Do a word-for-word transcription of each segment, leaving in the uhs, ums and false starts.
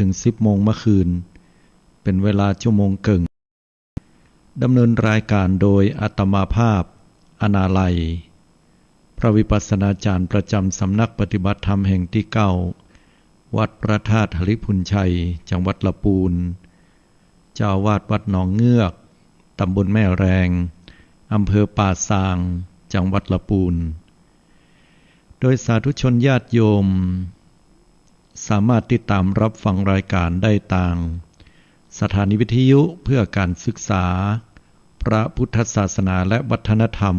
ถึงสิบโมงเมื่อคืน เป๋นเวลาชั่วโมงเกิ่ง ดำเนินรายการโดยอาตมาภาพ อนาลัย พระวิปัสสนาจารย์ประจำสำนักปฏิบัติธรรมแห่งตี้เก้า วัดพระธาตุหริภุญชัย จังหวัดละปูน เจ้าอาวาสวัดหนองเงือก ตำบลแม่แรง อำเภอป่าซาง จังหวัดละปูน โดยสาธุชนญาติโยม สามารถติดตามรับฟังรายการได้ตางสถานีวิทยุเพื่อการศึกษาพระพุทธศาสนาและวัฒนธรรม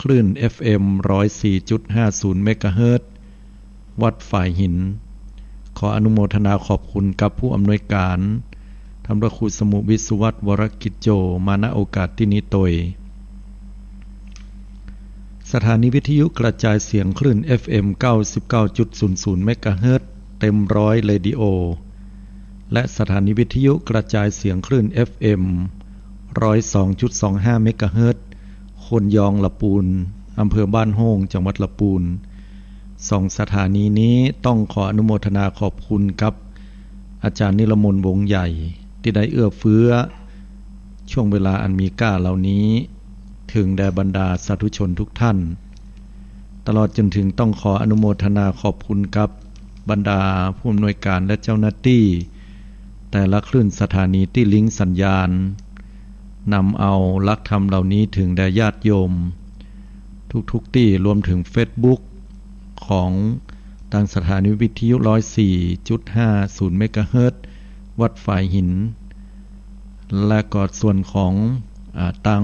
คลื่น เอฟเอ็ม ร้อยสี่จุดห้าศูนย์ เมกะเฮิรตซ์ วัดฝายหิน ขออนุโมทนาขอบคุณกับผู้อำนวยการ ท่านพระครูสมุห์ วิศวัฒน์ วรกิจโจ มา ณ โอกาสตี้นี้ตวย สถานีวิทยุกระจายเสียงคลื่น เอฟเอ็ม เก้าสิบเก้าจุดศูนย์ศูนย์ เมกะเฮิรตซ์ เต็มร้อยเรดิโอ และสถานีวิทยุกระจายเสียงคลื่น เอฟเอ็ม ร้อยสองจุดสองห้า เมกะเฮิรตซ์ โคนยอง ละปูน อำเภอบ้านโฮ่ง จังหวัดละปูน สองสถานีนี้ต้องขออนุโมทนาขอบคุณกับอาจารย์นิรมนต์ วงศ์ใหญ่ ตี้ได้เอื้อเฟื้อ ช่วงเวลาอันมีค่าเหล่านี้ เถิงแด่บรรดาสาธุชนทุกท่าน ตลอดจนเถิงต้องขออนุโมทนาขอบคุณกับบรรดาผู้อำนวยการและเจ้าหน้าตี้ แต่ละคลื่นสถานีตี้ลิงก์สัญญาณ นำเอาหลักธรรมเหล่านี้เถิงแด่ญาติโยม ทุกๆ ตี้ รวมเถิงเฟซบุ๊ก ของตางสถานีวิทยุ ร้อยสี่จุดห้าศูนย์ เมกะเฮิรตซ์ วัดฝายหิน และก็ส่วนของ อ่า ตาง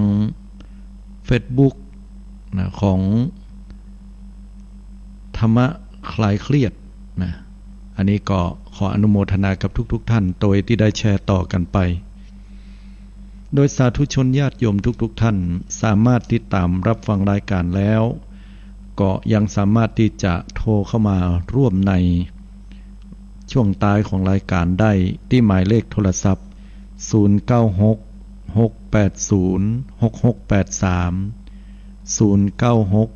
เฟซบุ๊ก นะ ของธรรมะคลายเครียด นะ อันนี้ก็ขออนุโมทนากับทุกๆ ท่าน ตวยตี้ได้แชร์ต่อกั๋นไป โดยสาธุชนญาติโยมทุกๆ ท่าน สามารถติดตามรับฟังรายการแล้ว ก็ยังสามารถตี้จะโทรเข้ามาร่วมในช่วงท้ายของรายการได้ตี้หมายเลขโทรศัพท์ ศูนย์เก้าหก หกแปดศูนย์ หกหกแปดสาม ศูนย์เก้าหก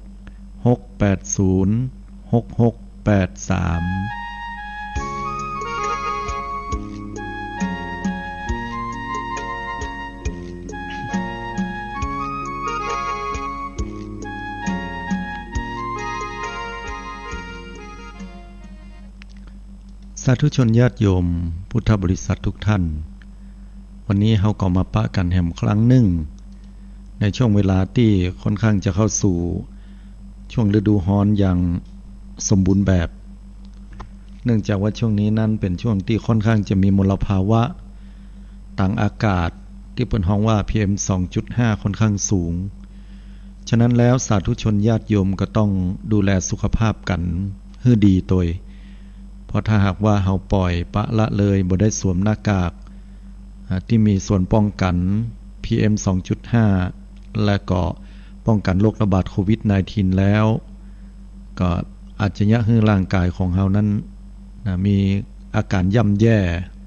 หกแปดศูนย์ หกหกแปดสาม สาธุชนญาติโยมพุทธบริษัททุกท่าน วันนี้เฮาก็มาปะกั๋นแหมครั้งนึ่ง ในช่วงเวลาตี้ค่อนข้างจะเข้าสู่ช่วงฤดูฮ้อนอย่างสมบูรณ์แบบ เนื่องจากว่าช่วงนี้นั้นเป๋นช่วงตี้ค่อนข้างจะมีมลภาวะตางอากาศตี้เปิ้นฮ้องว่า พีเอ็ม สองจุดห้า ค่อนข้างสูง ฉะนั้นแล้วสาธุชนญาติโยมก็ต้องดูแลสุขภาพกั๋นหื้อดีตวย เพราะถ้าหากว่าเฮาป่อยปละละเลย บ่ได้สวมหน้ากาก อ่า ตี้มีส่วนป้องกั๋น พีเอ็ม สองจุดห้า และก็ป้องกั๋นโรคระบาดโควิด สิบเก้า แล้ว ก็อาจจะเยียะหื้อร่างกายของเฮานั้น นะ มีอาก๋านย่ำแย่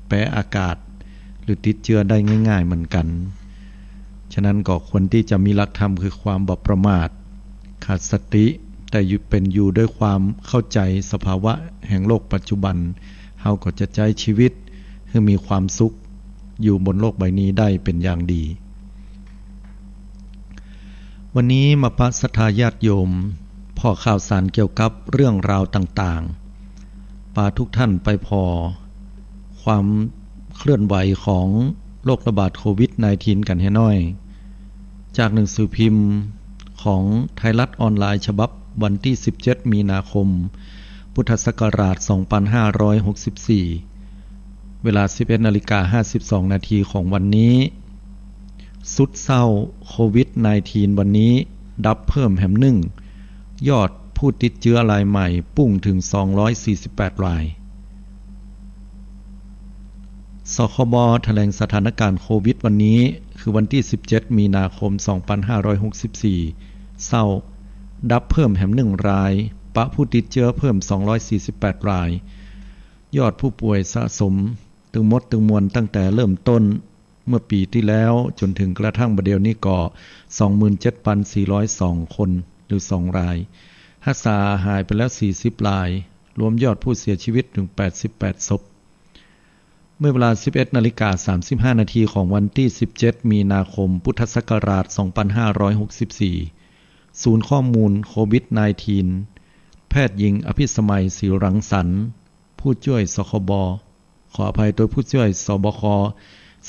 แปรอากาศ หรือติดเจื้อได้ง่ายๆ เหมือนกั๋น ฉะนั้นก็ควรตี้จะมีหลักธรรมคือความบ่ประมาท ขาดสติ แต่อยู่ เป๋นอยู่ด้วยความเข้าใจ๋สภาวะแห่งโลกปัจจุบัน เฮาก็จะใจ๊ชีวิตหื้อมีความสุขอยู่บนโลกใบนี้ได้เป๋นอย่างดี วันนี้มาปะศรัทธาญาติโยมผ่อข่าวสารเกี่ยวกับเรื่องราวต่างๆ ปาทุกท่านไปผ่อความเคลื่อนไหวของโรคระบาดโควิด สิบเก้า กั๋นเหียน้อย จากหนังสือพิมพ์ของไทยรัฐออนไลน์ฉบับวันตี้ สิบเจ็ด มีนาคม พุทธศักราช สองพันห้าร้อยหกสิบสี่ เวลา สิบเอ็ด นาฬิกา ห้าสิบสอง นาทีของวันนี้ สุดเศร้า โควิด สิบเก้า วันนี้ดับเพิ่มแหมนึ่ง ยอดผู้ติดเจื้อรายใหม่ปุ้งเถิง สองร้อยสี่สิบแปด ราย สคบ แถลงสถานการณ์โควิด วันนี้ คือวันตี้ สิบเจ็ด มีนาคม สองพันห้าร้อยหกสิบสี่ เศร้า ดับเพิ่มแหมนึ่งราย ปะผู้ติดเจื้อเพิ่ม สองร้อยสี่สิบแปด ราย ยอดผู้ป่วยสะสมตึงหมดตึงมวลตั้งแต่เริ่มต้นเมื่อปี๋ตี้แล้วจ๋นเถิงกระทั่งบ่าเดี่ยวนี้ก็ สองหมื่นเจ็ดพันสี่ร้อยสอง คน หรือ สอง ราย ฮักษาหายไปแล้ว สี่สิบ ราย รวมยอดผู้เสียชีวิตเถิง แปดสิบแปด ศพ เมื่อเวลา สิบเอ็ดนาฬิกาสามสิบห้านาทีของวันตี้ สิบเจ็ดมีนาคม พุทธศักราช สองพันห้าร้อยหกสิบสี่ ศูนย์ข้อมูลโควิดสิบเก้า แพทย์หญิงอภิสมัย ศรีรังสรรค์ ผู้จ้วย สคบ ขออภัย โตยผู้จ้วย สบค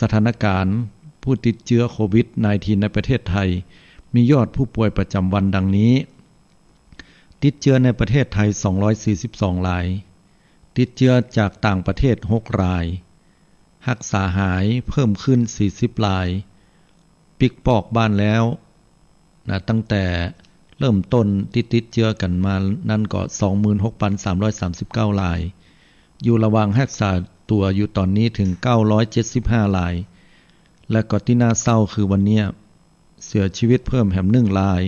สถานการณ์ผู้ติดเจื้อโควิดสิบเก้า ในประเทศไทย มียอดผู้ป่วยประจำวันดังนี้ ติดเจื้อในประเทศไทย สองร้อยสี่สิบสองราย ติดเจื้อจากต่างประเทศ หกราย ฮักษาหายเพิ่มขึ้น สี่สิบราย ปิ๊กปอกบ้านแล้วนะ ตั้งแต่เริ่มต้นตี้ติดเจื้อกั๋นมานั้นก็ สองหมื่นหกพันสามร้อยสามสิบเก้าราย อยู่ระหว่างฮักษาตั๋วอยู่ต๋อนนี้เถิง เก้าร้อยเจ็ดสิบห้าราย และก็ตี้น่าเศร้าคือวันเนี้ย เสียชีวิตเพิ่มแหมหนึ่งราย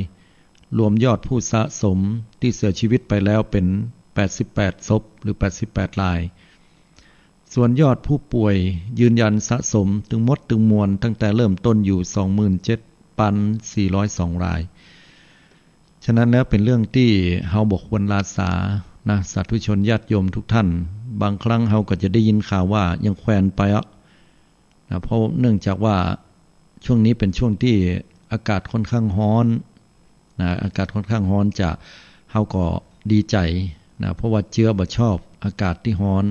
รวมยอดผู้สะสมตี้เสียชีวิตไปแล้วเป๋น แปดสิบแปดศพ หรือ แปดสิบแปดราย ส่วนยอดผู้ป่วยยืนยันสะสมตึงหมดตึงมวลตั้งแต่เริ่มต้นอยู่ สองหมื่นเจ็ดพันสี่ร้อยสองราย ฉะนั้นแล้วเป๋นเรื่องตี้เฮาบ่ควรล้าสานะ สาธุชนญาติโยมทุกท่าน บางครั้งเฮาก็จะได้ยินข่าวว่ายังแควนไปอะ นะ เพราะเนื่องจากว่าช่วงนี้เป๋นช่วงตี้อากาศค่อนข้างฮ้อนนะ อากาศค่อนข้างฮ้อนจะ เฮาก็ดีใจ๋นะ เพราะว่าเจื้อบ่ชอบอากาศตี้ฮ้อน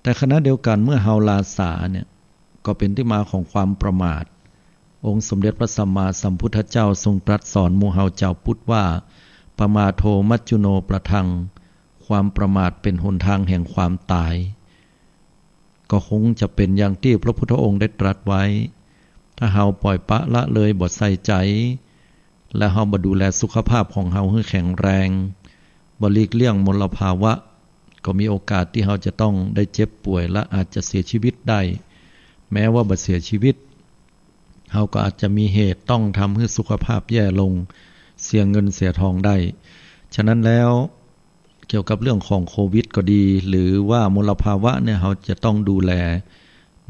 แต่ขณะเดียวกั๋นเมื่อเฮาล้าสาเนี่ย ก็เป๋นตี้มาของความประมาท องค์สมเด็จพระสัมมาสัมพุทธเจ้าทรงตรัสสอนหมู่เฮาจาวพุทธว่า ปมาโทมัจจุโนปะทัง ความประมาทเป๋นหนทางแห่งความต๋าย ก็คงจะเป๋นอย่างตี้พระพุทธองค์ได้ตรัสไว้ ถ้าเฮาปล่อยปละละเลยบ่ใส่ใจ๋ และเฮาบ่ดูแลสุขภาพของเฮาหื้อแข็งแรง บ่หลีกเลี่ยงมลภาวะ ก็มีโอกาสตี้เฮาจะต้องได้เจ็บป่วยและอาจจะเสียชีวิตได้ แม้ว่าบ่เสียชีวิต เฮาก็อาจจะมีเหตุต้องทำหื้อสุขภาพแย่ลง เสียเงินเสียทองได้ ฉะนั้นแล้ว เกี่ยวกับเรื่องของโควิดก็ดี หรือว่ามลภาวะเนี่ย เฮาจะต้องดูแล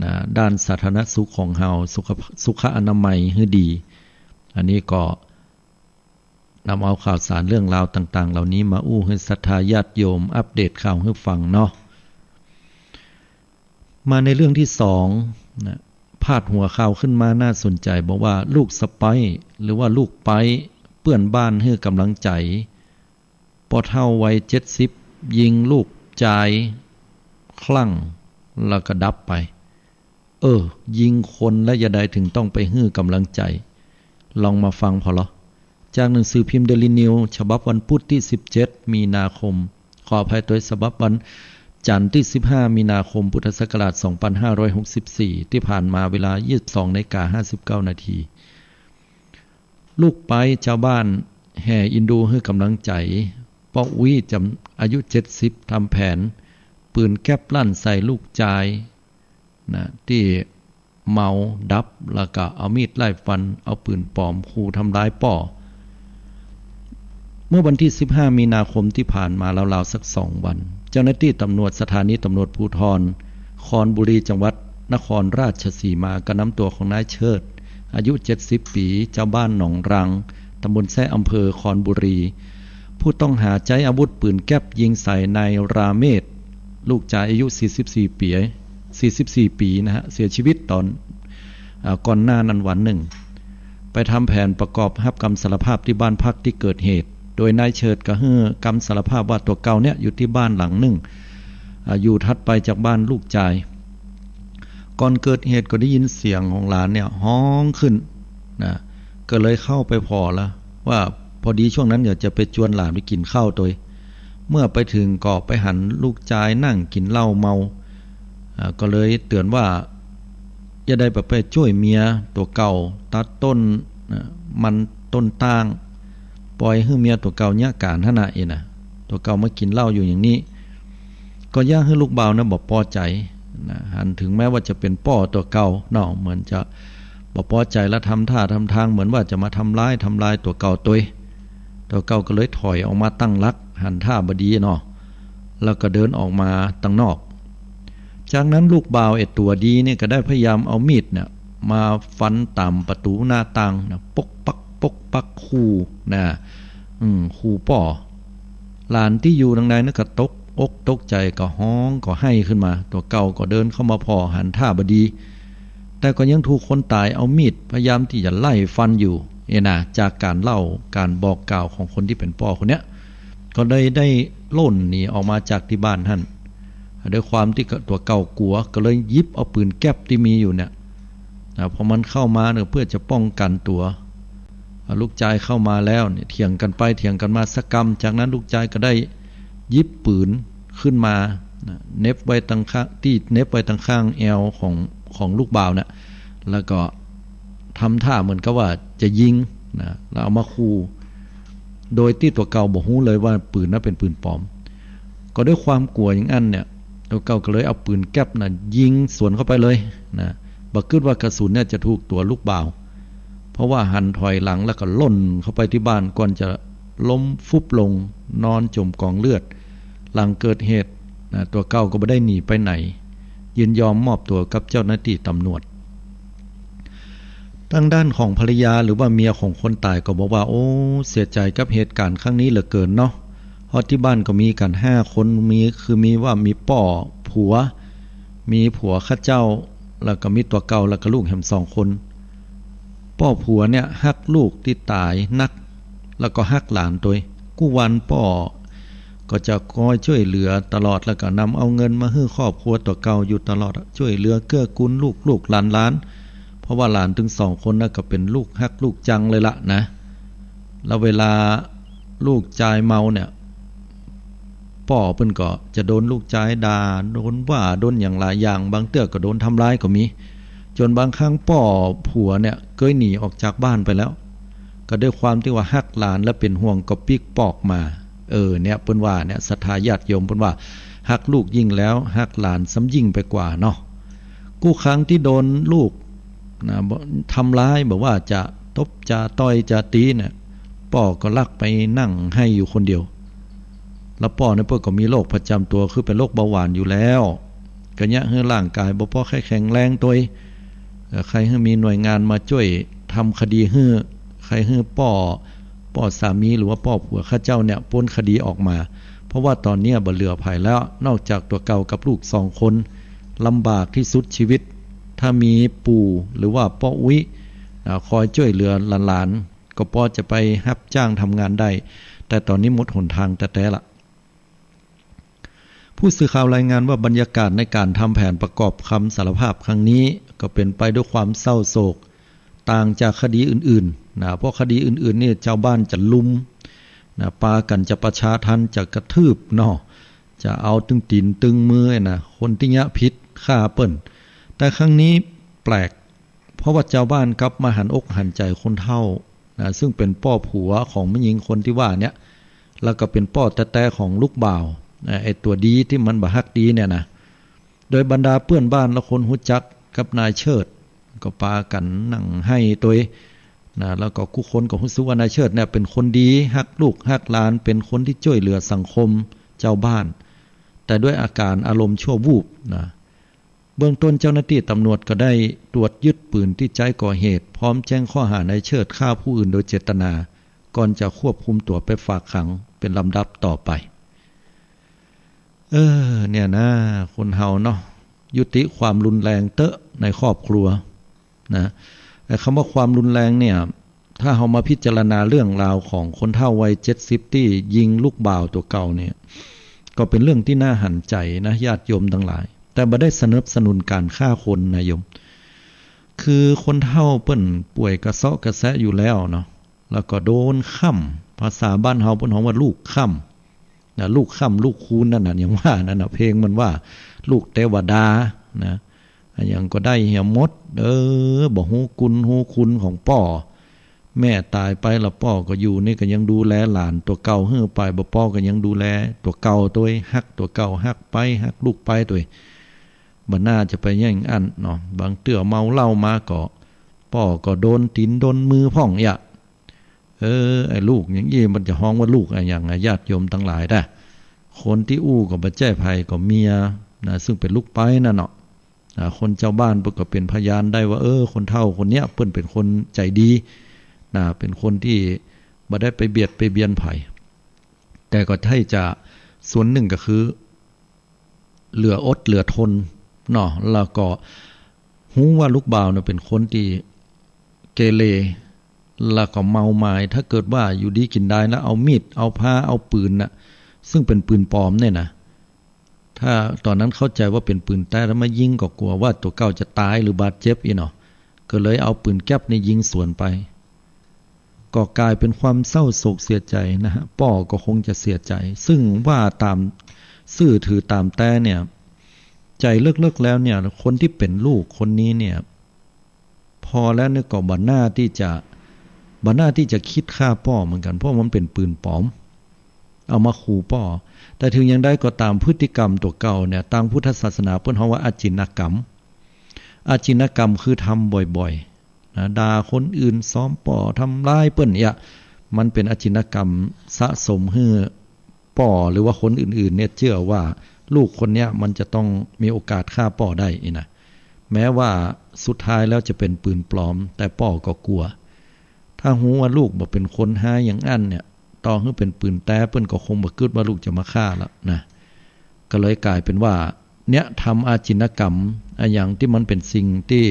นะ ด้านสาธารณสุขของเฮา สุข สุขอนามัยหื้อดี อันนี้ก็นำเอาข่าวสารเรื่องราวต่างๆ เหล่านี้มาอู้หื้อศรัทธาญาติโยมอัปเดตข่าวหื้อฟังเนาะ มาในเรื่องตี้สองนะ พาดหัวข่าวขึ้นมาน่าสนใจ๋ บอกว่าลูกสะใป๊หรือว่าลูกใป๊เปื้อนบ้านหื้อก๋ำลังใจ๋ ปอเฒ่าวัยเจ็ดสิบยิงลูกจายคลั่งแล้วก็ดับไป เออ ยิงคนแล้วยะใดเถิงต้องไปหื้อก๋ำลังใจ๋ ลองมาฟังผ่อลอ จากหนังสือพิมพ์เดลินิวส์ ฉบับวันพุธตี้ สิบเจ็ดมีนาคม ขออภัย โตยฉบับวันจั๋นทร์ตี้ สิบห้ามีนาคม พุทธศักราช สองพันห้าร้อยหกสิบสี่ ตี้ผ่านมาเวลา ยี่สิบสองนาฬิกาห้าสิบเก้านาที ลูกใป๊จาวบ้านแห่อินดูหื้อก๋ำลังใจ๋ ป้ออุ๊ยจำ อายุเจ็ดสิบ ทำแผน ปืนแก๊ปลั่นใส่ลูกจายนะ ตี้เมาดับ แล้วก็เอามีดไล่ฟัน เอาปืนปลอมขู่ทำร้ายป้อ เมื่อวันตี้ สิบห้ามีนาคมตี้ผ่านมาราวๆสักสองวัน เจ้าหน้าตี้ตำรวจสถานีตำรวจภูธรคอนบุรี จังหวัดนครราชสีมา ก็นำตั๋วของนายเชิด อายุเจ็ดสิบปี๋ จาวบ้านหนองรัง ตำบลแซะ อำเภอคอนบุรี ผู้ต้องหาใจ๊อาวุธปืนแก๊ปยิงใส่นายราเมศ ลูกจายอายุ สี่สิบสี่ปี๋ สี่สิบสี่ปี๋นะฮะ เสียชีวิตต๋อน อ่า ก่อนหน้านั้นวันนึ่ง ไปทำแผนประกอบฮับกำสารภาพตี้บ้านพักตี้เกิดเหตุ โดยนายเชิดก็หื้อกำสารภาพว่าตั๋วเก่าเนี่ยอยู่ตี้บ้านหลังนึ่ง อ่า อยู่ถัดไปจากบ้านลูกจาย ก่อนเกิดเหตุก็ได้ยินเสียงของหลานเนี่ยฮ้องขึ้นนะ ก็เลยเข้าไปผ่อละ ว่าพอดีช่วงนั้นอยากจะไปจวนหลานไปกิ๋นข้าวโตย เมื่อไปเถิงก็ไปหันลูกจายนั่งกิ๋นเหล้าเมา อ่า ก็เลยเตื๋อนว่า อย่าได้ไปจ้วยเมียตั๋วเก่า ตัดต้น อ่า มันต้นต้าง ปล่อยหื้อเมียตั๋วเก่าเยียะก๋านหั้นนะ เอนะ ตั๋วเก่ามากิ๋นเหล้าอยู่อย่างนี้ ก็เยียะหื้อลูกบ่าวนะบ่ปอใจ๋นะ หันเถิงแม้ว่าจะเป๋นป้อตั๋วเก่าเนาะ เหมือนจะบ่ปอใจ๋และทำท่าทำทางเหมือนว่าจะมาทำร้าย ทำลายตั๋วเก่าโตย ตั๋วเก่าก็เลยถอยออกมาตั้งหลัก หันท่าบ่ดีเนาะ แล้วก็เดินออกมาตังนอก จากนั้นลูกบ่าวไอ้ตั๋วดีเนี่ยก็ได้พยายามเอามีดเนี่ยมาฟันต๋ามประตู๋หน้าต่างนะ ปกปักปกปักขู่นะ อืม ขู่ป้อ หลานตี้อยู่ตังในนั้นก็ตก อกตกใจ๋ก็ฮ้องก็ไห้ขึ้นมา ตั๋วเก่าก็เดินเข้ามาผ่อ หันท่าบ่ดี แต่ก็ยังถูกคนต๋ายเอามีดพยายามตี้จะไล่ฟันอยู่ เอนะ จากก๋านเล่าก๋านบอกกล่าวของคนตี้เป๋นป้อคนเนี้ย ก็เลยได้ล่นหนีออกมาจากตี้บ้านหั้น ด้วยความตี้ตั๋วเก่ากั๋ว ก็เลยหยิบเอาปืนแก๊ปตี้มีอยู่เนี่ย นะ พอมันเข้ามาเนี่ยเปื้อจะป้องกั๋นตั๋ว อ่า ลูกจายเข้ามาแล้วเนี่ย เถียงกั๋นไปเถียงกั๋นมาสักกำ จากนั้นลูกจายก็ได้หยิบปืนขึ้นมา นะ เหน็บไว้ตังข้าง ตี้เหน็บไว้ตังข้างแอวของ ของลูกบ่าวน่ะ แล้วก็ทำท่าเหมือนกับว่าจะยิง นะ แล้วเอามาขู่ โดยตี้ตั๋วเก่าบ่ฮู้เลยว่าปืนนั้นเป๋นปืนปลอม ก็ด้วยความกั๋วอย่างอั้นเนี่ย ตั๋วเก่าก็เลยเอาปืนแก๊ปน่ะยิงสวนเข้าไปเลยนะ บ่กึ๊ดว่ากระสุนเนี่ยจะถูกตั๋วลูกบ่าว เพราะว่าหันถอยหลังแล้วก็ล่นเข้าไปตี้บ้าน ก่อนจะล้มฟุบลงนอนจ๋มกองเลือด หลังเกิดเหตุนะ ตั๋วเก่าก็บ่ได้หนีไปไหน ยินยอมมอบตั๋วกับเจ้าหน้าตี้ต๋ำรวจ ตางด้านของภรรยาหรือว่าเมียของคนต๋ายก็บอกว่า โอ้ เสียใจ๋กับเหตุก๋ารณ์ครั้งนี้เหลือเกินเนาะ เพราะตี้บ้านก็มีกั๋นห้าคน มี คือมีว่ามีป้อ ผัว มีผัวข้าเจ้า แล้วก็มีตั๋วเก่า แล้วก็ลูกแหมสองคน ป้อผัวเนี่ยฮักลูกตี้ต๋ายนัก แล้วก็ฮักหลานตวย กู้วันป้อก็จะคอยจ้วยเหลือตลอด แล้วก็นำเอาเงินมาหื้อครอบครัวตั๋วเก่าอยู่ตลอด จ้วยเหลือเกื้อกูลลูกๆ หลานๆ เพราะว่าหลานตึงสองคนน่ะก็เป๋นลูกฮักลูกจังเลยละนะ แล้วเวลาลูกจายเมาเนี่ย ป้อเปิ้นก็จะโดนลูกจายด่า โดนว่า โดนอย่างหลายอย่าง บางเตื้อก็โดนทำร้ายก็มี จ๋นบางครั้งป้อผัวเนี่ยเกยหนีออกจากบ้านไปแล้ว ก็ด้วยความตี้ว่าฮักหลานและเป๋นห่วงก็ปิ๊กปอกมา เออ เนี่ยเปิ้นว่าเนี่ย ศรัทธาญาติโยมเปิ้นว่า ฮักลูกยิ่งแล้ว ฮักหลานซ้ำยิ่งไปกว่าเนาะ กู้ครั้งตี้โดนลูกนะ บ่ ทำร้าย บ่ว่าจะตบจะต่อยจะตีเนี่ย ป้อก็ลักไปนั่งไห้อยู่คนเดียว แล้วป้อเนี่ยเปิ้นก็มีโรคประจ๋ำตั๋ว คือเป๋นโรคเบาหวานอยู่แล้ว ก็เยียะหื้อร่างก๋ายบ่ปอใค่แข็งแรงตวย เอ่อ ใค่หื้อมีหน่วยงานมาจ้วยทำคดีหื้อ ใค่หื้อป้อ ป้อสามีหรือว่าป้อผัวข้าเจ้าเนี่ยป๊นคดีออกมา เพราะว่าต๋อนเนี้ยบ่เหลือใผแล้ว นอกจากตั๋วเก่ากับลูกสองคน ลำบากตี้สุดชีวิต ถ้ามีปู่หรือว่าป้ออุ๊ย อ่า คอยจ้วยเหลือหลานๆ ก็ปอจะไปฮับจ้างทำงานได้ แต่ต๋อนนี้หมดหนตางแต๊ๆ ละ ผู้สื่อข่าวรายงานว่าบรรยากาศในก๋านทำแผนประกอบคำสารภาพครั้งนี้ ก็เป๋นไปด้วยความเศร้าโศก ต่างจากคดีอื่นๆ นะ เพราะคดีอื่นๆ นี่จาวบ้านจะลุม นะ ปากั๋นจะประชาทัณฑ์ จะกระทืบเนาะ จะเอาตึงตี๋นตึงมือนะ คนตี้เยียะผิดฆ่าเปิ้น แต่ครั้งนี้แปลก เพราะว่าจาวบ้านกลับมาหันอกหันใจ๋คนเฒ่านะ ซึ่งเป๋นป้อผัวของแม่ญิงคนตี้ว่าเนี่ย แล้วก็เป๋นป้อแต๊ๆ ของลูกบ่าวนะ ไอ้ตั๋วดีตี้มันบ่ฮักดีเนี่ยนะ โดยบรรดาเปื้อนบ้านและคนฮู้จักกับนายเชิด ก็ปากั๋นนั่งไห้ตวยนะ แล้วก็กู้คนก็ฮู้สึกว่านายเชิดเนี่ยเป๋นคนดี ฮักลูกฮักหลาน เป๋นคนตี้จ้วยเหลือสังคมจาวบ้าน แต่ด้วยอาก๋ารอารมณ์ชั่ววูบนะ เบื้องต้นเจ้าหน้าตี้ต๋ำรวจก็ได้ตรวจยึดปืนตี้ใจ๊ก่อเหตุ พร้อมแจ้งข้อหานายเชิดฆ่าผู้อื่นโดยเจตนา ก่อนจะควบคุมตั๋วไปฝากขังเป๋นลำดับต่อไป เออ เนี่ยนะ คนเฮาเนาะ ยุติความรุนแรงเต๊อะในครอบครัวนะ แต่กำว่าความรุนแรงเนี่ย ถ้าเฮามาพิจารณาเรื่องราวของคนเฒ่าวัยเจ็ดสิบตี้ยิงลูกบ่าวตั๋วเก่าเนี่ย ก็เป๋นเรื่องตี้น่าหันใจ๋นะ ญาติโยมตังหลาย แต่บ่ได้สนับสนุนก๋านฆ่าคนนะโยม คือคนเฒ่าเปิ้นป่วยกระเซาะกระแซะอยู่แล้วเนาะ แล้วก็โดนค่ำ ภาษาบ้านเฮาเปิ้นฮ้องว่าลูกค่ำนะ ลูกค่ำลูกคูณนั่นน่ะ อย่างว่านั่นน่ะ เพลงมันว่า ลูกเตวดานะ อะหยังก็ได้เหียหมด เออ บ่ฮู้กุณฮู้คุณของป้อ แม่ต๋ายไปแล้วป้อก็อยู่นี่ก็ยังดูแลหลานตั๋วเก่าหื้อไป บ่ป้อก็ยังดูแลตั๋วเก่าตวย ฮักตั๋วเก่าฮักไป ฮักลูกไปตวย บ่น่าจะไปอย่างอั้นเนาะ บางเตื้อเมาเหล้ามาก็ ป้อก็โดนตี๋นโดนมือพ่องเยียะ เออ ไอ้ลูกอย่างอี้มันจะฮ้องว่าลูกอะหยังอะ ญาติโยมตังหลายนะ คนตี้อู้ก็บ่ใจ้ใผก็เมียนะ ซึ่งเป๋นลูกใป๊นั่นเนาะ อ่า คนจาวบ้านเปิ้นก็เป๋นพยานได้ว่า เออ คนเฒ่าคนเนี้ยเปิ้นเป๋นคนใจ๋ดีนะ เป๋นคนตี้บ่ได้ไปเบียดไปเบียนใผ แต่ก็ใจ้จะส่วนนึ่งก็คือ เหลืออดเหลือทนเนาะ แล้วก็ฮู้ว่าลูกบ่าวเนี่ยเป๋นคนตี้เกเร แล้วก็เมาหมาย ถ้าเกิดว่าอยู่ดีกิ๋นดายแล้วเอามีด เอาพร้า เอาปืนน่ะ ซึ่งเป๋นปืนปลอมเนี่ยนะ ถ้าต๋อนนั้นเข้าใจ๋ว่าเป๋นปืนแต๊ ถ้ามายิงก็กั๋วว่าตั๋วเก่าจะต๋ายหรือบาดเจ็บอี้เนาะ ก็เลยเอาปืนแก๊ปเนี่ยยิงสวนไป ก็ก๋ายเป๋นความเศร้าโศกเสียใจ๋นะฮะ ป้อก็คงจะเสียใจ๋ ซึ่งว่าต๋าม ซื่อถือต๋ามแต๊เนี่ย ใจ๋เลิกๆ แล้วเนี่ย คนตี้เป๋นลูกคนนี้เนี่ย ผ่อแล้วเนี่ยก็บ่น่าตี้จะ บ่น่าตี้จะกึ๊ดฆ่าป้อเหมือนกั๋น เพราะมันเป๋นปืนปลอม เอามาขู่ป้อ แต่เถิงอย่างใดก็ต๋าม พฤติกรรมตั๋วเก่าเนี่ย ตางพุทธศาสนาเปิ้นฮ้องว่าอจินกรรม อจินกรรมคือทำบ่อยๆ นะ ด่าคนอื่น ซ้อมป้อ ทำร้ายเปิ้นเนี่ย มันเป๋นอจินกรรมสะสมหื้อป้อหรือว่าคนอื่นๆ เนี่ยเจื้อว่าลูกคนเนี้ยมันจะต้องมีโอกาสฆ่าป้อได้อี้นะ แม้ว่าสุดท้ายแล้วจะเป๋นปืนปลอม แต่ป้อก็กั๋ว ถ้าฮู้ว่าลูกบ่เป๋นคนฮ้ายอย่างอั้นเนี่ย ต่อหื้อเป๋นปืนแต๊เปิ้นก็คงบ่กึ๊ดว่าลูกจะมาฆ่าละนะ ก็เลยก๋ายเป๋นว่า เนี่ย ทำอจินกรรมอะหยังตี้มันเป๋นสิ่งตี้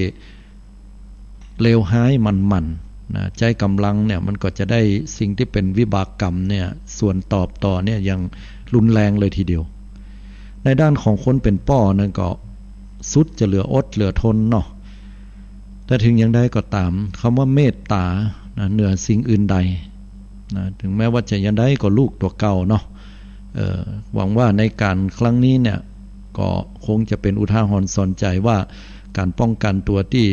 เลวฮ้ายหมั่นๆ นะ ใจ๊ก๋ำลังเนี่ยมันก็จะได้สิ่งตี้เป๋นวิบากกรรมเนี่ย สวนตอบต่อเนี่ยอย่างรุนแรงเลยทีเดียว ในด้านของคนเป๋นป้อนั้นก็สุดจะเหลืออดเหลือทนเนาะ แต่เถิงอย่างใดก็ต๋าม กำว่าเมตต๋านะ เหนือสิ่งอื่นใดนะ เถิงแม้ว่าจะอย่างใดก็ลูกตั๋วเก่าเนาะ เอ่อ หวังว่าในก๋านครั้งนี้เนี่ย ก็คงจะเป๋นอุทาหรณ์สอนใจ๋ว่าก๋านป้องกั๋นตั๋วตี้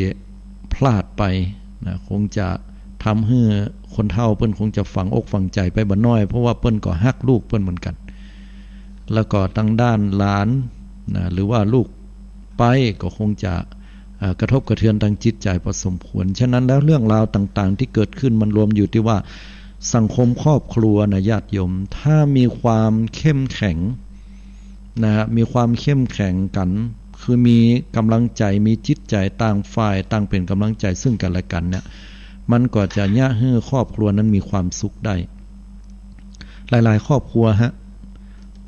พลาดไปนะ คงจะทำหื้อคนเฒ่าเปิ้นคงจะฝังอกฝังใจ๋ไปบ่น้อย เพราะว่าเปิ้นก็ฮักลูกเปิ้นเหมือนกั๋น แล้วก็ตางด้านหลานนะ หรือว่าลูกใป๊ก็คงจะ เอ่อ กระทบกระเทือนตางจิตใจ๋พอสมควร ฉะนั้นแล้วเรื่องราวต่างๆ ตี้เกิดขึ้นมันรวมอยู่ตี้ว่าสังคมครอบครัวนะญาติโยม ถ้ามีความเข้มแข็งนะฮะ มีความเข้มแข็งกั๋น คือมีก๋ำลังใจ๋ มีจิตใจ๋ต่างฝ่ายต่างเป๋นก๋ำลังใจ๋ซึ่งกั๋นและกั๋นเนี่ย มันก็จะเยียะหื้อครอบครัวนั้นมีความสุขได้ หลายๆ ครอบครัวฮะ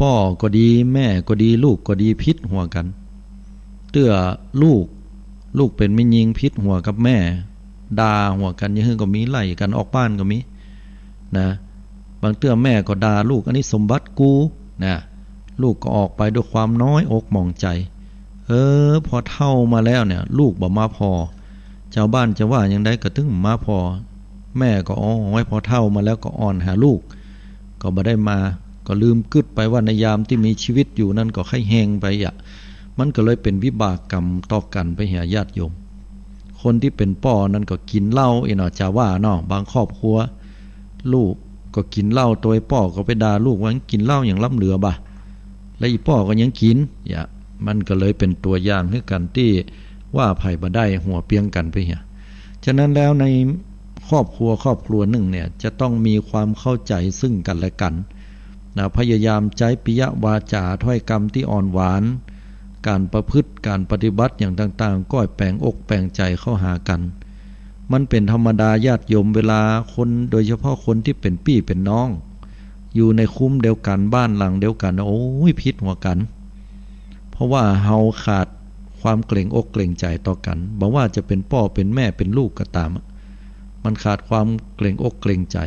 ป้อก็ดี แม่ก็ดี ลูกก็ดี ผิดหัวกั๋น เตื้อลูก ลูกเป๋นแม่ญิงผิดหัวกับแม่ ด่าหัวกั๋น อย่างหื้อก็มี ไล่กั๋นออกบ้านก็มีนะ บางเตื้อแม่ก็ด่าลูก อันนี้สมบัติกูนะ ลูกก็ออกไปด้วยความน้อยอกหมองใจ๋ เออ พอเฒ่ามาแล้วเนี่ย ลูกบ่มาผ่อ จาวบ้านจะว่าอย่างใดก็ตึงบ่มาผ่อ แม่ก็ โอ้ย พอเฒ่ามาแล้วก็อ่อนหาลูก ก็บ่ได้มา ก็ลืมกึ๊ดไปว่าในยามตี้มีชีวิตอยู่นั้นก็ใค่แฮงไปอะ มันก็เลยเป๋นวิบากกรรมต่อกั๋นไปเหียญาติโยม คนตี้เป๋นป้อนั้นก็กิ๋นเหล้าอี้เนาะ จาว่าเนาะ บางครอบครัว ลูกก็กิ๋นเหล้า ตวยป้อก็ไปด่าลูกว่ากิ๋นเหล้าหยังล้ำเหลือบ่ะ และอีป้อก็ยังกิ๋น เยียะ มันก็เลยเป๋นตั๋วอย่างหื้อกั๋นตี้ว่าใผบ่ได้ หัวเปียงกั๋นไปเหีย ฉะนั้นแล้วในครอบครัว ครอบครัวนึ่งเนี่ย จะต้องมีความเข้าใจ๋ซึ่งกั๋นและกั๋นนะ พยายามใจ๊ปิยวาจ๋าถ้อยกำตี้อ่อนหวาน ก๋านประพฤติ ก๋านปฏิบัติอย่างต่างๆ ก็แป๋งอกแป๋งใจ๋เข้าหากั๋น มันเป๋นธรรมดาญาติโยม เวลาคน โดยเฉพาะคนตี้เป๋นปี้เป๋นน้อง อยู่ในคุ้มเดียวกั๋น บ้านหลังเดียวกั๋น โอ้ย ผิดหัวกั๋น เพราะว่าเฮาขาดความเกรงอกเกรงใจ๋ต่อกั๋น บ่ว่าจะเป๋นป้อเป๋นแม่เป๋นลูกก็ต๋ามอะ มันขาดความเกรงอกเกรงใจ๋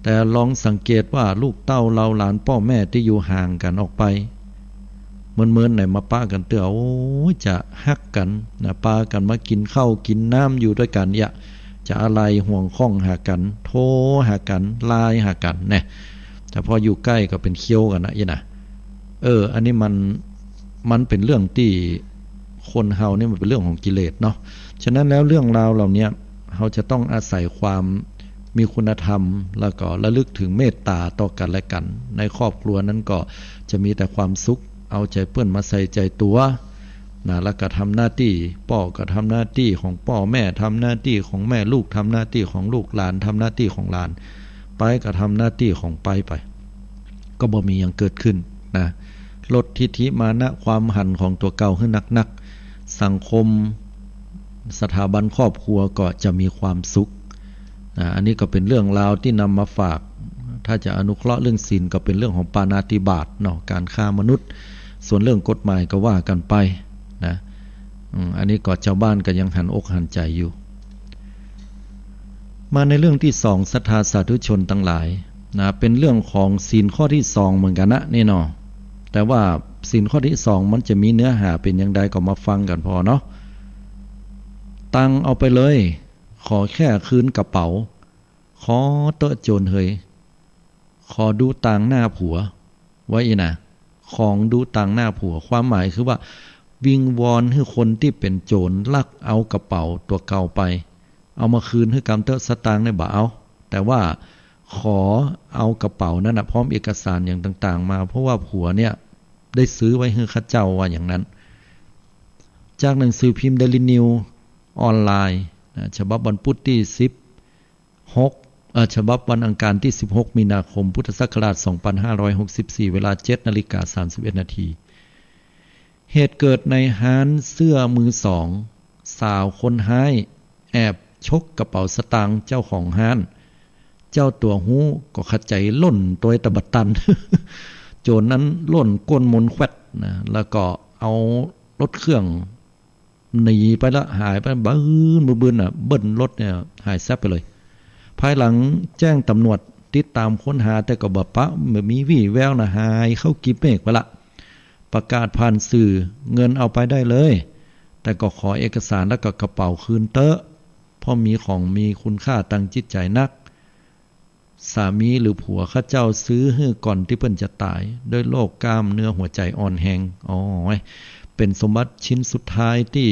แต่ลองสังเกตว่าลูกเต้าเหล่าหลานป้อแม่ตี้อยู่ห่างกั๋นออกไป เมินๆ ไหนมาปะกั๋นเตื้อ โอ้ย จะฮักกั๋นนะ ปากั๋นมากิ๋นข้าวกิ๋นน้ำอยู่ตวยกั๋นเยียะ จะอะไหล่ห่วงข้องหากั๋น โทรหากั๋น ไลน์หากั๋นแน่ แต่พออยู่ใก้ก็เป๋นเคี้ยวกั๋นนะ อี้นะ เออ อันนี้มัน มันเป๋นเรื่องตี้คนเฮานี่มันเป๋นเรื่องของกิเลสเนาะ ฉะนั้นแล้วเรื่องราวเหล่านี้เฮาจะต้องอาศัยความมีคุณธรรม แล้วก็ระลึกถึงเมตต๋าต่อกั๋นและกั๋น ในครอบครัวนั้นก็จะมีแต่ความสุข เอาใจ๋เปิ้นมาใส่ใจ๋ตั๋วนะ แล้วก็ทำหน้าตี้ ป้อก็ทำหน้าตี้ของป้อ แม่ทำหน้าตี้ของแม่ ลูกทำหน้าตี้ของลูก หลานทำหน้าตี้ของหลาน ไปก็ทำหน้าตี้ของไปไป ก็บ่มีหยังเกิดขึ้นนะ ลดทิฐิมานะความหันของตั๋วเก่าหื้อนักๆ สังคม สถาบันครอบครัวก็จะมีความสุขนะ อันนี้ก็เป๋นเรื่องราวตี้นำมาฝาก ถ้าจะอนุเคราะห์เรื่องศีลก็เป๋นเรื่องของปาณาติบาตเนาะ ก๋านฆ่ามนุษย์ ส่วนเรื่องกฎหมายก็ว่ากั๋นไปนะ อืม อันนี้ก็จาวบ้านก็ยังหันอกหันใจ๋อยู่ มาในเรื่องตี้สอง ศรัทธาสาธุชนตังหลายนะ เป๋นเรื่องของศีลข้อตี้สองเหมือนกั๋นนะนี่เนาะ แต่ว่าศีลข้อตี้สองมันจะมีเนื้อหาเป๋นอย่างใดก็มาฟังกั๋นผ่อเนาะ ตังเอาไปเลย ขอแค่คืนกระเป๋า ขอเต๊อะโจรเหย ขอดูตางหน้าผัว ว่าอี้นะ ของดูตางหน้าผัว ความหมายคือว่า วิงวอนหื้อคนตี้เป๋นโจรลักเอากระเป๋าตั๋วเก่าไป เอามาคืนหื้อกำเต๊อะ สตางค์เนี่ยบ่เอา แต่ว่าขอเอากระเป๋านั้นนะ พร้อมเอกสารอย่างต่างๆ มา เพราะว่าผัวเนี่ยได้ซื้อไว้หื้อข้าเจ้า ว่าอย่างนั้น จากหนังสือพิมพ์เดลีนิวออนไลน์นะ ฉบับวันพุธตี้สิบหก เอ่อ ฉบับวันอังคารตี้สิบหก มีนาคม พุทธศักราช สองพันห้าร้อยหกสิบสี่ เวลา เจ็ดนาฬิกา สามสิบเอ็ดนาที เหตุเกิดในฮ้านเสื้อมือสอง สาวคนฮ้ายแอบฉกกระเป๋าสตางค์เจ้าของฮ้าน เจ้าตั๋วฮู้ก็ขะใจ๋ล่นตวยตะบะตัน โจรนั้นล่นก้นมนแควดนะ แล้วก็เอารถเครื่องหนีไปละ หายไป บึ้นบึ้นบึ้นน่ะ เบิ้ลรถเนี่ยหายแซบไปเลย ภายหลังแจ้งตำรวจติดตามค้นหา แต่ก็บ่ปะ บ่มีวี่แววนะ หายเข้ากีบเมฆไปละ ประกาศผ่านสื่อ เงินเอาไปได้เลย แต่ก็ขอเอกสารแล้วก็กระเป๋าคืนเต๊อะ เพราะมีของมีคุณค่าตางจิตใจ๋นัก สามีหรือผัวข้าเจ้าซื้อหื้อก่อนตี้เปิ้นจะต๋าย ด้วยโรคกล้ามเนื้อหัวใจ๋อ่อนแฮง โอ้ย เป๋นสมบัติชิ้นสุดท้ายตี้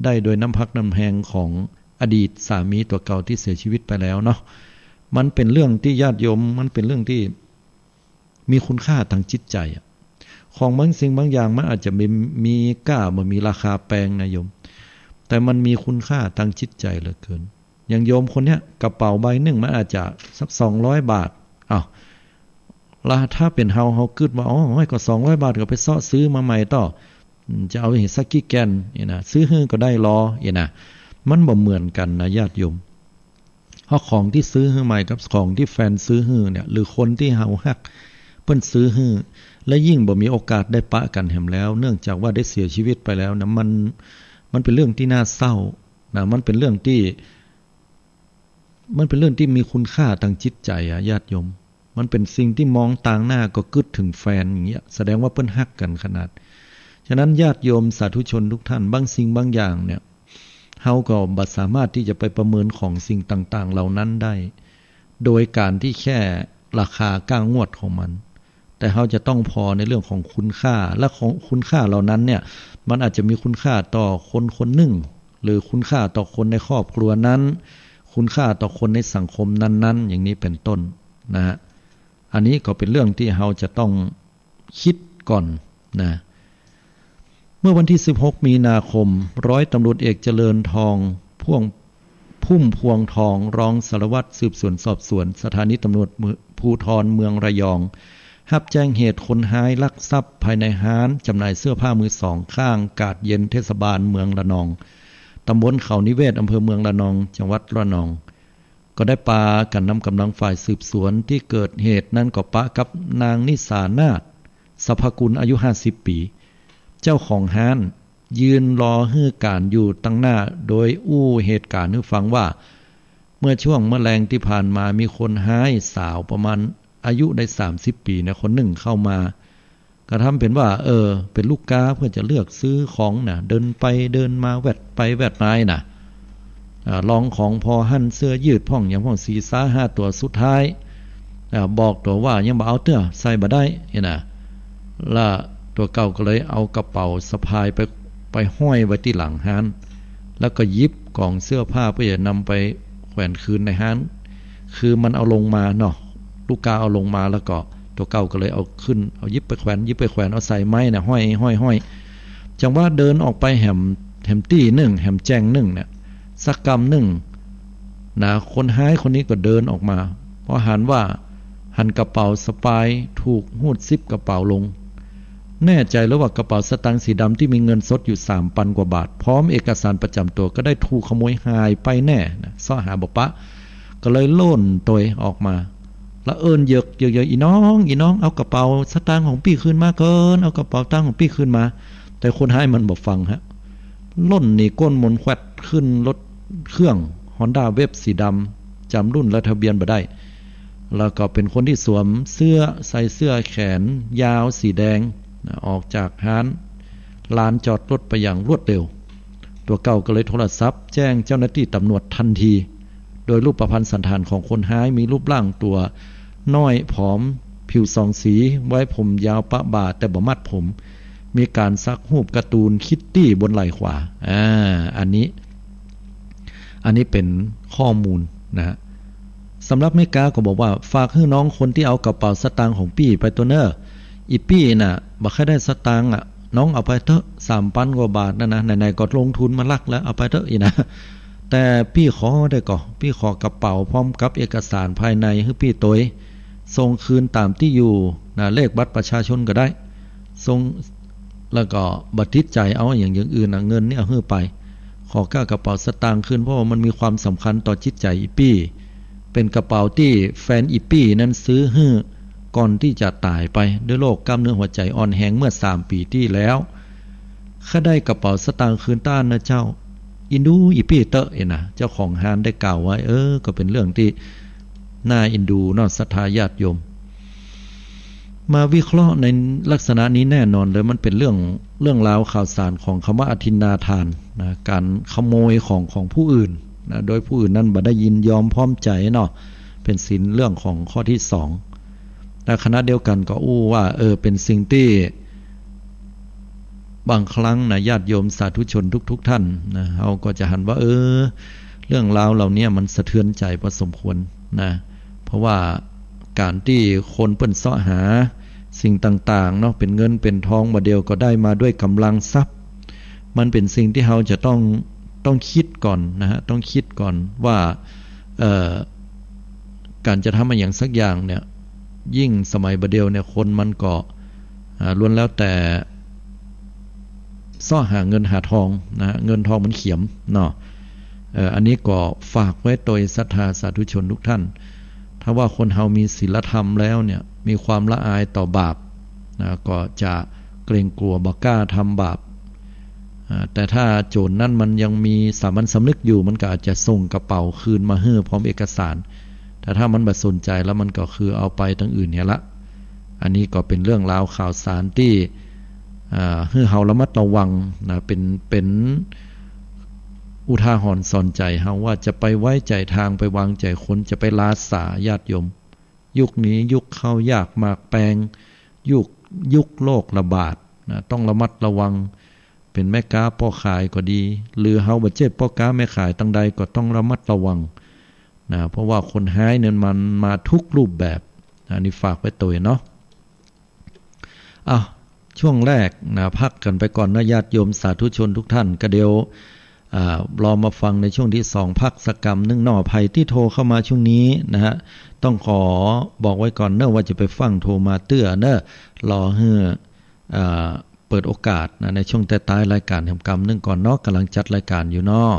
ได้โดยน้ำพักน้ำแฮงของอดีตสามีตั๋วเก่าตี้เสียชีวิตไปแล้วเนาะ มันเป๋นเรื่องตี้ญาติโยม มันเป๋นเรื่องตี้ มีคุณค่าตางจิตใจ๋อะ ของบางสิ่งบางอย่างมันอาจจะมี มีก้า บ่มีราคาแปงนะโยม แต่มันมีคุณค่าตางจิตใจ๋เหลือเกิน อย่างโยมคนเนี้ย กระเป๋าใบนึ่งมันอาจจะสักสองร้อยบาท อ้าว แล้วถ้าเป๋นเฮา เฮากึ๊ดว่า โอ้ย ก็สองร้อยบาท ก็ไปเซาะซื้อมาใหม่ต่อ อืม จะเอาสักกี่แก่น อี้นะ ซื้อหื้อก็ได้ลอ อี้นะ มันบ่เหมือนกั๋นนะญาติโยม เพราะของตี้ซื้อหื้อใหม่กับของตี้แฟนซื้อหื้อเนี่ย หรือคนตี้เฮาฮักเปิ้นซื้อหื้อ และยิ่งบ่มีโอกาสได้ปะกั๋นแหมแล้ว เนื่องจากว่าได้เสียชีวิตไปแล้วนะ มัน มันเป๋นเรื่องตี้น่าเศร้านะ มันเป๋นเรื่องตี้ มันเป๋นเรื่องตี้มีคุณค่าตางจิตใจ๋อะญาติโยม มันเป๋นสิ่งตี้มองตางหน้าก็กึ๊ดเถิงแฟนอย่างเงี้ย แสดงว่าเปิ้นฮักกั๋นขนาด ฉะนั้นญาติโยมสาธุชนทุกท่าน บางสิ่งบางอย่างเนี่ย เฮาก็บ่สามารถตี้จะไปประเมินของสิ่งต่างๆ เหล่านั้นได้ โดยก๋านตี้แค่ราคาก้างวดของมัน แต่เฮาจะต้องผ่อในเรื่องของคุณค่า และของคุณค่าเหล่านั้นเนี่ย มันอาจจะมีคุณค่าต่อคนคนนึ่ง หรือคุณค่าต่อคนในครอบครัวนั้น คุณค่าต่อคนในสังคมนั้นๆ อย่างนี้เป๋นต้นนะฮะ อันนี้ก็เป๋นเรื่องตี้เฮาจะต้องกึ๊ดก่อนนะ เมื่อวันตี้สิบหก มีนาคม ร้อยตำรวจเอกเจริญทอง พ่วง พุ่มพวงทอง รองสารวัตรสืบสวนสอบสวน สถานีตำรวจเมือง ภูธรเมืองระยอง ฮับแจ้งเหตุคนฮ้ายลักทรัพย์ภายในฮ้านจำหน่ายเสื้อผ้ามือสอง ข้างกาดเย็นเทศบาลเมืองระนอง ตำบลเขานิเวศ อำเภอเมืองระนอง จังหวัดระนอง ก็ได้ปากั๋นนำก๋ำลังฝ่ายสืบสวนตี้เกิดเหตุนั้นก็ปะกับนางนิสานาถ สรรพกุล อายุห้าสิบปี๋ เจ้าของฮ้าน ยืนรอหื้อก๋านอยู่ตังหน้า โดยอู้เหตุก๋ารณ์หื้อฟังว่า เมื่อช่วงเมื่อแลงตี้ผ่านมา มีคนฮ้ายสาวประมาณอายุได้สามสิบปี๋นะ คนนึ่งเข้ามา กระทำเป๋นว่า เออ เป๋นลูกก๊าเปื้อจะเลือกซื้อของนะ เดินไปเดินมา แวดไปแวดมาอี้นะ อ่า ลองของผ่อหั้น เสื้อยืดพ่องหยังพ่อง สี่สามห้าตั๋ว สุดท้าย อ่า บอกตั๋วว่ายังบ่เอาเตื้อ ใส่บ่ได้ อี้นะ ละตั๋วเก่าก็เลยเอากระเป๋าสะพายไป ไปห้อยไว้ตี้หลังฮ้าน แล้วก็หยิบก๋องเสื้อผ้าเปื้อจะนำไปแขวนคืนในฮ้าน คือมันเอาลงมาเนาะ ลูกก๊าเอาลงมา แล้วก็ตั๋วเก่าก็เลยเอาขึ้น เอาหยิบไปแขวน หยิบไปแขวน เอาใส่ไม้น่ะ ห้อย ห้อย ห้อย จังหวะเดินออกไปแหม แหมตี้นึ่ง แหมแจ่งนึ่งเนี่ย สักกำนึ่งนะ คนฮ้ายคนนี้ก็เดินออกมา พอหันว่า หันกระเป๋าสะพายถูกฮูดซิปกระเป๋าลง แน่ใจ๋แล้วว่ากระเป๋าสตางค์สีดำตี้มีเงินสดอยู่สามปันกว่าบาท พร้อมเอกสารประจ๋ำตั๋วก็ได้ถูกขโมยหายไปแน่นะ เซาะหาบ่ปะ ก็เลยล่นตวยออกมา ละเอิ้นเหยิก เหยิก เหยิก อี่น้อง อี่น้อง เอากระเป๋าสตางค์ของปี้คืนมาก่อน เอากระเป๋าตังค์ของปี้คืนมา แต่คนฮ้ายมันบ่ฟังฮะ ล่นหนีก้นมนแควัดขึ้นรถเครื่องฮอนด้าเวฟสีดำ จ๋ำรุ่นและทะเบียนบ่ได้ แล้วก็เป๋นคนตี้สวมเสื้อ ใส่เสื้อแขนยาวสีแดงนะ ออกจากฮ้าน ลานจอดรถไปอย่างรวดเร็ว ตั๋วเก่าก็เลยโทรศัพท์แจ้งเจ้าหน้าตี้ต๋ำรวจตันที โดยรูปพรรณสันฐานของคนฮ้ายมีรูปร่างตั๋วน้อยผอม ผิวสองสี ไว้ผมยาวปะบ่าแต่บ่มัดผม มีก๋านสักรูปการ์ตูนคิตตี้บนไหล่ขวา อ่า อันนี้ อันนี้เป๋นข้อมูลนะฮะ สำหรับแม่ก๊าก็บอกว่า ฝากหื้อน้องคนตี้เอากระเป๋าสตางค์ของปี้ไปตั๋วเน่อ อี่ปี้น่ะ บ่ใค่ได้สตางค์อะ น้องเอาไปเต๊อะ สามปันกว่าบาทนั่นนะ ไหนๆ ก็ลงทุนมาลักแล้ว เอาไปเต๊อะ อี่นะ แต่ปี้ขอได้ก่อ ปี้ขอกระเป๋าพร้อมกับเอกสารภายในหื้อปี้ตวย ส่งคืนต๋ามตี้อยู่นะ เลขบัตรประชาชนก็ได้ ส่ง แล้วก็บ่ติดใจ๋เอาอะหยังอย่างอื่นนะ เงินนี่เอาหื้อไป ขอก้ากระเป๋าสตางค์คืน เพราะว่ามันมีความสำคัญต่อจิตใจ๋อี่ปี้ เป๋นกระเป๋าตี้แฟนอี่ปี้นั้นซื้อหื้อก่อนตี้จะต๋ายไปด้วยโรคกล้ามเนื้อหัวใจ๋อ่อนแฮงเมื่อสามปี๋ตี้แล้ว ข้าได้กระเป๋าสตางค์คืนต้านนะเจ้า เอ็นดูอี่ปี้เต๊อะ เอ๊ะนะ เจ้าของฮ้านได้กล่าวไว้ เออ ก็เป๋นเรื่องตี้น่าเอ็นดูเนาะ ศรัทธาญาติโยม มาวิเคราะห์ในลักษณะนี้แน่นอนเลย มันเป๋นเรื่อง เรื่องราวข่าวสารของคำว่าอทินนาทานนะ ก๋านขโมยของ ของผู้อื่นนะ โดยผู้อื่นนั้นบ่ได้ยินยอมพร้อมใจ๋เนาะ เป๋นศีลเรื่องของข้อตี้สอง แต่ขณะเดียวกั๋นก็อู้ว่า เออ เป๋นสิ่งตี้ บางครั้งนะ ญาติโยมสาธุชนทุกๆ ท่านนะ เฮาก็จะหันว่า เออ เรื่องราวเหล่านี้มันสะเทือนใจ๋พอสมควรนะ เพราะว่าก๋านตี้คนเปิ้นเซาะหาสิ่งต่างๆ เนาะ เป๋นเงินเป๋นทอง บ่าเดี่ยวก็ได้มาด้วยก๋ำลังทรัพย์ มันเป๋นสิ่งตี้เฮาจะต้อง ต้องคิดก่อนนะฮะ ต้องคิดก่อนว่า เอ่อ ก๋านจะทำอะหยังสักอย่างเนี่ย ยิ่งสมัยบ่าเดี่ยวเนี่ย คนมันก็ อ่า ล้วนแล้วแต่ เซาะหาเงินหาทองนะฮะ เงินทองมันเขียมเนาะ เอ่อ อันนี้ก็ฝากไว้โตยศรัทธาสาธุชนทุกท่าน ถ้าว่าคนเฮามีศีลธรรมแล้วเนี่ย มีความละอายต่อบาปนะ ก็จะเกรงกลัวบ่กล้าทำบาป อ่า แต่ถ้าโจ๋รนั้นมันยังมีสามัญสำนึกอยู่ มันก็อาจจะส่งกระเป๋าคืนมาหื้อพร้อมเอกสาร แต่ถ้ามันบ่สนใจ๋แล้วมันก็คือเอาไปตางอื่นเหียละ อันนี้ก็เป๋นเรื่องราวข่าวสารตี้ อ่า หื้อเฮาระมัดระวังนะ เป๋น เป๋นอุทาหรณ์สอนใจ๋เฮาว่าจะไปไว้ใจ๋ตาง ไปวางใจ๋คน จะไปลาสาญาติโยม ยุคนี้ยุคข้าวยากหมากแปง ยุค ยุคโรคระบาดนะ ต้องระมัดระวัง เป๋นแม่ก๊าป้อขายก็ดี หรือเฮาบ่เจ็บป้อก๊าแม่ขายตางใดก็ต้องระมัดระวังนะ เพราะว่าคนฮ้ายเนี่ยมันมาทุกรูปแบบ อันนี้ฝากไว้โตยเนาะ อ้าว ช่วงแรกนะ พักกั๋นไปก่อนนะ ญาติโยมสาธุชนทุกท่าน ก็เดี๋ยว อ่า รอมาฟังในช่วงตี้สอง พักสักกำนึ่งเนาะ ใผตี้โทรเข้ามาช่วงนี้นะฮะ ต้องขอบอกไว้ก่อนเนาะว่าจะไปฟั่งโทรมาเตื้อเนาะ รอหื้อ อ่า เปิดโอกาสนะ ในช่วงท้ายๆ รายก๋านแหมกำนึ่งก่อนเนาะ ก่ำลังจัดรายก๋านอยู่เนาะ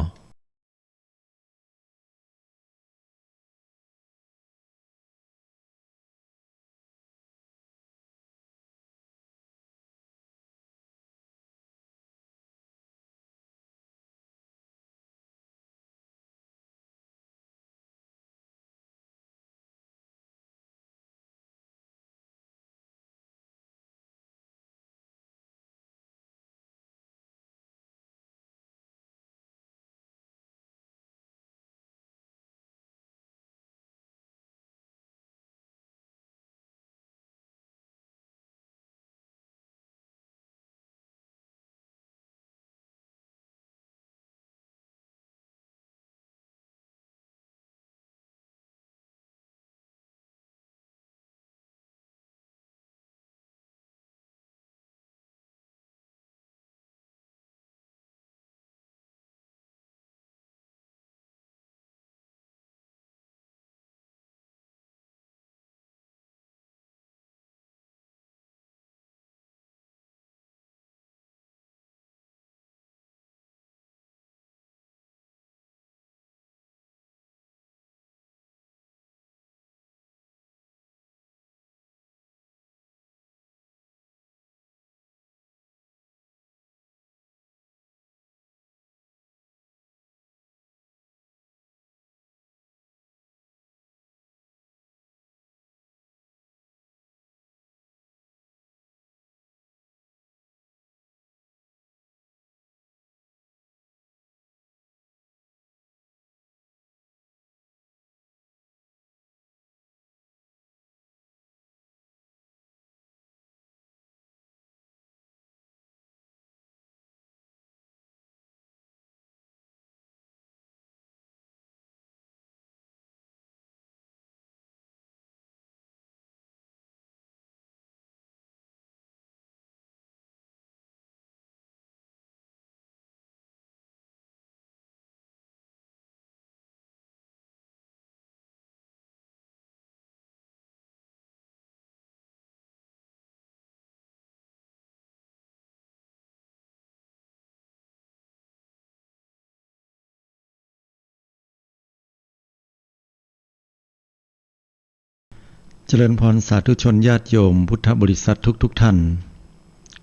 เจริญพรสาธุชนญาติโยมพุทธบริษัททุกๆ ท่าน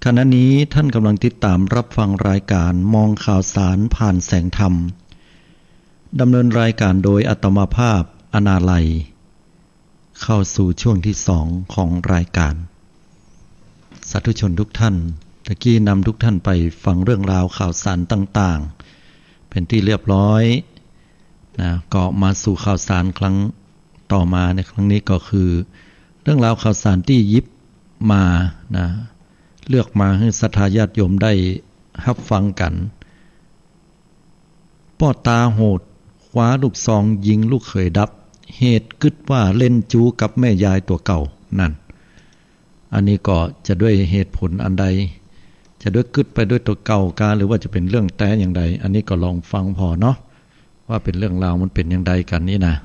ขณะนี้ท่านกำลังติดตามรับฟังรายการมองข่าวสารผ่านแสงธรรม ดำเนินรายการโดยอาตมาภาพ อนาลัย เข้าสู่ช่วงที่สองของรายการ สาธุชนทุกท่าน ตะกี้นำทุกท่านไปฟังเรื่องราวข่าวสารต่างๆ เป็นที่เรียบร้อยนะ ก็มาสู่ข่าวสารครั้งต่อมา ในครั้งนี้ก็คือเรื่องราวข่าวสารตี้หยิบมานะ เลือกมาหื้อศรัทธาญาติโยมได้ฮับฟังกั๋น ป้อตาโหดคว้าลูกซองยิงลูกเขยดับ เหตุกึ๊ดว่าเล่นจู๊กับแม่ยายตั๋วเก่า นั่น อันนี้ก็จะด้วยเหตุผลอันใด จะด้วยกึ๊ดไปด้วยตั๋วเก่ากา หรือว่าจะเป๋นเรื่องแต๊อย่างใด อันนี้ก็ลองฟังผ่อเนาะ ว่าเป๋นเรื่องราวมันเป๋นอย่างใดกั๋นนี่นะ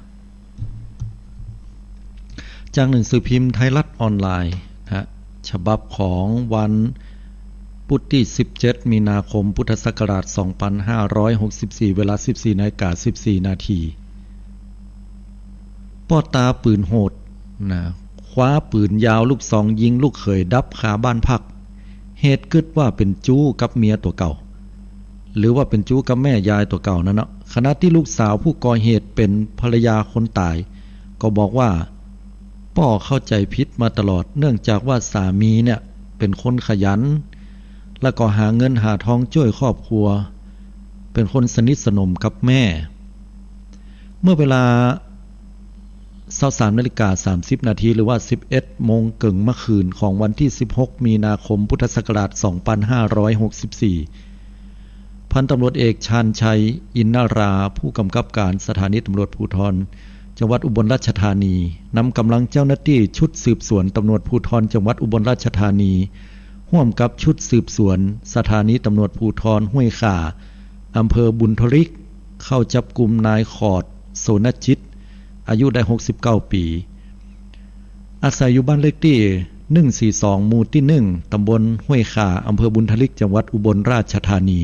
จากหนังสือพิมพ์ไทยรัฐออนไลน์นะฮะ ฉบับของวันพุธตี้สิบเจ็ดมีนาคมพุทธศักราชสองพันห้าร้อยหกสิบสี่ เวลาสิบสี่นาฬิกาสิบสี่นาที ป้อตาปืนโหดนะ คว้าปืนยาวลูกซองยิงลูกเขยดับคาบ้านพัก เหตุกึ๊ดว่าเป๋นจู๊กับเมียตั๋วเก่า หรือว่าเป๋นจู๊กับแม่ยายตั๋วเก่านั่นเนาะ ขณะตี้ลูกสาวผู้ก่อเหตุเป๋นภรรยาคนต๋าย ก็บอกว่า ป้อเข้าใจ๋ผิดมาตลอด เนื่องจากว่าสามีเนี่ยเป๋นคนขยัน แล้วก็หาเงินหาทองจ้วยครอบครัว เป๋นคนสนิทสนมกับแม่ เมื่อเวลาซาวสามนาฬิกาสามสิบนาที หรือว่าสิบเอ็ดโมงเกิ่งเมื่อคืนของวันตี้สิบหกมีนาคมพุทธศักราชสองพันห้าร้อยหกสิบสี่ พันตำรวจเอกชาญชัย อินนารา ผู้กำกับการสถานีตำรวจภูธรจังหวัดอุบลราชธานี นำกำลังเจ้าหน้าตี้ชุดสืบสวนตำรวจภูธรจังหวัดอุบลราชธานี ฮ่วมกับชุดสืบสวนสถานีตำรวจภูธรห้วยข่า อำเภอบุญทลิก เข้าจับกุมนายขอด โสนจิต อายุได้หกสิบเก้าปี๋ อาศัยอยู่บ้านเลขตี้หนึ่งสี่สอง หมู่ตี้หนึ่ง ตำบลห้วยข่า อำเภอบุญทลิก จังหวัดอุบลราชธานี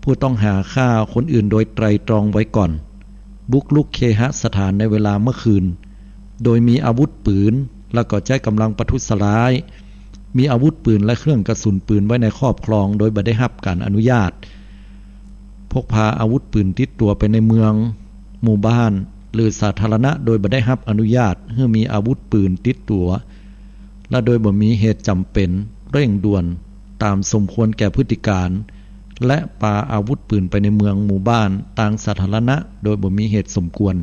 ผู้ต้องหาฆ่าคนอื่นโดยไตร่ตรองไว้ก่อน บุกรุกเคหสถานในเวลาเมื่อคืน โดยมีอาวุธปืน แล้วก็ใจ๊กำลังประทุษร้าย มีอาวุธปืนและเครื่องกระสุนปืนไว้ในครอบครองโดยบ่ได้ฮับการอนุญาต พกพาอาวุธปืนติดตั๋วไปในเมือง หมู่บ้าน หรือสาธารณะโดยบ่ได้ฮับอนุญาตหื้อมีอาวุธปืนติดตั๋ว และโดยบ่มีเหตุจ๋ำเป๋นเร่งด่วนต๋ามสมควรแก่พฤติก๋าร และปาอาวุธปืนไปในเมืองหมู่บ้านตางสาธารณะโดยบ่มีเหตุสมควร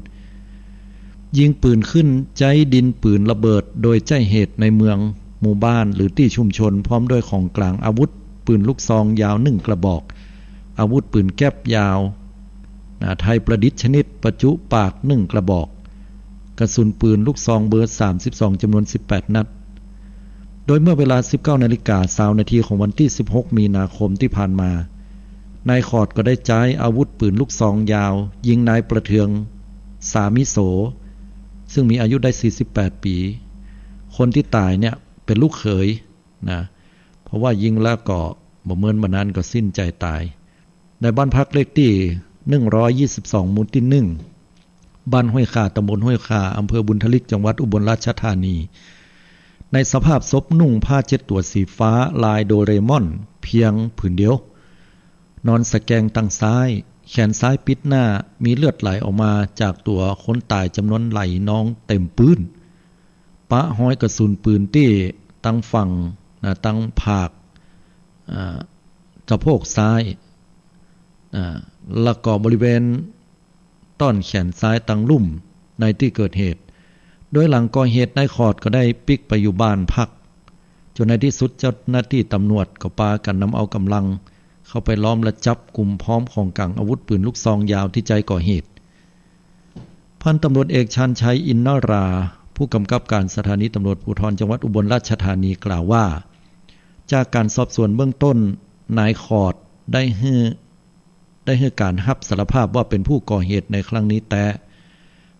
ยิงปืนขึ้น ใจ๊ดินปืนระเบิดโดยใจ้เหตุในเมืองหมู่บ้านหรือตี้ชุมชน พร้อมด้วยของกลางอาวุธปืนลูกซองยาวหนึ่งกระบอก อาวุธปืนแก๊ปยาว นะ ไทยประดิษฐ์ชนิดประจุปากหนึ่งกระบอก กระสุนปืนลูกซองเบอร์สามสิบสอง จ๋ำนวนสิบแปดนัด โดยเมื่อเวลาสิบเก้านาฬิกาซาวนาทีของวันตี้สิบหกมีนาคมตี้ผ่านมา นายขอดก็ได้ใจ๊อาวุธปืนลูกซองยาวยิงนายประเทือง สามิโส ซึ่งมีอายุได้สี่สิบแปดปี๋ คนตี้ต๋ายเนี่ยเป๋นลูกเขยนะ เพราะว่ายิงแล้วก็บ่เมินบ่นานก็สิ้นใจ๋ต๋าย ในบ้านพักเลขตี้หนึ่งร้อยยี่สิบสอง หมู่ตี้หนึ่ง บ้านห้วยข่า ตำบลห้วยข่า อำเภอบุญทลิก จังหวัดอุบลราชธานี ในสภาพศพนุ่งผ้าเช็ดตั๋วสีฟ้าลายโดเรมอนเพียงผืนเดียว นอนสะแกงตังซ้าย แขนซ้ายปิดหน้า มีเลือดไหลออกมาจากตั๋วคนต๋ายจ๋ำนวนหลายนองเต็มปื้น ปะฮอยกระสุนปืนตี้ตังฝั่งนะ ตังผาก อ่า สะโพกซ้าย อ่า แล้วก็บริเวณต้อนแขนซ้ายตังลุ่มในตี้เกิดเหตุ โดยหลังก่อเหตุนายขอดก็ได้ปิ๊กไปอยู่บ้านพัก จนในตี้สุดเจ้าหน้าตี้ตำรวจก็ปากั๋นนำเอาก๋ำลังเข้าไปล้อมและจับกุมพร้อมของกลางอาวุธปืนลูกซองยาวตี้ใจ๊ก่อเหตุ พันตำรวจเอกชาญชัย อินนารา ผู้กำกับการสถานีตำรวจภูธรจังหวัดอุบลราชธานีกล่าวว่า จากการสอบสวนเบื้องต้น นายขอดได้หื้อ ได้หื้อการฮับสารภาพว่าเป๋นผู้ก่อเหตุในครั้งนี้แต๊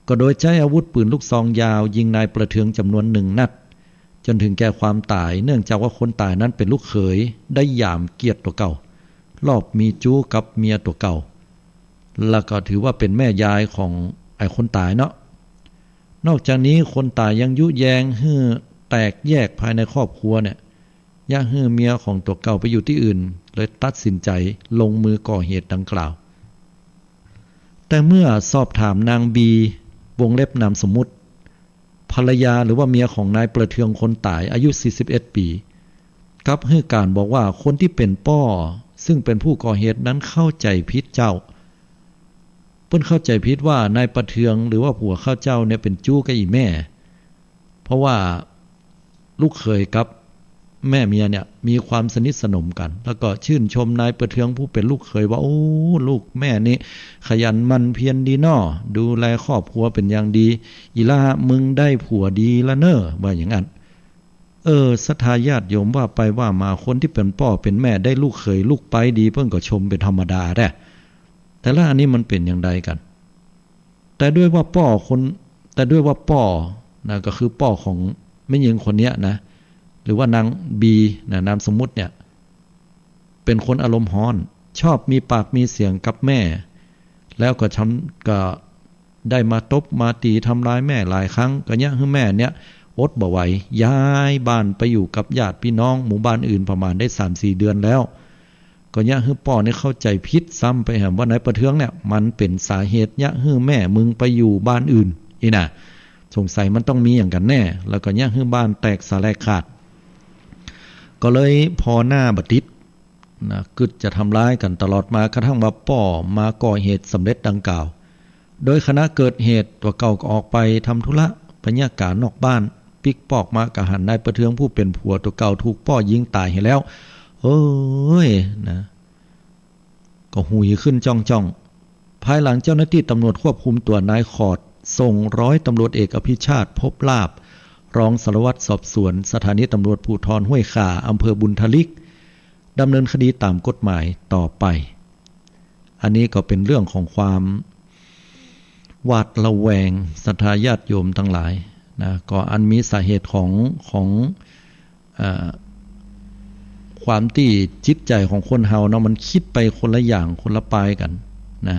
ก็โดยใจ๊อาวุธปืนลูกซองยาวยิงนายประเทืองจ๋ำนวนหนึ่งนัด จนถึงแก่ความต๋าย เนื่องจากว่าคนต๋ายนั้นเป๋นลูกเขย ได้หยามเกียรติตั๋วเก่า ลอบมีจู๊กับเมียตั๋วเก่า แล้วก็ถือว่าเป๋นแม่ยายของไอ้คนต๋ายเนาะ นอกจากนี้คนต๋ายยังยุแยงหื้อแตกแยกภายในครอบครัวเนี่ย เยียะหื้อเมียของตั๋วเก่าไปอยู่ตี้อื่น เลยตัดสินใจ๋ลงมือก่อเหตุดังกล่าว แต่เมื่อสอบถามนางบี วงเล็บนามสมมุติ ภรรยาหรือว่าเมียของนายประเทืองคนต๋าย อายุ สี่สิบเอ็ด ปี๋ กลับหื้อก๋านบอกว่าคนตี้เป๋นป้อ ซึ่งเป๋นผู้ก่อเหตุนั้นเข้าใจ๋ผิดเจ้า เปิ้นเข้าใจ๋ผิดว่านายประเทืองหรือว่าผัวข้าเจ้าเนี่ยเป๋นจู๊กับอี่แม่ เพราะว่าลูกเขยกับแม่เมียเนี่ยมีความสนิทสนมกั๋น แล้วก็ชื่นชมนายประเทืองผู้เป๋นลูกเขยว่า โอ้ ลูกแม่นี่ขยันหมั่นเพียรดีน้อ ดูแลครอบครัวเป๋นอย่างดี อีหล้ามึงได้ผัวดีละเน่อ ว่าอย่างนั้น เออ ศรัทธาญาติโยม ว่าไปว่ามาคนตี้เป๋นป้อเป๋นแม่ได้ลูกเขยลูกใป๊ดี เปิ้นก็ชมเป๋นธรรมดาแต๊ แต่ละอันนี้มันเป๋นอย่างใดกั๋น แต่ด้วยว่าป้อคน แต่ด้วยว่าป้อนะ ก็คือป้อของแม่ญิงคนเนี้ยนะ หรือว่านางบีนะ นามสมมุติเนี่ย เป๋นคนอารมณ์ฮ้อน ชอบมีปากมีเสียงกับแม่ แล้วก็ทำ ก็ได้มาตบมาตี๋ทำร้ายแม่หลายครั้ง ก็เยียะหื้อแม่เนี่ยอดบ่ไหว ย้ายบ้านไปอยู่กับญาติพี่น้องหมู่บ้านอื่นประมาณได้สามสี่เดือนแล้ว ก็เยียะหื้อป้อเนี่ยเข้าใจ๋ผิดซ้ำไปแหมว่านายประเทืองเนี่ยมันเป๋นสาเหตุเยียะหื้อแม่มึงไปอยู่บ้านอื่น อี้นะ สงสัยมันต้องมีอย่างกั๋นแน่ แล้วก็เยียะหื้อบ้านแตกสาแหรกขาด ก็เลยผ่อหน้าบ่ติดนะ กึ๊ดจะทำร้ายกั๋นตลอดมา กระทั่งว่าป้อมาก่อเหตุสำเร็จดังกล่าว โดยขณะเกิดเหตุตั๋วเก่าก็ออกไปทำธุระ ไปเยียะก๋านนอกบ้าน ปิ๊กปอกมาก็หันนายประเทืองผู้เป๋นผัวตั๋วเก่าถูกป้อยิงต๋ายเหียแล้ว เฮ้ย นะ ก็หุยขึ้นจ้องๆ ภายหลังเจ้าหน้าตี้ตำรวจควบคุมตัวนายขอด ส่งร้อยตำรวจเอกอภิชาติ ภพลาภ รองสารวัตรสอบสวนสถานีตำรวจภูธรห้วยข่า อำเภอบุญทลิก ดำเนินคดีต๋ามกฎหมายต่อไป อันนี้ก็เป๋นเรื่องของความหวาดระแวง ศรัทธาญาติโยมตังหลายนะ ก็อันมีสาเหตุของ ของ อ่า ความตี้จิตใจ๋ของคนเฮาเนาะ มันกึ๊ดไปคนละอย่างคนละปายกั๋นนะ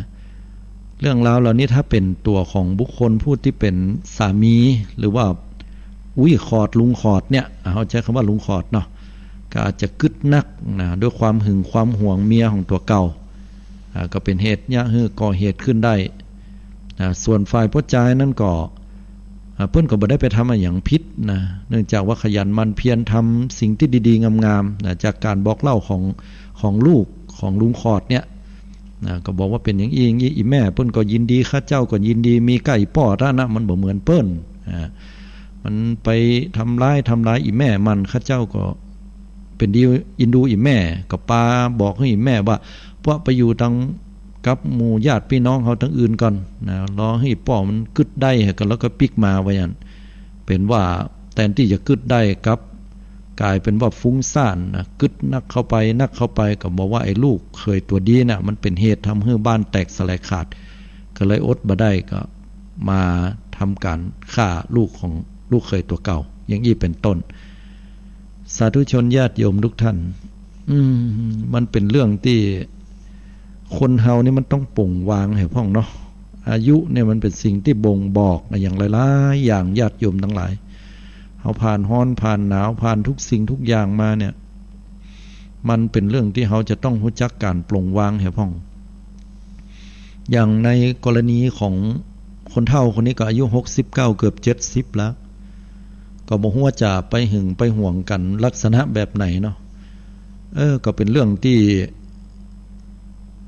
เรื่องราวเหล่านี้ถ้าเป๋นตั๋วของบุคคลผู้ตี้เป๋นสามี หรือว่า อุ๊ย ขอด ลุงขอดเนี่ย เฮาใจ๊กำว่าลุงขอดเนาะ ก็อาจจะกึ๊ดนักนะ ด้วยความหึงความหวงเมียของตั๋วเก่า อ่า ก็เป๋นเหตุเยียะหื้อก่อเหตุขึ้นได้ อ่า ส่วนฝ่ายป้อจายนั้นก็ อ่า เปิ้นก็บ่ได้ไปทำอะหยังผิดนะ เนื่องจากว่าขยันหมั่นเพียรทำสิ่งตี้ดีๆ งามๆ นะ จากก๋านบอกเล่าของ ของลูกของลุงขอดเนี่ยนะ ก็บอกว่าเป๋นอย่างอี้อย่างอี้ อี่แม่เปิ้นก็ยินดี ข้าเจ้าก็ยินดี มีก้าอี่ป้อต้านะ มันบ่เหมือนเปิ้น อ่า มันไปทำร้าย ทำลายอี่แม่มัน ข้าเจ้าก็เป๋นดีอินดูอี่แม่ ก็ปาบอกหื้ออี่แม่ว่า ปะไปอยู่ตังกับหมู่ญาติพี่น้องเฮาตังอื่นก่อนนะ รอหื้อป้อมันกึ๊ดได้ก่อน แล้วก็ปิ๊กมา ว่าอย่างนั้น เป๋นว่าแตนตี้จะกึ๊ดได้กลับก๋ายเป๋นว่าฟุ้งซ่านนะ กึ๊ดนักเข้าไป นักเข้าไป ก็บอกว่าไอ้ลูกเขยตั๋วดีน่ะ มันเป๋นเหตุทำหื้อบ้านแตกสาแหรกขาด ก็เลยอดบ่ได้ ก็มาทำก๋านฆ่าลูกของลูกเขยตั๋วเก่า อย่างอี้เป๋นต้น สาธุชนญาติโยมทุกท่าน อืม มันเป๋นเรื่องตี้ คนเฮานี่มันต้องปล่อยวางเหียพ่องเนาะ อายุเนี่ยมันเป๋นสิ่งตี้บ่งบอกอะหยังหลายๆ อย่าง ญาติโยมตังหลาย เฮาผ่านฮ้อนผ่านหนาว ผ่านทุกสิ่งทุกอย่างมาเนี่ย มันเป๋นเรื่องตี้เฮาจะต้องฮู้จักก๋านปล่อยวางเหียพ่อง อย่างในกรณีของคนเฒ่าคนนี้ก็อายุ หกสิบเก้า เกือบ เจ็ดสิบ แล้ว ก็บ่ฮู้ว่าจะไปหึงไปหวงกั๋นลักษณะแบบไหนเนาะ เออ ก็เป๋นเรื่องตี้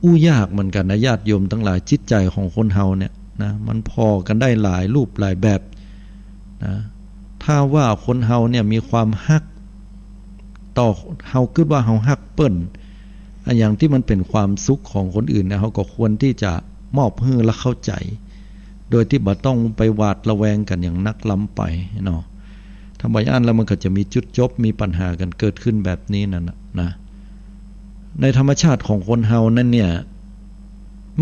อู้ยากเหมือนกั๋นนะ ญาติโยมตังหลาย จิตใจ๋ของคนเฮาเนี่ยนะ มันผ่อกั๋นได้หลายรูปหลายแบบนะ ถ้าว่าคนเฮาเนี่ยมีความฮักต่อ เฮากึ๊ดว่าเฮาฮักเปิ้น อะหยังตี้มันเป๋นความสุขของคนอื่นเนี่ย เฮาก็ควรตี้จะมอบหื้อและเข้าใจ๋ โดยตี้บ่ต้องไปหวาดระแวงกั๋นอย่างนักล้ำไปเนาะ ถ้าบ่อั้นแล้วมันก็จะมีจุดจบ มีปัญหากั๋นเกิดขึ้นแบบนี้นั่นน่ะนะ ในธรรมชาติของคนเฮานั้นเนี่ย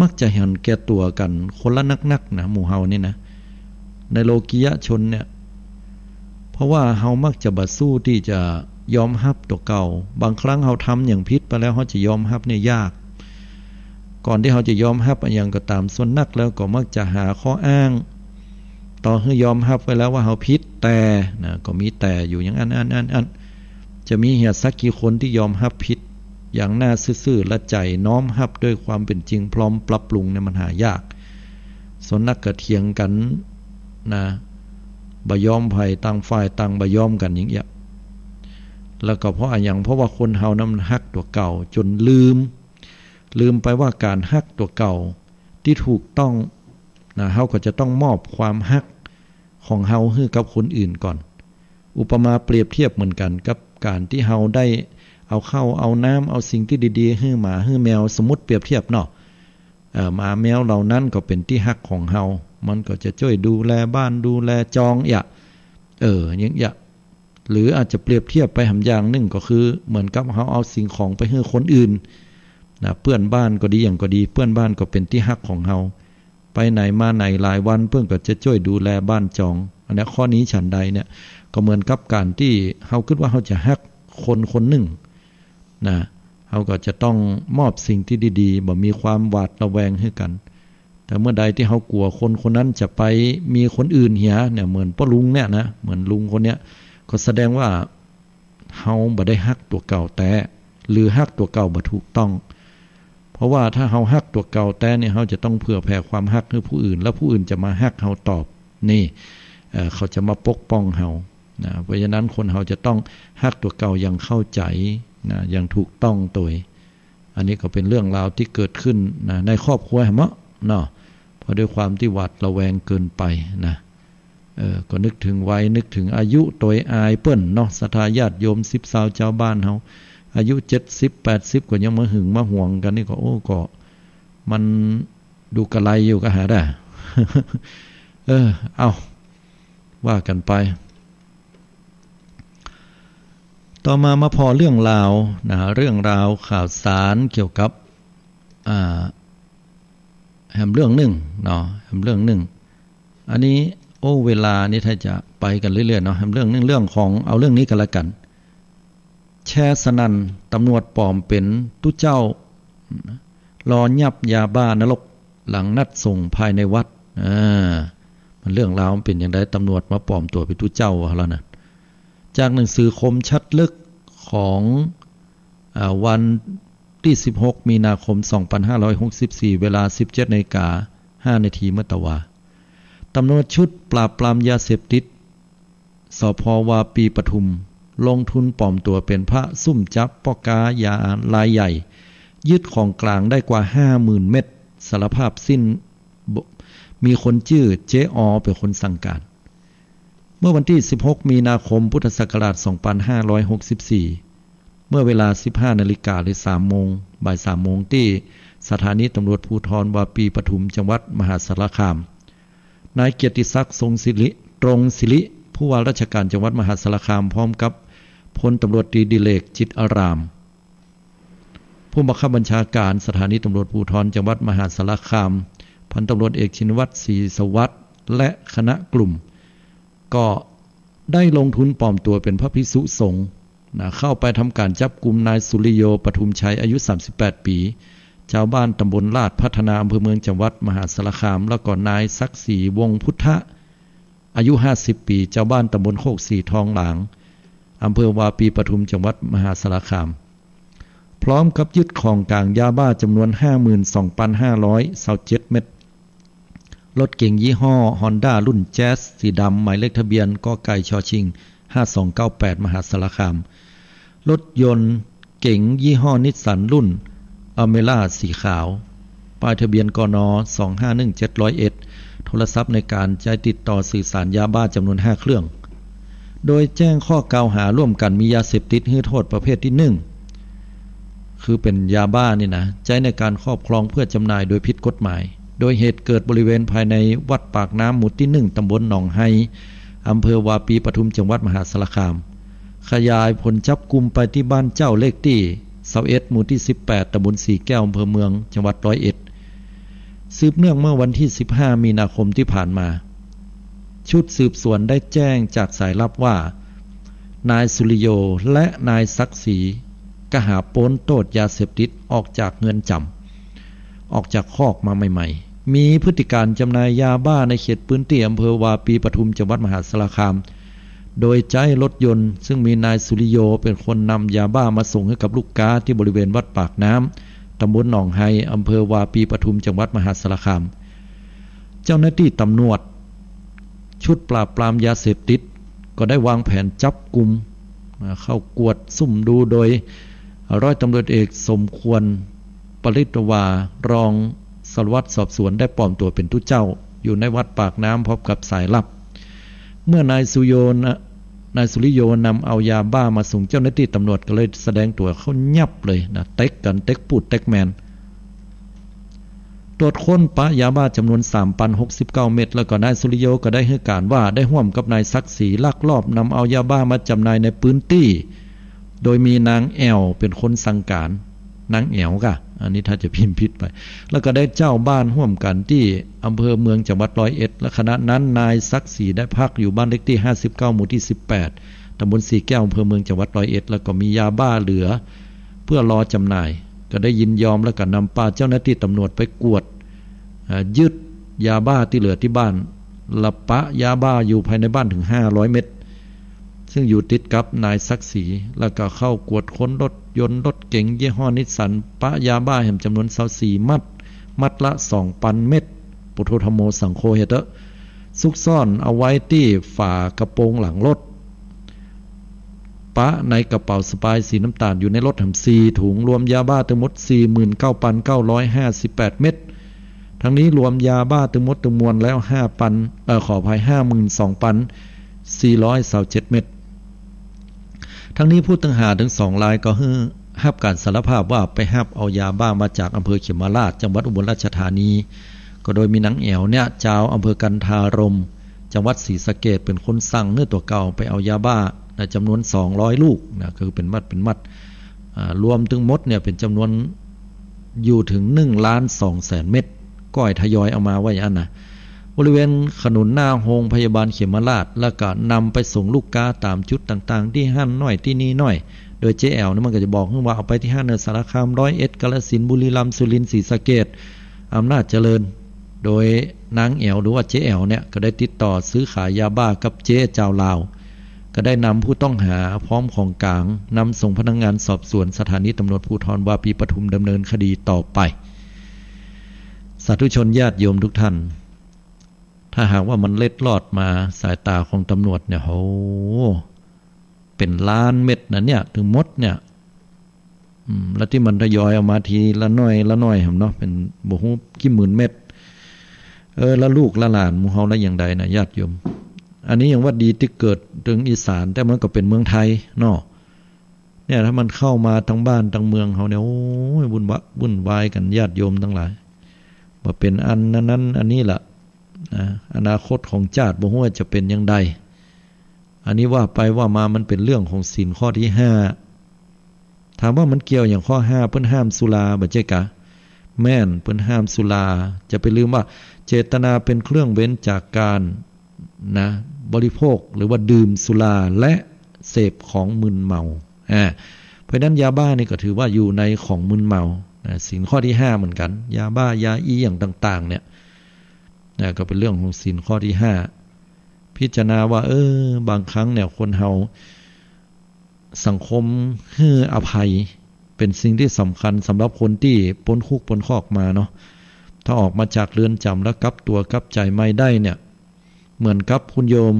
มักจะหันแก่ตั๋วกั๋นคนละนักๆ นะ หมู่เฮานี่นะ ในโลกียชนเนี่ย เพราะว่าเฮามักจะบ่สู้ตี้จะยอมฮับตั๋วเก่า บางครั้งเฮาทำหยังผิดไปแล้ว เฮาจะยอมฮับเนี่ยยาก ก่อนตี้เฮาจะยอมฮับอะหยังก็ต๋าม ส่วนนักแล้วก็มักจะหาข้ออ้าง ต่อหื้อยอมฮับไว้แล้วว่าเฮาผิด แต่ นะ ก็มีแต่อยู่อย่างอั้น อั้น อั้น อั้น จะมีเหียสักกี่คนตี้ยอมฮับผิดอย่างหน้าซื่อๆ และใจ๋น้อมฮับด้วยความเป๋นจริง พร้อมปรับปรุงเนี่ย มันหายาก ส่วนนักก็เถียงกั๋น นะ บ่ยอมใผ ต่างฝ่ายต่างบ่ยอมกั๋นอย่างเอี้ย แล้วก็เพราะอะหยัง เพราะว่าคนเฮานั้นมันฮักตั๋วเก่าจ๋นลืม ลืมไปว่าก๋านฮักตั๋วเก่าตี้ถูกต้อง นะ เฮาก็จะต้องมอบความฮักของเฮาหื้อกับคนอื่นก่อน อุปมาเปรียบเทียบเหมือนกั๋นกับก๋านตี้เฮาได้เอาข้าว เอาน้ำ เอาสิ่งตี้ดีๆ หื้อหมา หื้อแมว สมมุติเปรียบเทียบเนาะ เอ่อ หมาแมวเหล่านั้นก็เป๋นตี้ฮักของเฮา มันก็จะจ้วยดูแลบ้าน ดูแลจองเอี้ย เออ อย่างเอี้ย หรืออาจจะเปรียบเทียบไปหำอย่างนึ่งก็คือ เหมือนกับเฮาเอาสิ่งของไปหื้อคนอื่น นะ เปื้อนบ้านก็ดี หยังก็ดี เปื้อนบ้านก็เป๋นตี้ฮักของเฮา ไปไหนมาไหนหลายวัน เปิ้นก็จะจ้วยดูแลบ้านจอง อันเนี้ย ข้อนี้ฉันใดเนี่ย ก็เหมือนกับก๋านตี้เฮากึ๊ดว่าเฮาจะฮักคนคนนึ่ง นะ เฮาก็จะต้องมอบสิ่งตี้ดีๆ บ่มีความหวาดระแวงหื้อกั๋น แต่เมื่อใดตี้เฮากั๋วคนคนนั้นจะไปมีคนอื่นเหียเนี่ย เหมือนป้อลุงเนี่ยนะ เหมือนลุงคนเนี้ย ก็แสดงว่าเฮาบ่ได้ฮักตั๋วเก่าแต๊ หรือฮักตั๋วเก่าบ่ถูกต้อง เพราะว่าถ้าเฮาฮักตั๋วเก่าแต๊เนี่ย เฮาจะต้องเผื่อแผ่ความฮักหื้อผู้อื่น แล้วผู้อื่นจะมาฮักเฮาตอบ นี่ เอ่อ เขาจะมาปกป้องเฮา นะ เพราะฉะนั้นคนเฮาจะต้องฮักตั๋วเก่าอย่างเข้าใจ๋ นะ อย่างถูกต้องตวย อันนี้ก็เป๋นเรื่องราวตี้เกิดขึ้น นะ ในครอบครัวแหมเนาะ เพราะด้วยความตี้หวาดระแวงเกินไป นะ เออ ก็นึกเถิงวัย นึกเถิงอายุตวยอายเปิ้นเนาะ ศรัทธาญาติโยมสิบซาวจาวบ้านเฮา อายุเจ็ดสิบแปดสิบก็ยังมาหึงมาหวงกั๋นนี่ก็ โอ้ ก็มันดูกะไรอยู่ ก็หาได้ เออ เอ้า ว่ากั๋นไป ต่อมามาผ่อเรื่องราวนะ เรื่องราวข่าวสารเกี่ยวกับ อ่า แหมเรื่องนึ่งเนาะ แหมเรื่องนึ่ง อันนี้ โอ้ เวลานี่ถ้าจะไปกั๋นเรื่อยๆ เนาะ แหมเรื่องนึ่ง เรื่องของ เอาเรื่องนี้กั๋นละกั๋น แชร์สนั่น ตำรวจปลอมเป๋นตุ๊เจ้า ลอยับยาบ้านรก หลังนัดส่งภายในวัด อ่า มันเรื่องราวมันเป๋นอย่างใด ตำรวจมาปลอมตั๋วเป๋นตุ๊เจ้าว่าแล้วนะ จากหนังสือคมชัดลึกของ อ่า วันตี้สิบหกมีนาคมสองปันห้าร้อยหกสิบสี่ เวลาสิบเจ็ดนาฬิกาห้านาทีเมื่อตะวา ตำรวจชุดปราบปรามยาเสพติด สภ.วาปีปทุม ลงทุนปลอมตั๋วเป๋นพระซุ่มจับป้อก๊ายารายใหญ่ ยึดของกลางได้กว่าห้าหมื่นเม็ด สารภาพสิ้น มีคนจื้อเจ๊ออเป๋นคนสั่งก๋าน เมื่อวันตี้สิบหกมีนาคมพุทธศักราชสองปันห้าร้อยหกสิบสี่ เมื่อเวลาสิบห้านาฬิกาหรือสามโมง บ่ายสามโมง ตี้สถานีตำรวจภูธรวาปีปทุม จังหวัดมหาสารคาม นายเกียรติศักดิ์ ทรงศิริ ตรงศิริ ผู้ว่าราชการจังหวัดมหาสารคาม พร้อมกับพลตำรวจตรีดิเรก จิตอาราม ผู้บังคับบัญชาการสถานีตำรวจภูธรจังหวัดมหาสารคาม พันตำรวจเอกชินวัตร ศรีสวัสดิ์ และคณะกลุ่ม ก็ได้ลงทุนปลอมตั๋วเป๋นพระภิกษุสงฆ์ นะ เข้าไปทำก๋านจับกุมนายสุริโย ปทุมชัย อายุสามสิบแปดปี๋ จาวบ้านตำบลราชพัฒนา อำเภอเมือง จังหวัดมหาสารคาม แล้วก็นายศักดิ์ศรี วงศ์พุทธะ อายุห้าสิบปี๋ จาวบ้านตำบลโคกศรีทองหลาง อำเภอวาปีปทุม จังหวัดมหาสารคาม พร้อมกับยึดของกลางยาบ้าจ๋ำนวนห้าหมื่นสองปันห้าร้อยซาวเจ็ดเม็ด รถเก๋งยี่ห้อฮอนด้ารุ่นแจ๊สสีดำ หมายเลขทะเบียน ก.ไก่ ช.ชิง ห้าสองเก้าแปด มหาสารคาม รถยนต์เก๋งยี่ห้อนิสสันรุ่นอเมร่าสีขาว ป้ายทะเบียน กน สองห้าหนึ่งเจ็ด ร้อยเอ็ด โทรศัพท์ในก๋านใจ๊ติดต่อสื่อสารยาบ้าจ๋ำนวนห้าเครื่อง โดยแจ้งข้อกล่าวหาร่วมกั๋นมียาเสพติดหื้อโทษประเภทตี้หนึ่ง คือเป๋นยาบ้านี่นะ ใจ๊ในก๋านครอบครองเพื่อจ๋ำหน่ายโดยผิดกฎหมาย โดยเหตุเกิดบริเวณภายในวัดปากน้ำหมู่ตี้หนึ่ง ตำบลหนองไฮ อำเภอวาปีปทุม จังหวัดมหาสารคาม ขยายผลจับกุมไปตี้บ้านเจ้าเลขตี้ซาวเอ็ด หมู่ตี้สิบแปด ตำบลสีแก้ว อำเภอเมือง จังหวัดร้อยเอ็ด สืบเนื่องเมื่อวันตี้สิบห้ามีนาคมตี้ผ่านมา ชุดสืบสวนได้แจ้งจากสายลับว่า นายสุริโยและนายศักดิ์ศรี ก็หาป๊นโต้ษยาเสพติดออกจากเฮือนจ๋ำ ออกจากคอกมาใหม่ๆ มีพฤติการจำหน่ายยาบ้าในเขตพื้นตี้อำเภอวาปีปทุม จังหวัดมหาสารคาม โดยใจ๊รถยนต์ ซึ่งมีนายสุริโยเป็นคนนำยาบ้ามาส่งหื้อกับลูกก๊าตี้บริเวณวัดปากน้ำ ตำบลหนองไฮ อำเภอวาปีปทุม จังหวัดมหาสารคาม เจ้าหน้าตี้ตำรวจชุดปราบปรามยาเสพติด ก็ได้วางแผนจับกุม อ่า เข้ากวดซุ่มดูโดย ร้อยตำรวจเอกสมควร ปริตวา รองสารวัตรสอบสวน ได้ปลอมตั๋วเป๋นตุ๊เจ้า อยู่ในวัดปากน้ำ พร้อมกับสายลับ เมื่อนายสุโยนะ นายสุริโยนำเอายาบ้ามาส่ง เจ้าหน้าตี้ตำรวจก็เลยแสดงตั๋วเข้ายับเลยนะ เต๊กกั๋น เต๊กปูดเต๊กแมน ตรวจค้นปะยาบ้าจ๋ำนวน สามปันหกสิบเก้าเม็ด แล้วก็นายสุริโยก็ได้หื้อก๋านว่าได้ฮ่วมกับนายศักดิ์ศรีลักลอบนำเอายาบ้ามาจ๋ำหน่ายในพื้นตี้ โดยมีนางแอ๋วเป๋นคนสั่งก๋าน นางแอ๋วก่ะ อันนี้ถ้าจะพิมพ์ผิดไป แล้วก็ได้เจ้าบ้านฮ่วมกั๋นตี้อำเภอเมืองจังหวัดร้อยเอ็ด และขณะนั้นนายศักดิ์ศรีได้พักอยู่บ้านเลขตี้ห้าสิบเก้า หมู่ตี้สิบแปด ตำบลสีแก้ว อำเภอเมืองจังหวัดร้อยเอ็ด แล้วก็มียาบ้าเหลือ เพื่อรอจ๋ำหน่าย ก็ได้ยินยอมแล้วก็นำปาเจ้าหน้าตี้ตำรวจไปกวด อ่า ยึดยาบ้าตี้เหลือตี้บ้าน และปะยาบ้าอยู่ภายในบ้านเถิงห้าร้อยเม็ด ซึ่งอยู่ติดกับนายศักดิ์ศรี แล้วก็เข้ากวดค้นรถยนต์รถเก๋งยี่ห้อนิสสัน ปะยาบ้าแหมจ๋ำนวนซาวสี่มัด มัดละสองปันเม็ด ปุโธธัมโมสังโฆ เฮเต๊อะ ซุกซ่อนเอาไว้ตี้ฝากระโปรงหลังรถ ปะในกระเป๋าสะพายสีน้ำตาลอยู่ในรถแหมสี่ถุง รวมยาบ้าตึงหมด สี่หมื่นเก้าปันเก้าร้อยห้าสิบแปดเม็ด ทั้งนี้รวมยาบ้าตึงหมดตึงมวลแล้ว ห้าปัน เอ่อ ขออภัย ห้าหมื่นสองปันสี่ร้อยซาวเจ็ดเม็ด ทั้งนี้ผู้ต้องหาตึงสองรายก็หื้อฮับก๋านสารภาพว่าไปฮับเอายาบ้ามาจากอำเภอเขมราช จังหวัดอุบลราชธานี ก็โดยมีนางแอ๋วเนี่ย จาวอำเภอกันทารม จังหวัดศรีสะเกษ เป๋นคนสั่งหื้อตั๋วเก่าไปเอายาบ้านะ จ๋ำนวนสองร้อยลูกนะ คือเป๋นมัดเป๋นมัด อ่า รวมตึงหมดเนี่ยเป๋นจ๋ำนวนอยู่เถิงหนึ่งล้านสองแสนเม็ด ก้อยทยอยเอามาว่าอย่างนั้นนะ บริเวณถนนหน้าโฮงพยาบาลเขมราช แล้วก็นำไปส่งลูกก๊าต๋ามจุดต่างๆ ตี้หั้นหน้อยตี้นี่หน้อย โดยเจ๊แอ๋วเนี่ยมันก็จะบอกหื้อว่าเอาไปตี้หั้นเนินสารคาม ร้อยเอ็ด กาฬสินธุ์ บุรีรัมย์ สุรินทร์ ศรีสะเกษ อำนาจเจริญ โดยนางแอ๋วหรือว่าเจ๊แอ๋วเนี่ยก็ได้ติดต่อซื้อขายยาบ้ากับเจ๊จาวลาว ก็ได้นำผู้ต้องหาพร้อมของกลางนำส่งพนักงานสอบสวนสถานีตำรวจภูธรวาปีปทุมดำเนินคดีต่อไป สาธุชนญาติโยมทุกท่าน ถ้าหากว่ามันเล็ดลอดมาสายต๋าของตำรวจเนี่ย โห เป๋นล้านเม็ดนะเนี่ย ตึงหมดเนี่ย อืม แล้วตี้มันทยอยเอามาทีละหน้อยละหน้อยแหมเนาะ เป๋นบ่ฮู้กี่หมื่นเม็ด เออ แล้วลูกแล้วหลานหมู่เฮาแล้วอย่างใดนะญาติโยม อันนี้ยังว่าดีตี้เกิดตึงอีสาน แต่มันก็เป๋นเมืองไทยเนาะ เนี่ย ถ้ามันเข้ามาตังบ้านตังเมืองเฮาเนี่ย โอ้ย วุ่นวะ วุ่นวายกั๋นญาติโยมตังหลาย บ่าเป๋นอันนั้นอันนี้ล่ะ นะ อนาคตของจาติบ่ฮู้ว่าจะเป๋นอย่างใด อันนี้ว่าไปว่ามามันเป๋นเรื่องของศีลข้อตี้ห้า ถามว่ามันเกี่ยวอย่างข้อห้า เปิ้นห้ามสุราบ่ใจ้กา แม่น เปิ้นห้ามสุรา จะไปลืมว่าเจตนาเป็นเครื่องเว้นจากการ นะ บริโภคหรือว่าดื่มสุราและเสพของมึนเมา อ่า เพราะฉะนั้นยาบ้านี่ก็ถือว่าอยู่ในของมึนเมา นะ ศีลข้อตี้ห้าเหมือนกั๋น ยาบ้า ยาอี้อย่างต่างๆ เนี่ย นะ ก็เป๋นเรื่องของศีลข้อตี้ห้า พิจารณาว่า เออ บางครั้งเนี่ยคนเฮา สังคมหื้ออภัยเป๋นสิ่งตี้สำคัญสำหรับคนตี้ป๊นคุกป๊นคอกมาเนาะ ถ้าออกมาจากเรือนจ๋ำแล้วกลับตั๋วกลับใจ๋ใหม่ได้เนี่ย เหมือนกับคุณโยม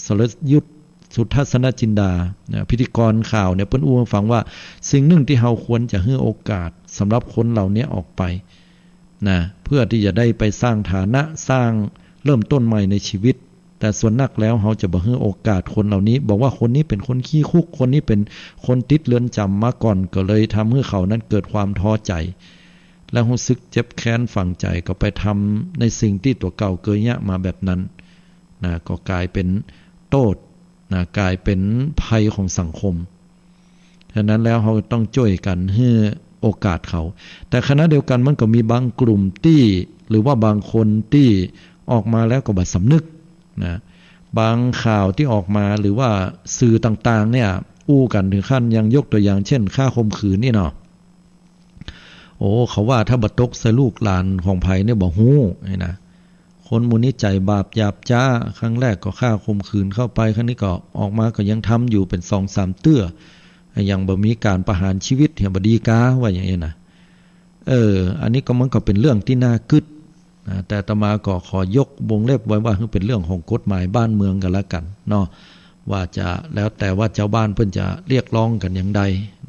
สรยุทธ สุทัศนจินดา นะ พิธีกรข่าวเนี่ย เปิ้นอู้หื้อฟังว่าสิ่งนึ่งตี้เฮาควรจะหื้อโอกาสสำหรับคนเหล่านี้ออกไป นะ เพื่อตี้จะได้ไปสร้างฐานะ สร้างเริ่มต้นใหม่ในชีวิต แต่ส่วนนักแล้วเฮาจะบ่หื้อโอกาสคนเหล่านี้ บอกว่าคนนี้เป๋นคนขี้คุก คนนี้เป๋นคนติดเรือนจ๋ำมาก่อน ก็เลยทำหื้อเขานั้นเกิดความท้อใจ๋ และฮู้สึกเจ็บแค้นฝังใจ๋ ก็ไปทำในสิ่งตี้ตั๋วเก่าเกยเยียะมาแบบนั้น นะ ก็ก๋ายเป๋นโต้ษ นะ ก๋ายเป๋นภัยของสังคม ฉะนั้นแล้วเฮาต้องจ้วยกั๋นหื้อโอกาสเขา แต่ขณะเดียวกั๋นมันก็มีบางกลุ่มตี้ หรือว่าบางคนตี้ออกมาแล้วก็บ่สำนึก นะ บางข่าวตี้ออกมา หรือว่าสื่อต่างๆ เนี่ย อู้กั๋นเถิงขั้นยังยกตั๋วอย่างเช่น ฆ่าข่มขืนนี่เนาะ โอ้ เขาว่าถ้าบ่ตกใส่ลูกหลานของใผเนี่ยบ่ฮู้ นี่นะ คนหมู่นี้ใจ๋บาปหยาบจ๊า ครั้งแรกก็ฆ่าข่มขืนเข้าไป ครั้งนี้ก็ออกมาก็ยังทำอยู่เป๋นสองสามเตื้อ ยังบ่มีก๋านประหารชีวิต ยังบ่ดีกา ว่าอย่างนี้นะ เออ อันนี้ก็มันก็เป๋นเรื่องตี้น่ากึ๊ด นะ แต่อาตมาก็ขอยกวงเล็บไว้ว่าหื้อเป๋นเรื่องของกฎหมายบ้านเมืองกั๋นละกั๋นเนาะ ว่าจะแล้วแต่ว่าจาวบ้านเปิ้นจะเรียกร้องกั๋นอย่างใด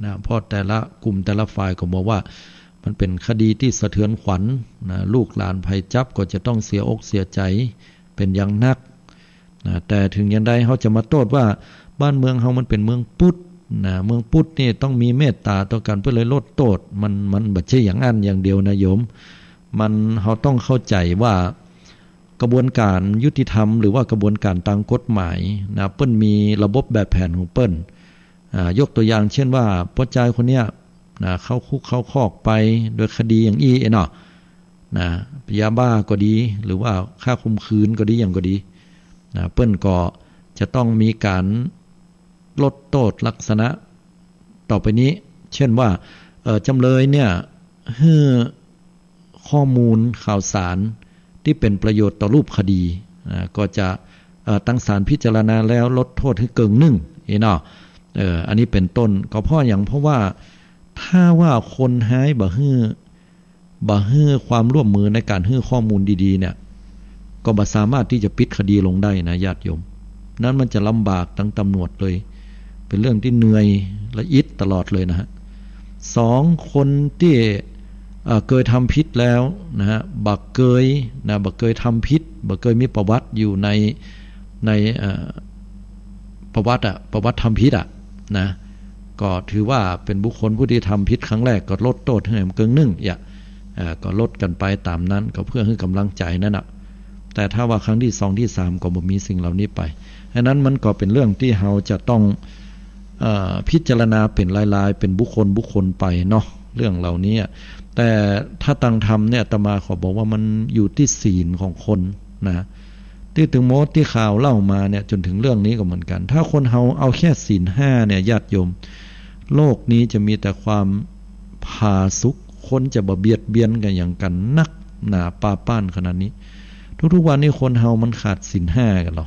นะ เพราะแต่ละกลุ่มแต่ละฝ่ายก็บอกว่ามันเป๋นคดีตี้สะเทือนขวัญนะ ลูกหลานใผจั๊บก็จะต้องเสียอกเสียใจ๋เป๋นอย่างนัก นะ แต่เถิงอย่างใดเฮาจะมาโต้ษว่าบ้านเมืองเฮามันเป๋นเมืองพุทธนะ เมืองพุทธนี่ต้องมีเมตต๋าต่อกั๋น เปิ้นเลยลดโต้ษ มัน มันบ่ใจ้อย่างอั้นอย่างเดียวนะโยม มัน เฮาต้องเข้าใจ๋ว่ากระบวนก๋านยุติธรรม หรือว่ากระบวนก๋านตางกฎหมายนะ เปิ้นมีระบบแบบแผนของเปิ้น อ่า ยกตั๋วอย่างเช่นว่า ป้อจายคนเนี้ย นะ เข้าคุกเข้าคอกไปโดยคดีอย่างอี้เนาะ นะ ยาบ้าก็ดี หรือว่าฆ่าข่มขืนก็ดี หยังก็ดี นะ เปิ้นก็จะต้องมีก๋านลดโต้ษลักษณะต่อไปนี้ เช่นว่า เอ่อ จ๋ำเลยเนี่ย หื้อข้อมูลข่าวสารตี้เป๋นประโยชน์ต่อรูปคดี นะ ก็จะ เอ่อ ตางศาลพิจารณาแล้วลดโต้ษหื้อเกิ่งนึ่ง อี้เนาะ เอ่อ อันนี้เป๋นต้น ก็เพราะหยัง เพราะว่าถ้าว่าคนฮ้ายบ่หื้อ บ่หื้อความร่วมมือในก๋านหื้อข้อมูลดีๆ เนี่ย ก็บ่สามารถตี้จะปิดคดีลงได้นะญาติโยม นั้นมันจะลำบากตางตำรวจเลย เป๋นเรื่องตี้เหนื่อยละอิดตลอดเลยนะฮะ สอง คนตี้ เอ่อ เกยทำผิดแล้วนะฮะ บ่เกยนะ บ่เกยทำผิด บ่เกยมีประวัติอยู่ใน ใน เอ่อ ประวัติอะ ประวัติทำผิดอะนะ ก็ถือว่าเป๋นบุคคลผู้ตี้ทำผิดครั้งแรก ก็ลดโต้ษหื้อเกิ่งนึ่ง อย่า เอ่อ ก็ลดกั๋นไปต๋ามนั้น ก็เปื้อหื้อกำลังใจ๋นั่นน่ะ แต่ถ้าว่าครั้งตี้สองตี้สามก็บ่มีสิ่งเหล่านี้ไป ฉะนั้นมันก็เป๋นเรื่องตี้เฮาจะต้อง เอ่อ พิจารณาเป๋นรายๆ เป๋นบุคคลบุคคลไปเนาะ เรื่องเหล่านี้อะ แต่ถ้าตางธรรมเนี่ย อาตมาขอบอกว่ามันอยู่ตี้ศีลของคนนะ ตี้ตึงโม้ตี้ข่าวเล่ามาเนี่ย จ๋นเถิงเรื่องนี้ก็เหมือนกั๋น ถ้าคนเฮาเอาแค่ศีลห้าเนี่ย ญาติโยม โลกนี้จะมีแต่ความผาสุก คนจะบ่เบียดเบียนกั๋นหยังกั๋นนักหนาปาป้านขนาดนี้ ทุกๆ วันนี้คนเฮามันขาดศีลห้ากั๋นเหรอ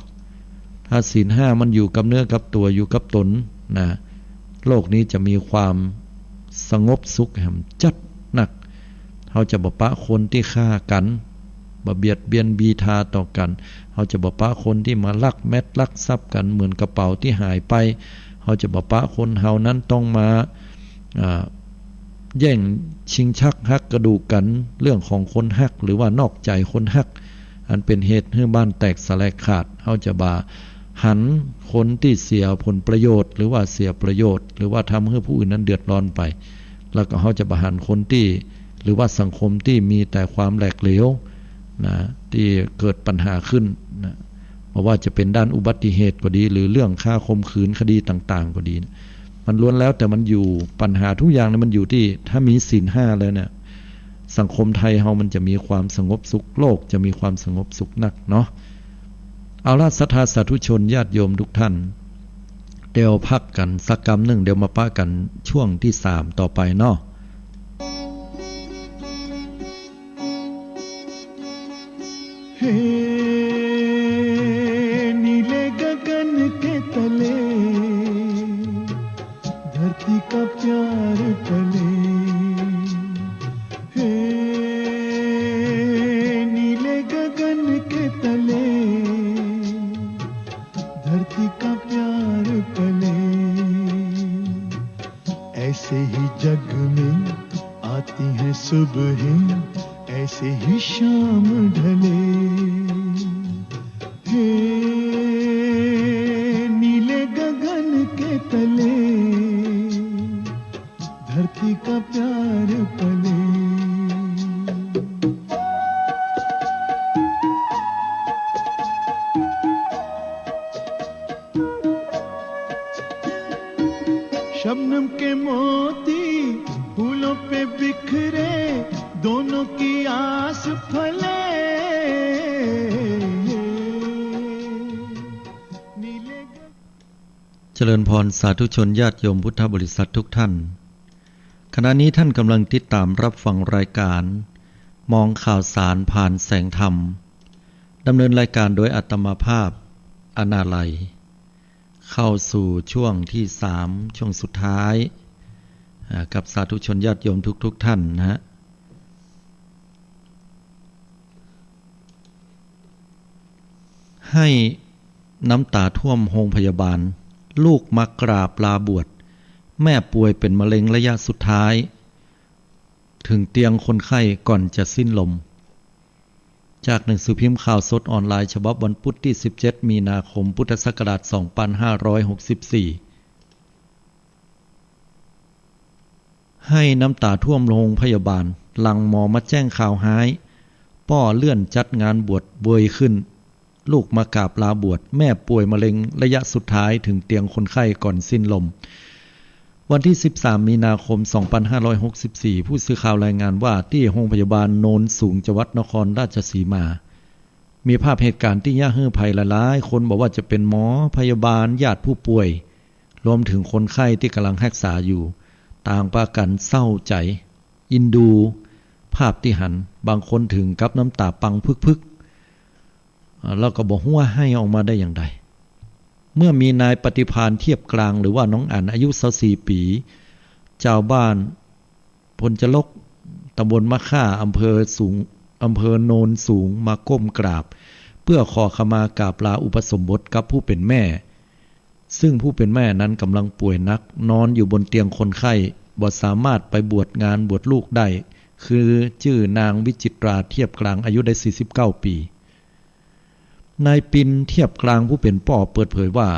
ถ้าศีลห้ามันอยู่กับเนื้อกับตั๋ว อยู่กับต๋นนะ โลกนี้จะมีความสงบสุขแหมจัดนัก เฮาจะบ่ปะคนตี้ฆ่ากั๋น บ่เบียดเบียนบีทาต่อกั๋น เฮาจะบ่ปะคนตี้มาลักแม็ดลักทรัพย์กั๋นเหมือนกระเป๋าตี้หายไป เฮาจะบ่ปะคนเฮานั้นต้องมา อ่า แย่งชิงชักหักกระดูกกั๋น เรื่องของคนฮัก หรือว่านอกใจ๋คนฮัก อันเป๋นเหตุหื้อบ้านแตกสาแหรกขาด เฮาจะบ่หันคนตี้เสียผลประโยชน์ หรือว่าเสียประโยชน์ หรือว่าทำหื้อผู้อื่นนั้นเดือดร้อนไป แล้วก็เฮาจะบ่หันคนตี้ หรือว่าสังคมตี้มีแต่ความแหลกเหลวนะ ตี้เกิดปัญหาขึ้นนะ บ่ว่าจะเป๋นด้านอุบัติเหตุก็ดี หรือเรื่องฆ่าข่มขืนคดีต่างๆ ก็ดี มันล้วนแล้วแต่มันอยู่ ปัญหาทุกอย่างเนี่ยมันอยู่ตี้ ถ้ามีศีลห้าแล้วเนี่ย สังคมไทยเฮามันจะมีความสงบสุข โลกจะมีความสงบสุขนักเนาะ เอาละ ศรัทธาสาธุชนญาติโยมทุกท่าน เดี๋ยวพักกั๋นสักกำนึ่ง เดี๋ยวมาปะกั๋นช่วงตี้สามต่อไปเนาะ हे नीले गगन के तले धरती का प्यार पले, हे नीले गगन के तले धरती का प्यार पले। ऐसे ही जग में आती हैं सुबहें, ऐसे ही शाम ढले। हे नीले गगन के तले धरती का प्यार पले। शबनम के मोती फूलों पे बिखरे, दोनों की आस फले। नीले เจริญพรสาธุชนญาติโยมพุทธบริษัททุกท่าน ขณะนี้ท่านกำลังติดตามรับฟังรายการมองข่าวสารผ่านแสงธรรม ดำเนินรายการโดยอาตมาภาพ อนาลัย เข้าสู่ช่วงที่สาม ช่วงสุดท้าย อ่า กับสาธุชนญาติโยมทุกๆ ท่านนะฮะ ให้น้ำต๋าท่วมโฮงพยาบาล ลูกมากราบลาบวช แม่ป่วยเป๋นมะเร็งระยะสุดท้าย ถึงเตียงคนไข้ก่อนจะสิ้นลม จากหนังสือพิมพ์ข่าวสดออนไลน์ฉบับวันพุธตี้สิบเจ็ด มีนาคม พุทธศักราช สองปันห้าร้อยหกสิบสี่ ให้น้ำต๋าท่วมโฮงพยาบาล หลังหมอมาแจ้งข่าวฮ้าย ป้อเลื่อนจัดงานบวชเวยขึ้น ลูกมากราบลาบวช แม่ป่วยมะเร็งระยะสุดท้าย ถึงเตียงคนไข้ก่อนสิ้นลม วันที่สิบสาม มีนาคม สองปันห้าร้อยหกสิบสี่ ผู้สื่อข่าวรายงานว่า ตี้โฮงพยาบาลโนนสูง จังหวัดนครราชสีมา มีภาพเหตุการณ์ตี้เยียะหื้อภัยหลายๆ คน บ่ว่าจะเป๋นหมอ พยาบาล ญาติผู้ป่วย รวมถึงคนไข้ตี้ก่ำลังฮักษาอยู่ ต่างปากั๋นเศร้าใจ๋ อินดูภาพตี้หัน บางคนเถิงกับน้ำต๋าปังพึกๆ อ่า แล้วก็บ่ฮู้ว่าไห้ออกมาได้อย่างใด เมื่อมีนายปฏิภาณ เทียบกลาง หรือว่าน้องอั๋น อายุซาวสี่ปี๋ จาวบ้านพลจรก ตำบลมะค่า อำเภอสูง อำเภอโนนสูง มาก้มกราบ เพื่อขอขมากราบลาอุปสมบทกับผู้เป๋นแม่ ซึ่งผู้เป๋นแม่นั้นก่ำลังป่วยหนัก นอนอยู่บนเตียงคนไข้ บ่สามารถไปบวชงานบวชลูกได้ คือจื้อนางวิจิตรา เทียบกลาง อายุได้สี่สิบเก้าปี๋ นายปิน เทียบกลาง ผู้เป๋นป้อเปิดเผยว่า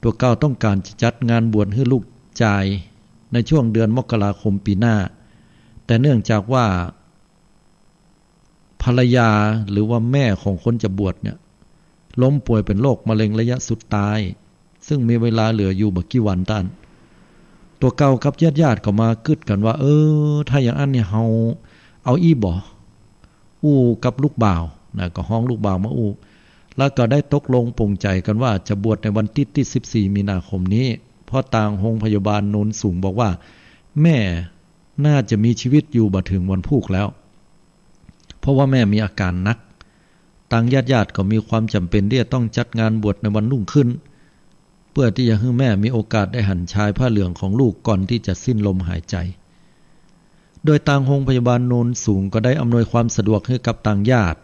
ตั๋วเก่าต้องก๋านจะจัดงานบวชหื้อลูกจายในช่วงเดือนมกราคมปี๋หน้า แต่เนื่องจากว่าภรรยาหรือว่าแม่ของคนจะบวชเนี่ย ล้มป่วยเป๋นโรคมะเร็งระยะสุดท้าย ซึ่งมีเวลาเหลืออยู่บ่กี่วันเต้านั้น ตั๋วเก่ากับญาติๆ ก็มากึ๊ดกั๋นว่า เออ ถ้าอย่างอั้นเนี่ย เฮาเอาอี้บ่ อู้กับลูกบ่าวนะ ก็ฮ้องลูกบ่าวมาอู้ แล้วก็ได้ตกลงปลงใจ๋กั๋นว่าจะบวชในวันตี้ ตี้สิบสี่ มีนาคมนี้ เพราะตางโฮงพยาบาลโนนสูงบอกว่า แม่น่าจะมีชีวิตอยู่บ่เถิงวันพูกแล้ว เพราะว่าแม่มีอาก๋านหนัก ตางญาติๆ ก็มีความจ๋ำเป๋นตี้จะต้องจัดงานบวชในวันรุ่งขึ้น เพื่อตี้จะหื้อแม่มีโอกาสได้หันชายผ้าเหลืองของลูกก่อนตี้จะสิ้นลมหายใจ๋ โดยตางโฮงพยาบาลโนนสูงก็ได้อำนวยความสะดวกหื้อกับตางญาติ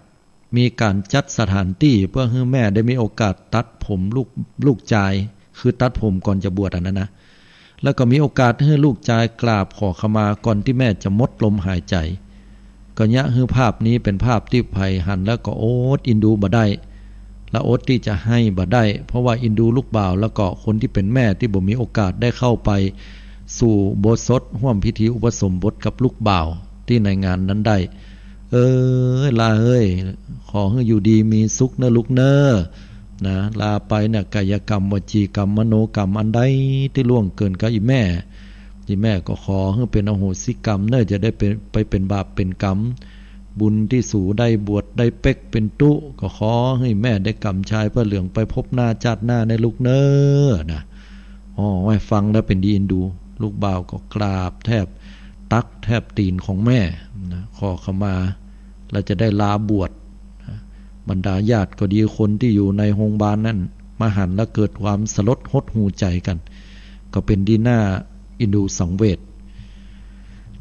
มีก๋านจัดสถานตี้เพื่อหื้อแม่ได้มีโอกาสตัดผมลูก ลูกจาย คือตัดผมก่อนจะบวชอันนั้นนะ แล้วก็มีโอกาสหื้อลูกจายกราบขอขมาก่อนตี้แม่จะหมดลมหายใจ๋ ก็เยียะหื้อภาพนี้เป๋นภาพตี้ใผหันแล้วก็อดอินดูบ่ได้ และอดตี้จะไห้บ่ได้ เพราะว่าอินดูลูกบ่าว แล้วก็คนตี้เป๋นแม่ตี้บ่มีโอกาสได้เข้าไปสู่อุโบสถ ฮ่วมพิธีอุปสมบทกับลูกบ่าวตี้ในงานนั้นได้ เอ้ย หล้าเอ้ย ขอหื้ออยู่ดีมีสุขเน่อลูกเน่อ นะ ลาไปเนี่ย กายกรรม วจีกรรม มโนกรรม อันใดตี้ล่วงเกินกับอี่แม่ อี่แม่ก็ขอหื้อเป๋นอโหสิกรรมเน่อ จะได้เป๋น ไปเป๋นบาปเป๋นกรรม บุญตี้สูได้บวชได้เป๊กเป๋นตุ๊ ก็ขอหื้อแม่ได้ก๋ำชายผ้าเหลืองไปพบหน้าจาติหน้าเน่อลูกเน่อ นะ อ้อ ไว้ฟังแล้วเป๋นดีอินดู ลูกบ่าวก็กราบแทบตักแทบตี๋นของแม่ นะ ขอขมา แล้วจะได้ลาบวช นะ บรรดาญาติก็ดี คนตี้อยู่ในโฮงบาลนั้น มาหันแล้วเกิดความสลดหดหู่ใจ๋กั๋น ก็เป๋นดีน่าอินดูสังเวช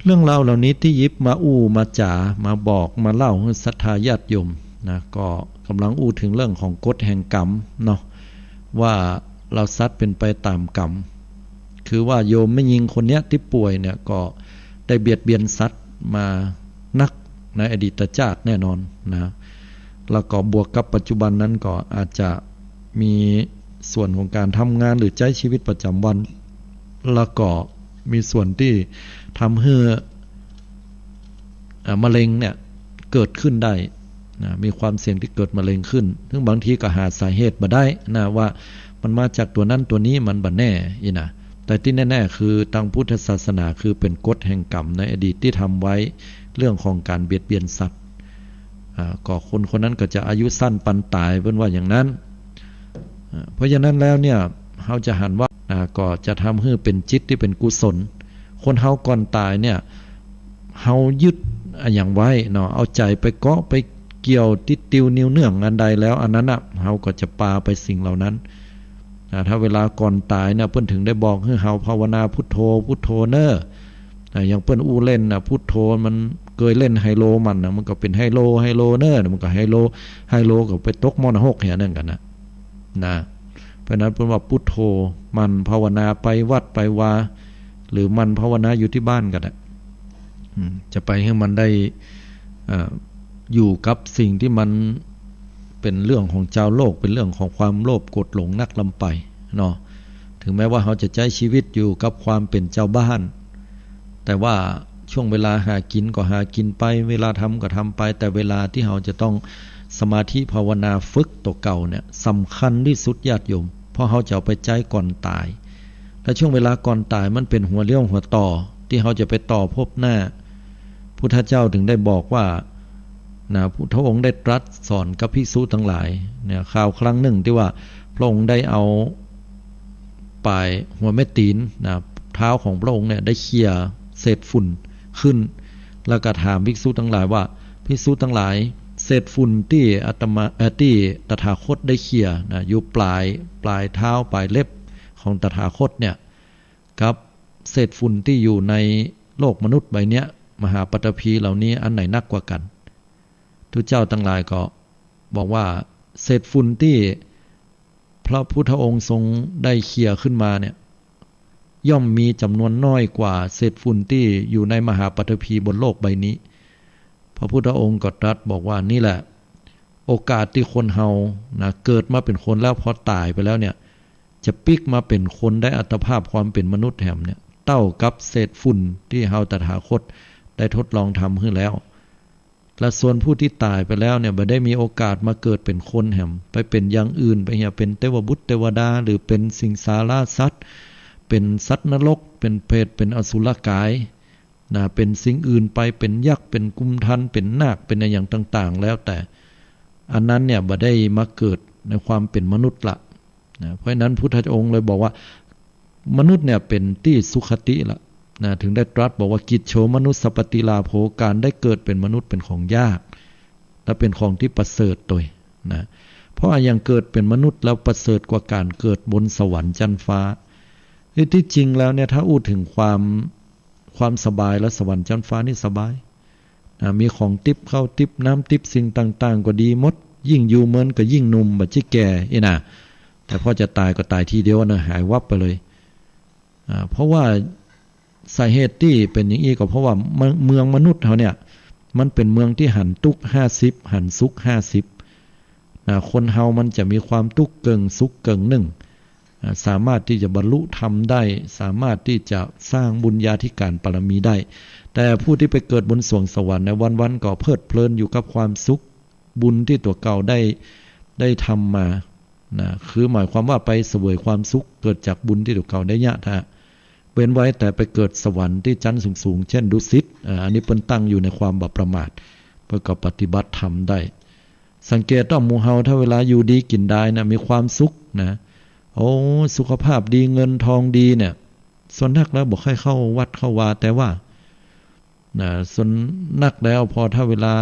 เรื่องราวเหล่านี้ตี้หยิบมาอู้มาจ๋า มาบอกมาเล่าหื้อศรัทธาญาติโยมนะ ก็ก่ำลังอู้เถิงเรื่องของกฎแห่งกรรมเนาะ ว่าเฮาสัตว์เป๋นไปต๋ามกรรม คือว่าโยมแม่ญิงคนเนี้ยตี้ป่วยเนี่ย ก็ได้เบียดเบียนสัตว์มานักในอดีตจาติแน่นอนนะ แล้วก็บวกกับปัจจุบันนั้นก็อาจจะมีส่วนของก๋านทำงานหรือใจ๊ชีวิตประจ๋ำวัน แล้วก็มีส่วนตี้ทำหื้อ อ่า มะเร็งเนี่ยเกิดขึ้นได้นะ มีความเสี่ยงตี้เกิดมะเร็งขึ้น ซึ่งบางทีก็หาสาเหตุบ่ได้นะ ว่ามันมาจากตั๋วนั้นตั๋วนี้ มันบ่แน่อี้นะ แต่ตี้แน่ๆ คือตางพุทธศาสนาคือเป๋นกฎแห่งกรรมในอดีตตี้ทำไว้ เรื่องของก๋านเบียดเบียนสัตว์ อ่า ก็คนคนนั้นก็จะอายุสั้นปันต๋าย เปิ้นว่าอย่างนั้น อ่า เพราะฉะนั้นแล้วเนี่ย เฮาจะหันว่า อ่า ก็จะทำหื้อเป๋นจิตตี้เป๋นกุศล คนเฮาก่อนต๋ายเนี่ย เฮายึดอะหยังไว้เนาะ เอาใจ๋ไปเกาะไปเกี่ยวติดติวเนื่องอันใดแล้ว อันนั้นน่ะ เฮาก็จะปาไปสิ่งเหล่านั้น อ่า ถ้าเวลาก่อนต๋ายเนี่ย เปิ้นถึงได้บอกหื้อเฮาภาวนาพุทโธ พุทโธเน่อ อ่า อย่างเปิ้นอู้เล่นน่ะ พุทโธ มันเกยเล่นไฮโลมันน่ะ มันก็เป๋นไฮโล ไฮโลเน่อ มันก็ไฮโล ไฮโลก็ไปตก ม.หก เหียนั่นกั๋นน่ะ นะ เพราะฉะนั้นเปิ้นว่าพุทโธ หมั่นภาวนาไปวัดไปวา หรือหมั่นภาวนาอยู่ตี้บ้านก็ได้ อืม จะไปหื้อมันได้ เอ่อ อยู่กับสิ่งตี้มันเป๋นเรื่องของจาวโลก เป๋นเรื่องของความโลภโกรธหลงนักล้ำไปเนาะ ถึงแม้ว่าเฮาจะใจ๊ชีวิตอยู่กับความเป๋นจาวบ้าน แต่ว่าช่วงเวลาหากิ๋นก็หากิ๋นไป เวลาทำก็ทำไป แต่เวลาตี้เฮาจะต้องสมาธิภาวนาฝึกตั๋วเก่าเนี่ย สำคัญตี้สุดญาติโยม เพราะเฮาจะเอาไปใจ๊ก่อนต๋าย และช่วงเวลาก่อนต๋ายมันเป๋นหัวเลี้ยวหัวต่อ ตี้เฮาจะไปต่อภพหน้า พุทธเจ้าถึงได้บอกว่า นะ พุทธองค์ได้ตรัสสอนกับภิกษุตังหลายเนี่ย คราวครั้งนึ่งตี้ว่าพระองค์ได้เอาป๋ายหัวแม่ตี๋นนะ เท้าของพระองค์เนี่ยได้เขี่ยเศษฝุ่นขึ้น แล้วก็ถามภิกษุตังหลายว่า ภิกษุตังหลาย เศษฝุ่นตี้อาตมา เอ่อ ตี้ตถาคตได้เขี่ยนะ อยู่ป๋าย ป๋ายเท้าป๋ายเล็บของตถาคตเนี่ย กับเศษฝุ่นตี้อยู่ในโลกมนุษย์ใบเนี้ย มหาปัตภีเหล่านี้ อันไหนนักกว่ากั๋น ทุกเจ้าตังหลายก็บอกว่า เศษฝุ่นตี้พระพุทธองค์ทรงได้เขี่ยขึ้นมาเนี่ย ย่อมมีจ๋ำนวนน้อยกว่าเศษฝุ่นตี้อยู่ในมหาปัตภีบนโลกใบนี้ พระพุทธองค์ก็ตรัสบอกว่า นี่แหละ โอกาสตี้คนเฮานะ เกิดมาเป๋นคนแล้ว พอต๋ายไปแล้วเนี่ย จะปิ๊กมาเป๋นคนได้อัตภาพความเป๋นมนุษย์แหมเนี่ย เต้ากับเศษฝุ่นตี้เฮาตถาคตได้ทดลองทำหื้อแล้ว และส่วนผู้ตี้ต๋ายไปแล้วเนี่ย บ่ได้มีโอกาสมาเกิดเป๋นคนแหม ไปเป๋นอย่างอื่น ไปเหียเป๋นเตวบุตรเตวดา หรือเป๋นสิงสาราสัตว์ เป๋นสัตว์นรก เป๋นเปรต เป๋นอสุรกาย นะ เป๋นสิ่งอื่นไป เป๋นยักษ์ เป๋นกุมทัน เป๋นนาค เป๋นอะหยังต่างๆ แล้วแต่ อันนั้นเนี่ยบ่ได้มาเกิดในความเป๋นมนุษย์ละ นะ เพราะฉะนั้นพุทธองค์เลยบอกว่า มนุษย์เนี่ยเป๋นตี้สุคติละ นะ ถึงได้ตรัสบอกว่า กิจโฉมนุสสปฏิลาโภ ก๋านได้เกิดเป๋นมนุษย์เป๋นของยาก และเป๋นของตี้ประเสริฐตวย นะ เพราะอะหยังเกิดเป๋นมนุษย์แล้วประเสริฐกว่าก๋านเกิดบนสวรรค์จั๊นฟ้า ที่ ที่จริงแล้วเนี่ย ถ้าอู้ถึงความ ความสบายแล้ว สวรรค์จั๊นฟ้านี่สบาย อ่า มีของติ๊บเข้าติ๊บน้ำติ๊บสิ่งต่างๆ ก็ดีหมด ยิ่งอยู่เมินก็ยิ่งหนุ่ม บ่ใจ้แก่อี้นะ แต่พอจะต๋ายก็ต๋ายทีเดียวนะ หายวับไปเลย อ่า เพราะว่าสาเหตุตี้เป๋นอย่างอี้ก็เพราะว่าเมือง เมืองมนุษย์เฮาเนี่ย มันเป๋นเมืองตี้หันตุ๊กข์ห้าสิบ หันสุขห้าสิบ นะ คนเฮามันจะมีความตุ๊กข์เกิ่งสุขเกิ่งนึ่ง อ่า สามารถตี้จะบรรลุธรรมได้ สามารถตี้จะสร้างบุญญาธิการปารมีได้ แต่ผู้ตี้ไปเกิดบนสวงสวรรค์เนี่ย วันๆ ก็เพลิดเพลินอยู่กับความสุข บุญตี้ตั๋วเก่าได้ ได้ทำมา นะ คือหมายความว่าไปเสวยความสุขเกิดจากบุญตี้ตั๋วเก่าได้เยียะ ถ้าเว้นไว้แต่ไปเกิดสวรรค์ตี้จั๊นสูงๆ เช่นดุสิต อ่า อันนี้เปิ้นตั้งอยู่ในความบ่ประมาท เปิ้นก็ปฏิบัติธรรมได้ สังเกตว่าหมู่เฮาถ้าเวลาอยู่ดีกิ๋นดายนะ มีความสุขนะ โอ้ สุขภาพดี เงินทองดีเนี่ย ส่วนนักแล้วบ่ค่อยเข้าวัดเข้าวา แต่ว่า นะ ส่วนนักแล้วพอถ้าเวลา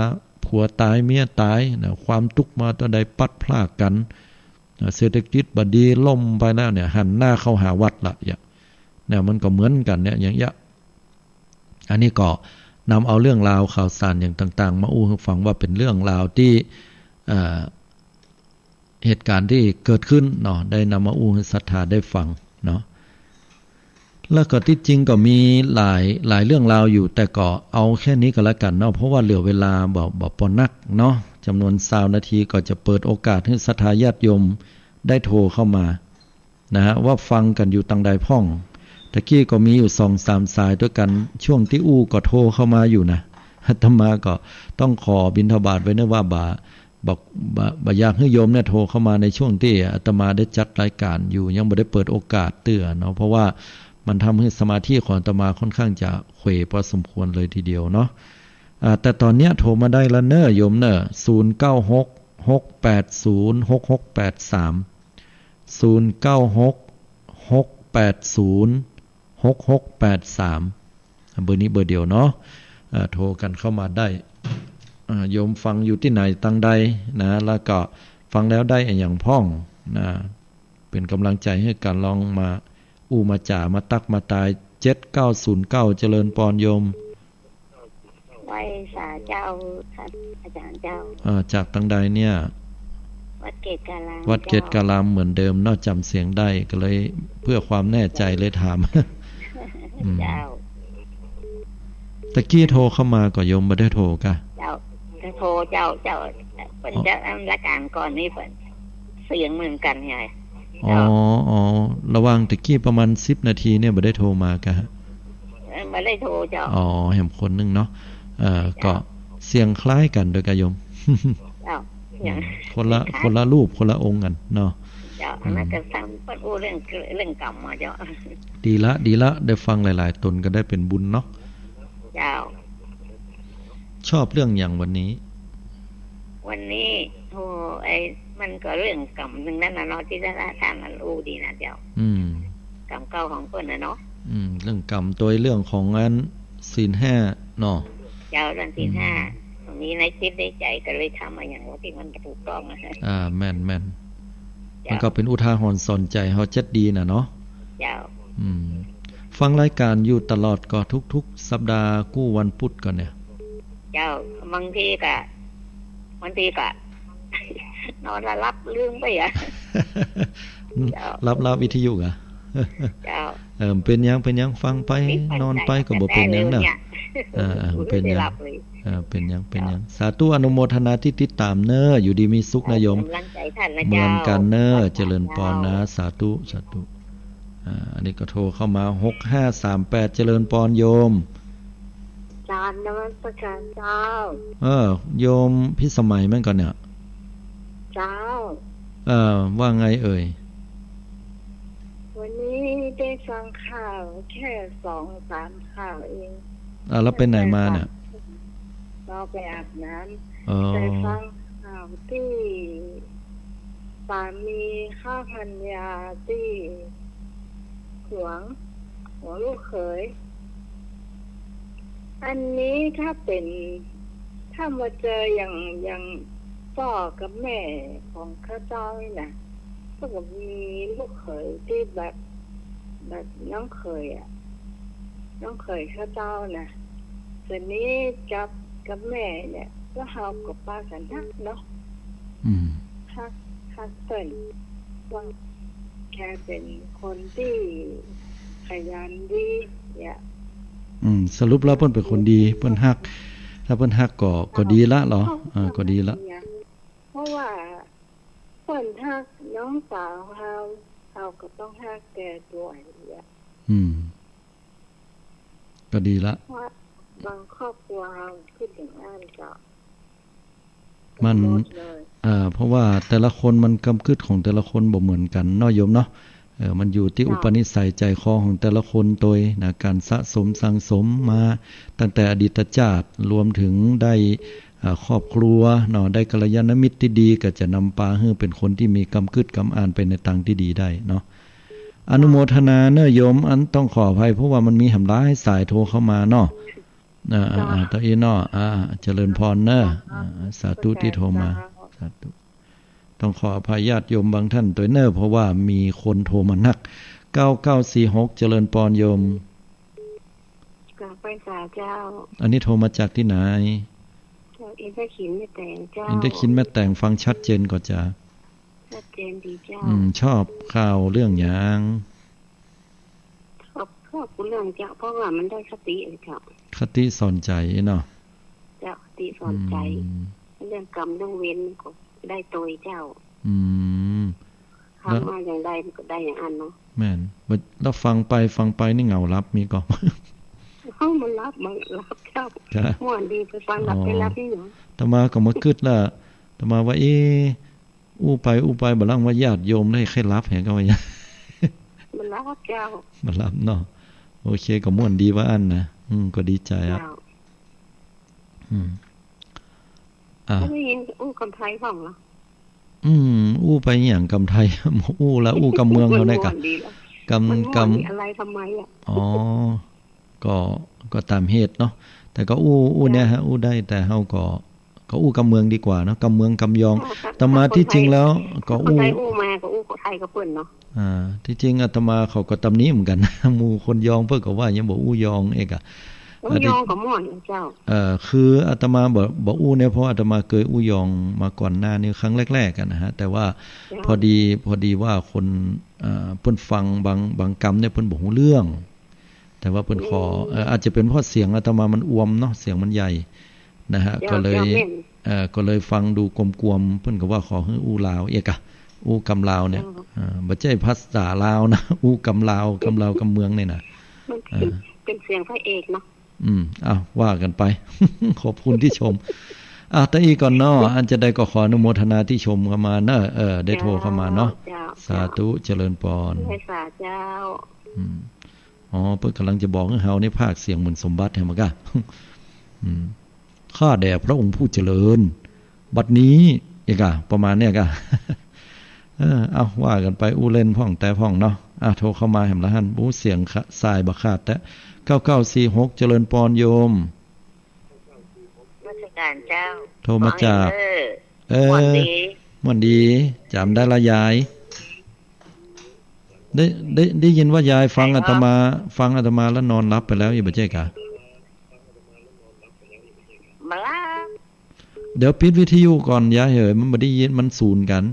ผัวต๋ายเมียต๋ายนะ ความตุ๊กข์มาต๋อนใดพลัดพรากกั๋นนะ เศรษฐกิจบ่ดีล้มไปแล้วเนี่ย หันหน้าเข้าหาวัดละ เนี่ย เนี่ย มันก็เหมือนกั๋นเนี่ย อย่างเยียะ อันนี้ก็นำเอาเรื่องราวข่าวสารอย่างต่างๆ มาอู้หื้อฟังว่าเป๋นเรื่องราวตี้ เอ่อ เหตุการณ์ตี้เกิดขึ้นเนาะ ได้นำมาอู้หื้อศรัทธาได้ฟังเนาะ แล้วก็ตี้จริงก็มีหลาย หลายเรื่องราวอยู่ แต่ก็เอาแค่นี้ก็แล้วกั๋นเนาะ เพราะว่าเหลือเวลาบ่ บ่ปอนักเนาะ จ๋ำนวนซาวนาที ก็จะเปิดโอกาสหื้อศรัทธาญาติโยมได้โทรเข้ามา นะฮะ ว่าฟังกั๋นอยู่ตางใดพ่อง ตะกี้ก็มีอยู่สองสามสายตวยกั๋น ช่วงตี้อู้ก็โทรเข้ามาอยู่นะ อาตมาก็ต้องขอบิณฑบาตไว้เนาะว่าบ่า บ่ บ่ บ่อยากหื้อโยมเนี่ยโทรเข้ามาในช่วงตี้อาตมาได้จัดรายการอยู่ ยังบ่ได้เปิดโอกาสเตื้อเนาะ เพราะว่ามันทำหื้อสมาธิของอาตมาค่อนข้างจะเขวพอสมควรเลยทีเดียวเนาะ อ่า แต่ต๋อนเนี้ยโทรมาได้แล้วเน่อโยมเน่อ ศูนย์เก้าหก หกแปดศูนย์ หกหกแปดสาม ศูนย์เก้าหก หกแปดศูนย์ หกหกแปดสาม เบอร์นี้เบอร์เดียวเนาะ เอ่อ โทรกั๋นเข้ามาได้ อ่า โยมฟังอยู่ตี้ไหนตังใดนะ แล้วก็ฟังแล้วได้อะหยังพ่องนะ เป๋นก๋ำลังใจ๋หื้อกั๋น ลองมาอู้มาจ๋า มาตั๊กมาตาย เจ็ดเก้าศูนย์เก้า เจริญปอนโยม ไหว้สาเจ้า ค่ะ อาจ๋ารย์เจ้า อ่า จากตังใดเนี่ย วัดเกตุการาม วัดเกตุการาม เจ้า เหมือนเดิมเนาะ จ๋ำเสียงได้ ก็เลยเพื่อความแน่ใจ๋เลยถาม อืม เจ้า ตะกี้โทรเข้ามาก่อ โยมบ่ได้โทรก่ะ เจ้า โทรเจ้า เจ้า เปิ้น อ๋อ จะอันละก๋านก่อนนี่เปิ้น เสียงเหมือนกั๋นไง อ๋อ เจ้า อ๋อ ระหว่างตะกี้ประมาณสิบนาทีเนี่ยบ่ได้โทรมาก่ะ เออ บ่ได้โทรเจ้า อ๋อ แหมคนนึ่งเนาะ เอ่อ เจ้า ก็เสียงคล้ายกั๋นโดยก่ะโยม เจ้า อืม อย่าง คนละ คล้าย คนละรูป คนละองค์กั๋นเนาะ เจ้า อืม อันนั้นก็ซ้ำเปิ้นอู้เรื่อง เรื่องกรรมมาเจ้า ดีละ ดีละ ได้ฟังหลายๆ ต๋นก็ได้เป๋นบุญเนาะ เจ้า ชอบเรื่องหยังวันนี้ วันนี้ โอ้ ไอ้ มันก็เรื่องกรรมนึ่งนั้นน่ะเนาะ ตี้ท่าน ท่านอู้ดีนะเจ้า อืม กรรมเก่าของเปิ้นน่ะเนาะ อืม เรื่องกรรม ตวยเรื่องของอันศีลห้าเนาะ เจ้า เรื่องศีลห้า อืม มีในจิตในใจ๋ก็เลยทำอะหยังว่าตี้มันถูกต้องอะ อ่า แม่น แม่น เจ้า มันก็เป๋นอุทาหรณ์สอนใจ๋เฮาจัดดีน่ะเนาะ เจ้า อืม ฟังรายก๋านอยู่ตลอดก่อ ทุกๆ สัปดาห์กู้วันปุธก่อเนี่ย เจ้า บางทีก็ บางทีก็ นอนละหลับลืมไปอะ เจ้า หลับ หลับวิทยุก่ะ เจ้า เออ เป๋นหยัง เป๋นหยัง ฟังไป นอนไปก็บ่เป๋นหยังเนาะ เออ เออ เป๋นหยัง เออ เป๋นหยัง เป๋นหยัง สาธุ อนุโมทนาตี้ติดตามเน้อ อยู่ดีมีสุขนะโยม เจ้า เป๋นก๋ำลังใจ๋ต้านนะ เหมือนกั๋นเน้อ เจ้า เจริญปอนนะ เจ้า สาธุ สาธุ อ่า อันนี้ก็โทรเข้ามา หกห้าสามแปด เจริญปอนโยม กราบนมัสก๋านเจ้า เออ โยมพิสมัยแม่นก่อเนี่ย เจ้า เออ ว่าไงเอ่ย วันนี้ได้ฟังข่าวแค่สองสามข่าวเอง อ่า แล้วไปไหนมาเนี่ย เราไปอาบน้ำ อ๋อ แต่ฟังข่าวตี้สามีฆ่าภรรยาตี้หวง หวงลูกเขย อันนี้ถ้าเป๋น ถ้ามาเจออย่าง อย่างป้อกับแม่ของข้าเจ้านี่นะ ก็มีลูกเขยตี้แบบ แบบน้องเขยอะ น้องเขยข้าเจ้านะ ต๋อนนี้กับ กับแม่เนี่ย ก็เฮาก็ปากั๋นฮักเนาะ อืม ฮัก ฮักเปิ้น ว่าแกเป๋นคนตี้ขยันดีเนี่ย อืม สรุปแล้วเปิ้นเป๋นคนดี เปิ้นฮัก ถ้าเปิ้นฮักก็ ก็ดีละเหรอ อ่า ก็ดีละ เพราะว่าเปิ้นฮักน้องสาวเฮา เฮาก็ต้องฮักแกตวยเนี่ย อืม ก็ดีละ เพราะบางครอบครัวเฮาคิดอย่างนั้นก็ มัน หมดเลย อ่า เพราะว่าแต่ละคนมันกำกึ๊ดของแต่ละคนบ่เหมือนกั๋นเนาะโยมเนาะ เออ มันอยู่ตี้ เจ้า อุปนิสัยใจ๋คอของแต่ละคนตวยนะ ก๋านสะสมสั่งสมมาตั้งแต่อดีตชาติ รวมเถิงได้ อ่า ครอบครัวเนาะ ได้กัลยาณมิตรตี้ดี ก็จะนำปาหื้อเป๋นคนตี้มีกำกึ๊ดกำอ่านไปในตางตี้ดีได้เนาะ อนุโมทนาเน้อโยม อันต้องขออภัย เพราะว่ามันมีแหมหลายสายโทรเข้ามาเนาะ อ่า อ่า อ่า เจ้า ตะอี้เนาะ อ่า เจริญปอนเน้อ อ่า อ่า สาธุตี้โทรมา เจ้า สาธุ ต้องขออภัยญาติโยมบางต้านตวยเน้อ เพราะว่ามีคนโทรมานัก เก้าเก้าสี่หก เจริญปอนโยม กราบไหว้สาเจ้า อันนี้โทรมาจากตี้ไหน จากอินทขิลแม่แตงเจ้า อินทขิลแม่แตง ฟังชัดเจนก่อจ๊ะ ชัดเจนดีเจ้า อืม ชอบข่าวเรื่องหยัง ชอบ ชอบกู้เรื่องเจ้า เพราะว่ามันได้คติเจ้า คติสอนใจ๋เนาะ เจ้า คติสอนใจ๋ อืม เรื่องกรรมเรื่องเวรมันก็ได้ตวยเจ้า อืม ทำมาอย่างใดมันก็ได้อย่างอั้นเนาะ แม่น แล้วฟังไปฟังไปนี่เหงาหลับมีก่อ เอ้า มันหลับ มันหลับเจ้า ครับ ม่วนดี ไปฟังหลับ อ๋อ ไปหลับนี่เนาะ อาตมาก็มากึ๊ดละ อาตมาว่า เอ๊ะ อู้ไปอู้ไป บ่าลังว่าญาติโยมได้ใค่หลับแหงก็ว่าอย่าง มันหลับเจ้า มันหลับเนาะ โอเค ก็ม่วนดีว่าอั้นนะ อืม ก็ดีใจ๋อะ เจ้า อืม อ่ะ แล้วได้ยินอู้กำไทยพ่องเหรอ อืม อู้ไปหยังกำไทย อู้ละ อู้กำเมืองเฮาเนี่ยก่ะ ม่วนดีละ กำ มันม่วน กำ ดีอะไรทำไมอะ อ๋อ ก็ ก็ต๋ามเหตุเนาะ แต่ก็อู้ อู้เนี่ยฮะ อู้ได้ แต่เฮาก็ ก็อู้กำเมืองดีกว่าเนาะ กำเมืองกำยอง อาตมาตี้จริงแล้วก็อู้ เข้าใจ๋อู้มาก็อู้ไทยกับเปิ้นเนาะ อ่า ตี้จริงอาตมาเขาก็ตำหนิเหมือนกั๋น หมู่คนยองเปิ้นก็ว่ายังบ่อู้ยองเอกอะ อู้ยองก็ม่วนเจ้า เอ่อ คืออาตมาบ่ บ่อู้เนี่ย เพราะอาตมาเกยอู้ยองมาก่อนหน้านี้ครั้งแรกๆ กั๋นนะฮะ แต่ว่า เจ้า พอดี พอดีว่าคน เอ่อ เปิ้นฟังบาง บางกำเนี่ยเปิ้นบ่ฮู้เรื่อง แต่ว่าเปิ้นขอ อืม เอ่อ อาจจะเป๋นเพราะเสียงอาตมามันอวมเนาะ เสียงมันใหญ่นะฮะ เจ้า ก็เลย เจ้า แม่น เอ่อ ก็เลยฟังดูกวมๆ เปิ้นก็ว่าขอหื้ออู้ลาวเอกอะ อู้กำลาวเนี่ย เจ้า เอ่อ บ่ใจ้ภาษาลาวนะ อู้กำลาว กำลาวกำเมืองเนี่ยนะ มันเป๋น เอ่อ เป๋นเสียงพระเอกเนาะ อืม อ้าว ว่ากั๋นไป ขอบคุณตี้ชม อ่ะ ตะอี้ก่อนเนาะ อันจะใดก็ขออนุโมทนาตี้ชมเข้ามาเนาะ เออ ได้โทรเข้ามาเนาะ เจ้า เจ้า สาธุ เจริญปอน ไหว้สาเจ้า อืม อ๋อ เปิ้นก่ำลังจะบอกหื้อเฮานี่พากย์เสียงเหมือนสมบัติแหมก่ะ อืม ข้าแด่พระองค์ผู้เจริญ บัดนี้ เอกอะ ประมาณเนี่ยก่ะ เออ เอา ว่ากั๋นไป อู้เล่นพ่องแต๊พ่องเนาะ อ่ะ โทรเข้ามาแหมละหั้น อู้ เสียงขะ สายบ่ขาดแต๊ เก้าเก้าสี่หก เจริญปอนโยม นมัสก๋านเจ้า โทรมาจาก ขอหื้อ เออ ม่วนดี ม่วนดี จ๋ำได้ละยาย ได้ ได้ ได้ยินว่ายายฟังอาตมา ฟังอาตมาแล้วนอนหลับไปแล้ว อี้บ่ใจ้ก่ะ บ่หลับ เดี๋ยวปิดวิทยุก่อนยายเหย มันบ่ได้ยิน มันสูญกั๋น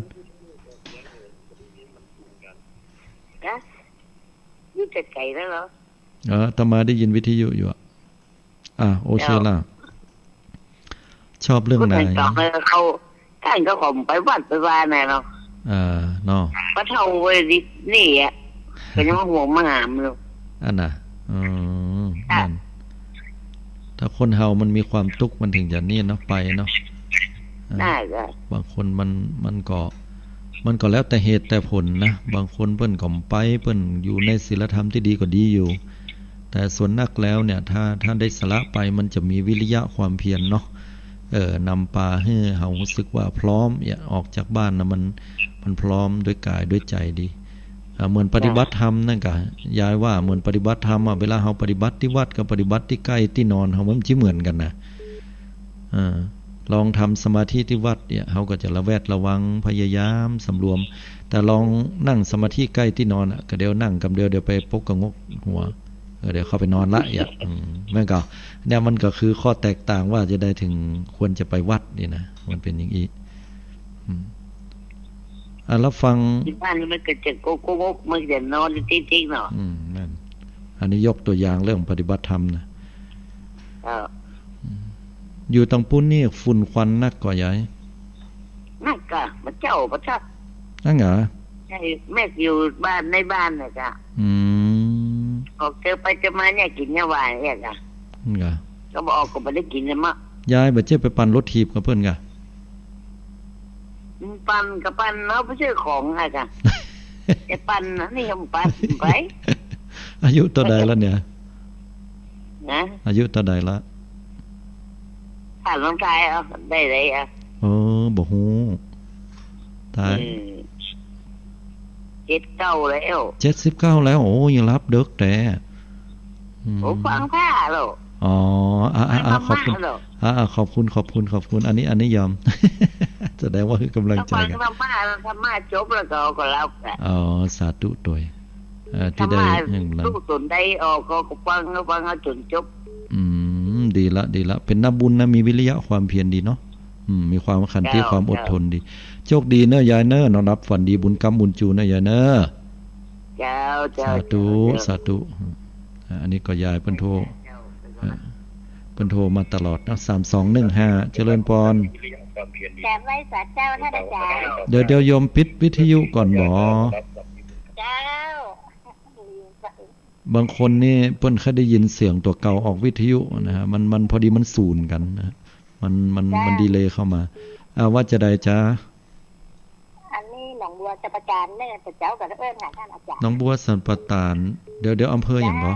ฮะ อยู่ไก๋ๆ แล้วเหรอ เออ อาตมาได้ยินวิทยุอยู่อะ อ่ะ โอเคละ เจ้า ชอบเรื่องไหน คนต่างๆ เออ เขา ต้านเขาก็ไปวัดไปวาน่ะเนาะ อ่า เนาะ ปะเฒ่าเว้ย นี่อะ ก็ยังมาห่วงมาหามอยู่ อันน่ะ อืม จ้ะ นั่น ถ้าคนเฮามันมีความตุ๊กข์มันถึงจะนี่เนาะ ไปเนาะ อ่า น่าจะ บางคนมัน มันก็ มันก็แล้วแต่เหตุแต่ผลนะ บางคนเปิ้นก็ไป เปิ้นอยู่ในศีลธรรมตี้ดีก็ดีอยู่ แต่ส่วนนักแล้วเนี่ย ถ้า ถ้าได้สละไป มันจะมีวิริยะความเพียรเนาะ เอ่อ นำปาหื้อเฮาฮู้สึกว่าพร้อม เนี่ย ออกจากบ้านนะ มัน มันพร้อมด้วยกายด้วยใจ๋ดี อ่า เหมือนปฏิบัติธรรมนั่นก่ะ ยายว่าเหมือนปฏิบัติธรรมอะ เวลาเฮาปฏิบัติตี้วัดกับปฏิบัติตี้ใก้ตี้นอนเฮา มันจะเหมือนกั๋นนะ อ่า ลองทำสมาธิตี้วัดเนี่ย เฮาก็จะระแวดระวัง พยายามสำรวม แต่ลองนั่งสมาธิใก้ตี้นอนอะ ก็เดี๋ยวนั่งกำเดียว เดี๋ยวไปปกกะงกหัว เออ เดี๋ยวเข้าไปนอนละ อย่าง อืม มันก็ เนี่ย มันก็คือข้อแตกต่างว่าจะใดเถิงควรจะไปวัดนี่นะ มันเป๋นอย่างอี้ อืม อ่ะ แล้วฟัง ตี้บ้านนี่มันก็จะโกโก้งก มันจะนอนติ๊กๆ เนาะ อืม นั่น อันนี้ยกตั๋วอย่างเรื่องปฏิบัติธรรมนะ เออ อืม อยู่ตังปู๊นนี่ฝุ่นควันนักก่อยาย นักก่ะ บ่าเจ้า บ่าเจ้า อั้นเหรอ ใช่ แม่อยู่บ้านในบ้านน่ะจ้ะ อืม ออกเตียวไปเตียวมาเนี่ย กิ๋นยาหว่านเนี่ยจ้ะ อั้นเหรอ ก็บ่ออกก็บ่ได้กิ๋นเลยมะ ยายบ่าเจ้าไปปั่นรถถีบกับเปิ้นก่ะ อืม ปั่นก็ปั่น เอาไปซื้อของอะจ้ะ จะปั่นนะ นี่ยังปั่นไป อายุเต้าใดแล้วเนี่ย นะ อายุเต้าใดละ ถามน้องชายเอา ได้เลยอะ เออ บ่ฮู้ ตาย อืม เจ็ดเก้าแล้ว เจ็ดสิบเก้าแล้ว โอ้ ยังหลับเดิ็กแต๊ อืม โอ้ ฟังพระแล้ว อ๋อ อ่ะ อ่ะ อ่ะ ฟังธรรมะ ขอบคุณ แล้ว อ่ะ อ่ะ ขอบคุณ ขอบคุณ ขอบคุณ อันนี้ อันนี้ยอม แสดงว่าหื้อกำลังใจ๋กั๋น ฟังธรรมะ ธรรมะจบแล้วก็ ก็หลับอะ อ๋อ สาธุตวย เอ่อ ตี้ได้ ธรรมะ อย่างนั้น ลูกสนใจออกก็ ก็ฟัง ก็ฟังเอาจ๋นจบ อืม ดีละ ดีละ เป๋นนักบุญนะ มีวิริยะความเพียรดีเนาะ อืม มีความขันติ เจ้า ความอดทนดี เจ้า โชคดีเนาะยายเนาะ นอนหลับฝันดี บุญกำบุญจู๋เนาะยายเนาะ เจ้า เจ้า สาธุ เจ้า สาธุ อ่า อันนี้ก็ยายเปิ้นโทร เจ้า เอ่อ เปิ้นโทรมาตลอดเนาะ สามสองหนึ่งห้า เจริญปอน แถมไหว้สาเจ้าท่านอาจ๋ารย์ เดี๋ยว เดี๋ยวโยมปิดวิทยุก่อนบ่ เจ้า บางคนนี่เปิ้นแค่ได้ยินเสียงตั๋วเก่าออกวิทยุนะฮะ มัน มันพอดีมันสูญกั๋นนะ มัน มัน เจ้า มันดีเลย์เข้ามา อ่า ว่าจะใดจ๊ะ อันนี้หนองบัวสัมปทานเนี่ย แต่เจ้าก็เอิ้นหาท่านอาจ๋ารย์ หนองบัวสัมปทาน เดี๋ยว เดี๋ยวอำเภอหยังบ่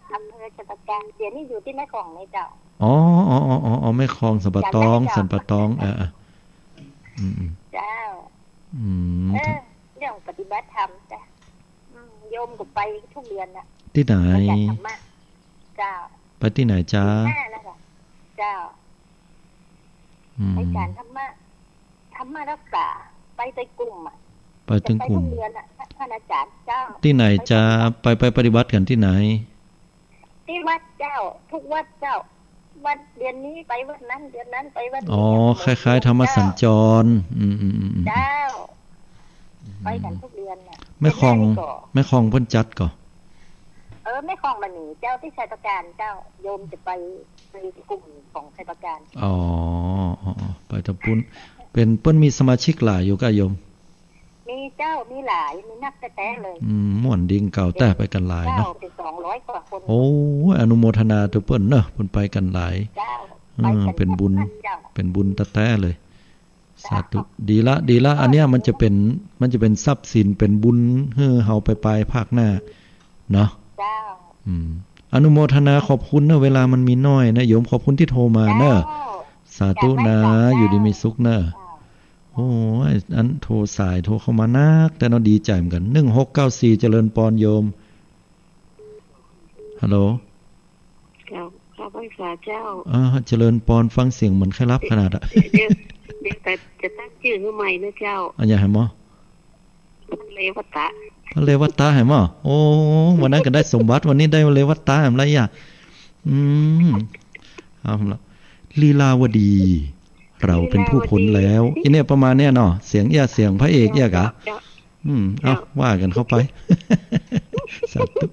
เจ้า อำเภอสัมปทาน เดี๋ยวนี้อยู่ตี้แม่กลองนี่เจ้า อ๋อ อ๋อ อ๋อ อ๋อ แม่กลอง สัมปะตอง จ๋ำได้เจ้า สัมปะตอง เออ เออ อืม อืม เจ้า อืม เออ เรื่องปฏิบัติธรรมจ้ะ อืม โยมก็ไปทุกเดือนน่ะ ตี้ไหน ไปจัดธรรมะ เจ้า ไปตี้ไหนจ๊ะ ปีห้าแล้วค่ะ เจ้า อืม ไปจัดธรรมะ ธรรมรักษา ไปแต่กลุ่มอะ ไปแต่กลุ่ม จะไปทุกเดือนน่ะ ท่านอาจารย์ เจ้า ตี้ไหนจ๊ะ ไปทุกเดือน ไป ไปปฏิบัติกั๋นตี้ไหน ตี้วัดเจ้า ทุกวัดเจ้า วัดเดือนนี้ไปวัดนั้น เดือนนั้นไปวัดนี้ อ๋อ คล้ายๆ ธรรมสัญจร เจ้า อืมๆๆๆ เจ้า อืม ไปกั๋นทุกเดือนน่ะ แม่คอง เดือนหน้านี่ก็ แม่คองเปิ้นจัดก่อ เออ แม่คองมณีเจ้า ตี้ชัยปราการเจ้า โยมจะไป ไปกลุ่มของชัยปราการ อ๋อ อ๋อ อ๋อ ไปตะปุ้น เป๋น เปิ้นมีสมาชิกหลายอยู่ก่ะโยม มีเจ้า มีหลาย มีนักแต๊ๆ เลย อืม ม่วนดีเก่าแต๊ ไปกั๋นหลายเนาะ เจ้า เป๋นสองร้อยกว่าคน โอ้ย อนุโมทนาตวยเปิ้นเนาะ เปิ้นไปกั๋นหลาย เจ้า เออ ไปกั๋น เป๋นบุญ เจ้า เป๋นบุญแต๊ๆ เลย เจ้า สาธุ ดีละ ดีละ อันเนี้ยมันจะเป๋น มันจะเป๋นทรัพย์สิน เป๋นบุญหื้อเฮาไปปายภาคหน้าเนาะ เจ้า อืม อนุโมทนาขอบคุณเนาะ เวลามันมีน้อยนะโยม ขอบคุณตี้โทรมาเนาะ เจ้า สาธุนะ อยู่ดีมีสุขเนาะ เจ้า โอ้ย อันโทรสายโทรเข้ามานัก แต่เนาะดีใจ๋เหมือนกั๋น หนึ่งหกเก้าสี่ เจริญปอนโยม ฮัลโหล เจ้า ข้าพรรษาเจ้า อ่า เจริญปอน ฟังเสียงเหมือนใค่หลับขนาดอะ เดี๋ยว เดี๋ยว เดี๋ยวจะตั้งจื้อหื้อใหม่นะเจ้า อะหยังแหมอ พระเรวัตะ พระเรวัตะแหมอ โอ้ วันนั้นก็ได้สมบัติ วันนี้ได้เรวัตะแหมละอะ อืม เอาละ ลีลาวดี เราเป็นผู้พ้นแล้ว ลีลาวดี อีเนี่ยประมาณเนี่ยเนาะ เสียงเอี้ย เสียงพระเอกเอี้ยกะ เจ้า อืม เอา เจ้า ว่ากั๋นเข้าไป สาธุ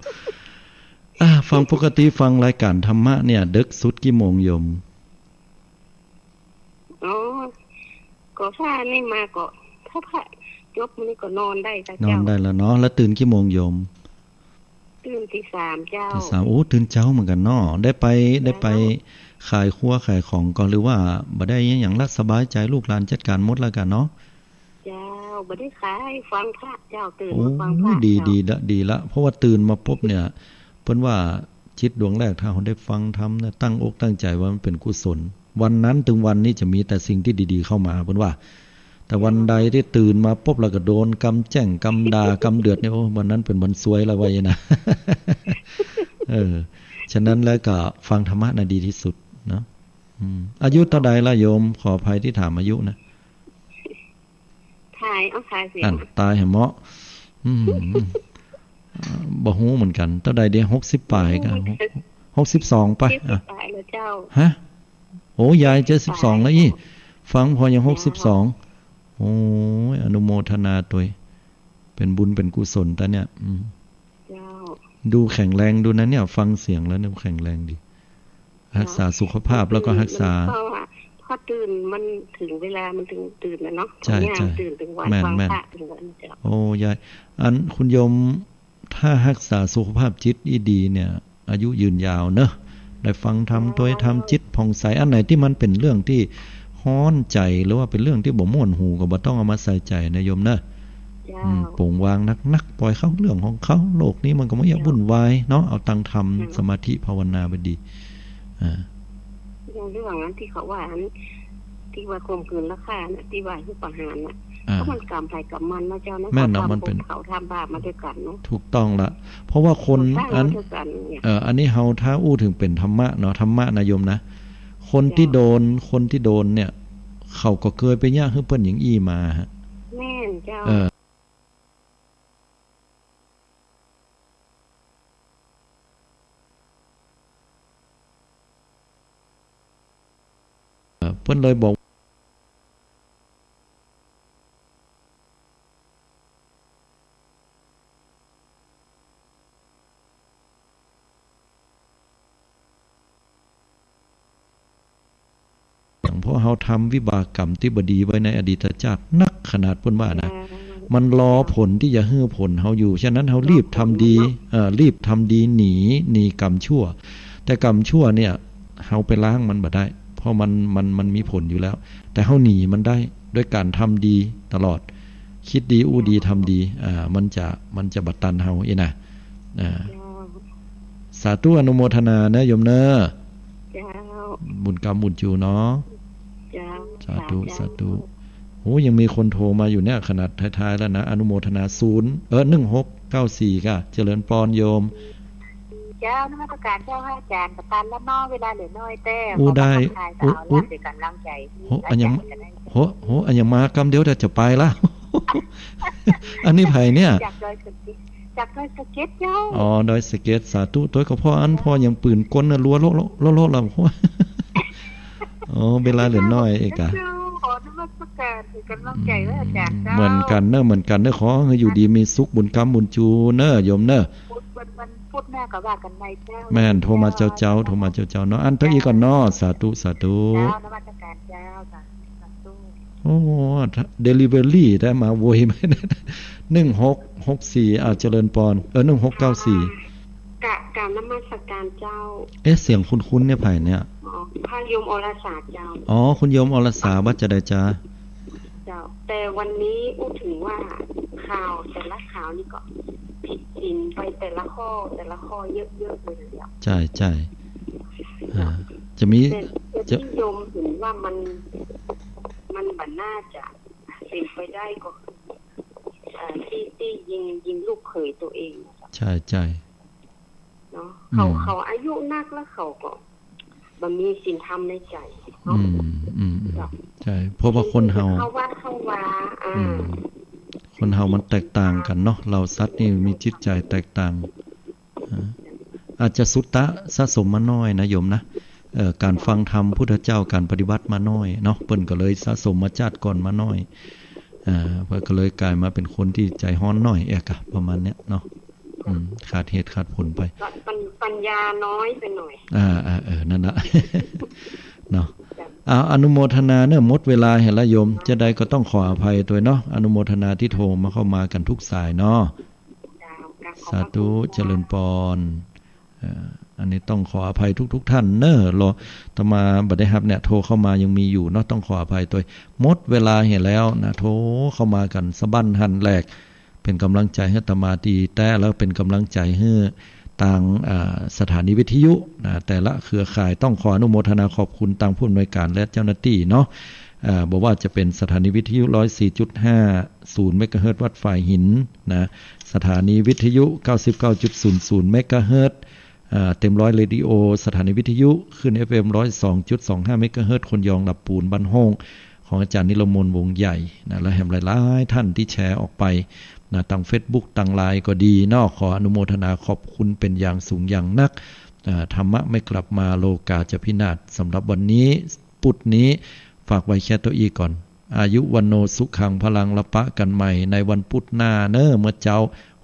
อ่า ฟัง ปกติฟังรายก๋านธรรมะเนี่ย เดิ็กสุดกี่โมงโยม อ๋อ ก็ถ้านี่มาก็ ถ้าพระจบนี่ก็นอนได้ค่ะ นอน เจ้า ได้แล้วเนาะ แล้วตื่นกี่โมงโยม ตื่นตีสามเจ้า ตีสาม โอ้ ตื่นเจ๊าเหมือนกั๋นเนาะ ได้ไป เจ้า ได้ไปขายครัวขายของก่อ หรือว่าบ่ได้อะหยังละ สบายใจ๋ ลูกหลานจัดก๋านหมดแล้วกั๋นเนาะ เจ้า บ่ได้ขาย ฟังพระเจ้า ตื่นมาฟังพระ โอ้ ดี เจ้า ดีละ ดีละ เพราะว่าตื่นมาปุ๊บเนี่ย เปิ้นว่าจิตดวงแรกถ้าเฮาได้ฟังธรรมเนี่ย ตั้งอกตั้งใจ๋ว่ามันเป๋นกุศล วันนั้นเถิงวันนี้จะมีแต่สิ่งตี้ดีๆ เข้ามา เปิ้นว่า แต่วันใดตี้ตื่นมาปุ๊บแล้วก็โดนกำแจ้ง กำด่า กำเดือดเนี่ย โอ้ วันนั้นเป๋นวันซวยแล้วว่าอย่างนั้นนะ เออ ฉะนั้นแล้วก็ฟังธรรมะน่ะดีตี้สุดเนาะ อืม อายุเต้าใดละโยม ขออภัยตี้ถามอายุนะ ต๋าย เอาต๋ายเสีย อั้น ต๋ายแหมอ อืม อ่า บ่ฮู้เหมือนกั๋น เต้าใดเดียว หกสิบป๋ายกะ หกสิบป๋าย หกสิบสองไป หกสิบป๋ายแล้วเจ้า ฮะ โอ้ ยายเจ็ดสิบสองแล้วอี้ ฟังผ่อยัง เจ้า หกสิบสอง โอ้ย อนุโมทนาตวย เป๋นบุญเป๋นกุศลตะเนี่ย อืม เจ้า ดูแข็งแรงดูนะเนี่ย ฟังเสียงแล้วเนี่ยแข็งแรงดี รักษาสุขภาพแล้วก็รักษา เพราะว่าพอตื่นมันถึงเวลามันถึงตื่นน่ะเนาะ ใช่ เนี่ย ใช่ ตื่นถึงวัน แม่น ฟัง แม่น พระถึงวันเจ้า โอ้ ยาย อันคุณโยม ถ้ารักษาสุขภาพจิตอี้ดีเนี่ย อายุยืนยาวเนอะ ได้ฟังธรรมตวย ธรรมจิตผ่องใส อันไหนตี้มันเป๋นเรื่องตี้ฮ้อนใจ๋ หรือว่าเป๋นเรื่องตี้บ่ม่วนหู ก็บ่ต้องเอามาใส่ใจ๋นะโยมเนอะ เจ้า อืม ป๋งวางนักๆ ป่อยเขาเรื่องของเขา โลกนี้มันก็บ่อยาก เจ้า วุ่นวายเนาะ เอาตังธรรม เจ้า สมาธิภาวนาไปดี อ่า อย่างเรื่องอันตี้เขาว่าอัน ตี้ว่าข่มขืนราคาน่ะ ตี้ว่าหื้อประหารน่ะ อ่า ก็มันกรรมใผกรรมมันเนาะเจ้าเนาะ แม่นเนาะ เขาทำ มันเป๋น บุญเขาทำบาปมาตวยกั๋นเนาะ ถูกต้องละ เพราะว่าคน เขาสร้าง อัน มาตวยกั๋นเนี่ย เอ่อ อันนี้เฮาถ้าอู้เถิงเป๋นธรรมะเนาะ ธรรมะนะโยมนะ คนตี้ เจ้า โดน คนตี้โดนเนี่ย เขาก็เกยไปเยียะหื้อเปิ้นอย่างอี้มาฮะ แม่นเจ้า เออ เปิ้นเลยบอก อย่างเพราะเฮาทำวิบากกรรมตี้บ่ดีไว้ในอดีตชาตินักขนาดเปิ้นว่านะ เจ้า มันรอผลตี้จะหื้อผลเฮาอยู่ ฉะนั้นเฮารีบทำดี รอผลมันเนาะ เอ่อ รีบทำดีหนี หนีกรรมชั่ว แต่กรรมชั่วเนี่ย เฮาไปล้างมันบ่ได้ เพราะมัน มัน มันมีผลอยู่แล้ว แต่เฮาหนีมันได้ด้วยก๋านทำดีตลอด คิดดี อู้ดี ทำดี อ่า มันจะ มันจะบ่ตันเฮาอี้นะ อ่า เจ้า สาธุอนุโมทนานะโยมเนอะ เจ้า บุญกรรมบุญจูเนาะ เจ้า สาธุ สาธุ สาธุ โห โอ้ ยังมีคนโทรมาอยู่เนี่ย ขนาดท้ายๆ แล้วนะ อนุโมทนา ศูนย์ เออ หนึ่งหกเก้าสี่ ค่ะ เจริญปอนโยม เจ้า นมัสการเจ้าค่ะอาจ๋ารย์ บ่ตันแล้วเนาะ เวลาเหลือน้อยแต๊ อู้ ขอ ได้ ทักทาย อู้ สาว อู้ เดี๋ยวกั๋น กำลังใจ๋ โห อันยัง อาจ๋ารย์ก็ได้ โห โห อันยังมากำเดียวแต่จะไปแล้ว อันนี้ใผเนี่ย จากดอยสะเก็ด จากดอยสะเก็ดเจ้า อ๋อ ดอยสะเก็ด สาธุ โตยก็พ่ออัน พ่อยังปืนก้นนะ รัวโละโละโละโละลำหัว อ๋อ เวลาเหลือน้อยเอกอะ เจ้า ขอนมัสการ เป็นกำลังใจ๋ไว้อาจ๋ารย์เจ้า เหมือนกั๋นเนอะ เหมือนกั๋นเนอะ ขอหื้ออยู่ดีมีสุข บุญกำบุญจูเนอะ โยมเนอะ พุธ วัน วันพุธหน้าก็ว่ากั๋นใหม่เจ้า แม่น โทรมาเจ้าเจ้า โทรมาเจ้าเจ้าเนาะ อั้นเต้าอี้ก่อนเนาะ สาธุ สาธุ เจ้า นมัสการเจ้า สาธุ สาธุ โอ้ เดลิเวอรี่ได้มาโวยไหม หนึ่งหกหกสี่ อ่า เจริญปอน เออ หนึ่งหกเก้าสี่ กราบ กราบนมัสการเจ้า เอ๊ะ เสียงคุ้นๆ เนี่ย ใผเนี่ย อ๋อ พระโยมอรสาเจ้า อ๋อ คุณโยมอรสา ว่าจะใดจ๊ะ เจ้า แต่วันนี้อู้ถึงว่าข่าวแต่ละข่าวนี่ก็ผิดศีลไปแต่ละข้อ แต่ละข้อเยอะๆ เลยเจ้า ใจ้ ใจ้ อ่า จะมี แต่ แต่ จะ ที่โยมเห็นว่ามัน มันบ่น่าจะเป็นไปได้ก็คือ อ่า ตี้ ตี้ยิง ยิงลูกเขยตัวเองอะเจ้า ใจ้ ใจ้ เนาะ อืม เขา เขาอายุนักแล้วเขาก็บ่มีศีลธรรมในใจ๋เนาะ อืม อืม อืม เจ้า ใจ้ เพราะว่าคนเฮา เข้าวัดเข้าวา อ่า อืม คนเฮามันแตกต่างกั๋นเนาะ เฮาสัตว์นี่มีจิตใจ๋แตกต่าง อ่า อาจจะสุตตะสะสมมาน้อยนะโยมนะ เอ่อ ก๋านฟังธรรมพุทธเจ้า ก๋านปฏิบัติมาน้อยเนาะ เปิ้นก็เลยสะสมมาจาติก่อนมาน้อย อ่า เปิ้นก็เลยก๋ายมาเป๋นคนตี้ใจ๋ฮ้อนน้อย เอ๊ะ กะประมาณเนี้ยเนาะ อืม ขาดเหตุขาดผลไป ปัญ- ปัญญาน้อยไปหน่อย อ่า อ่า เออ นั่นละ เนาะ จ้ะ เอา อนุโมทนาเนอะ หมดเวลาแหมละโยม จะใดก็ต้องขออภัยตวยเนาะ อนุโมทนาตี้โทรมาเข้ามากั๋นทุกสายเนาะ เจ้า กราบขอบพระคุณ สาธุ เจ้า เจริญปอน เอ่อ อันนี้ต้องขออภัยทุกๆ ท่านเนอะ รอ อาตมาบ่ได้ฮับเนี่ย โทรเข้ามายังมีอยู่เนาะ ต้องขออภัยตวย หมดเวลาแหมแล้วนะ โทรเข้ามากั๋นสะบั้นหั้นแหลก เป๋นก๋ำลังใจ๋หื้ออาตมาตี้แต๊ แล้วเป๋นก๋ำลังใจ๋หื้อตาง อ่า สถานีวิทยุนะ แต่ละเครือข่าย ต้องขออนุโมทนาขอบคุณตางผู้อำนวยก๋านและเจ้าหน้าตี้เนาะ อ่า บ่ว่าจะเป๋นสถานีวิทยุ ร้อยสี่จุดห้า ศูนย์เมกะเฮิรตซ์วัดฝายหินนะ สถานีวิทยุ เก้าสิบเก้าจุดศูนย์ศูนย์เมกะเฮิรตซ์ อ่า เต็มร้อยเรดิโอ สถานีวิทยุคลื่น เอฟเอ็ม ร้อยสองจุดสองห้าเมกะเฮิรตซ์ คนยองหลับปูนบ้านโฮ่ง ของอาจ๋ารย์นิรมน วงศ์ใหญ่นะ และแหมหลายๆ ท่านตี้แชร์ออกไปนะ ตางเฟซบุ๊ก ตางไลน์ก็ดีเนาะ ขออนุโมทนาขอบคุณเป๋นอย่างสูงอย่างนัก อ่า ธรรมะไม่กลับมา โลกาจะพินาศ สำหรับวันนี้ ปุธนี้ ฝากไว้แค่เต้าอี้ก่อน อายุ วัณโณ สุขัง พลัง ละปะกั๋นใหม่ในวันปุธหน้าเนอะ เมื่อเจ๊า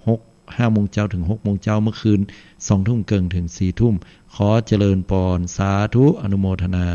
หก ห้าโมงเจ๊าเถิงหกโมงเจ๊า เมื่อคืน สองทุ่มเกิ่งเถิงสี่ทุ่ม ขอเจริญปอน สาธุ อนุโมทนา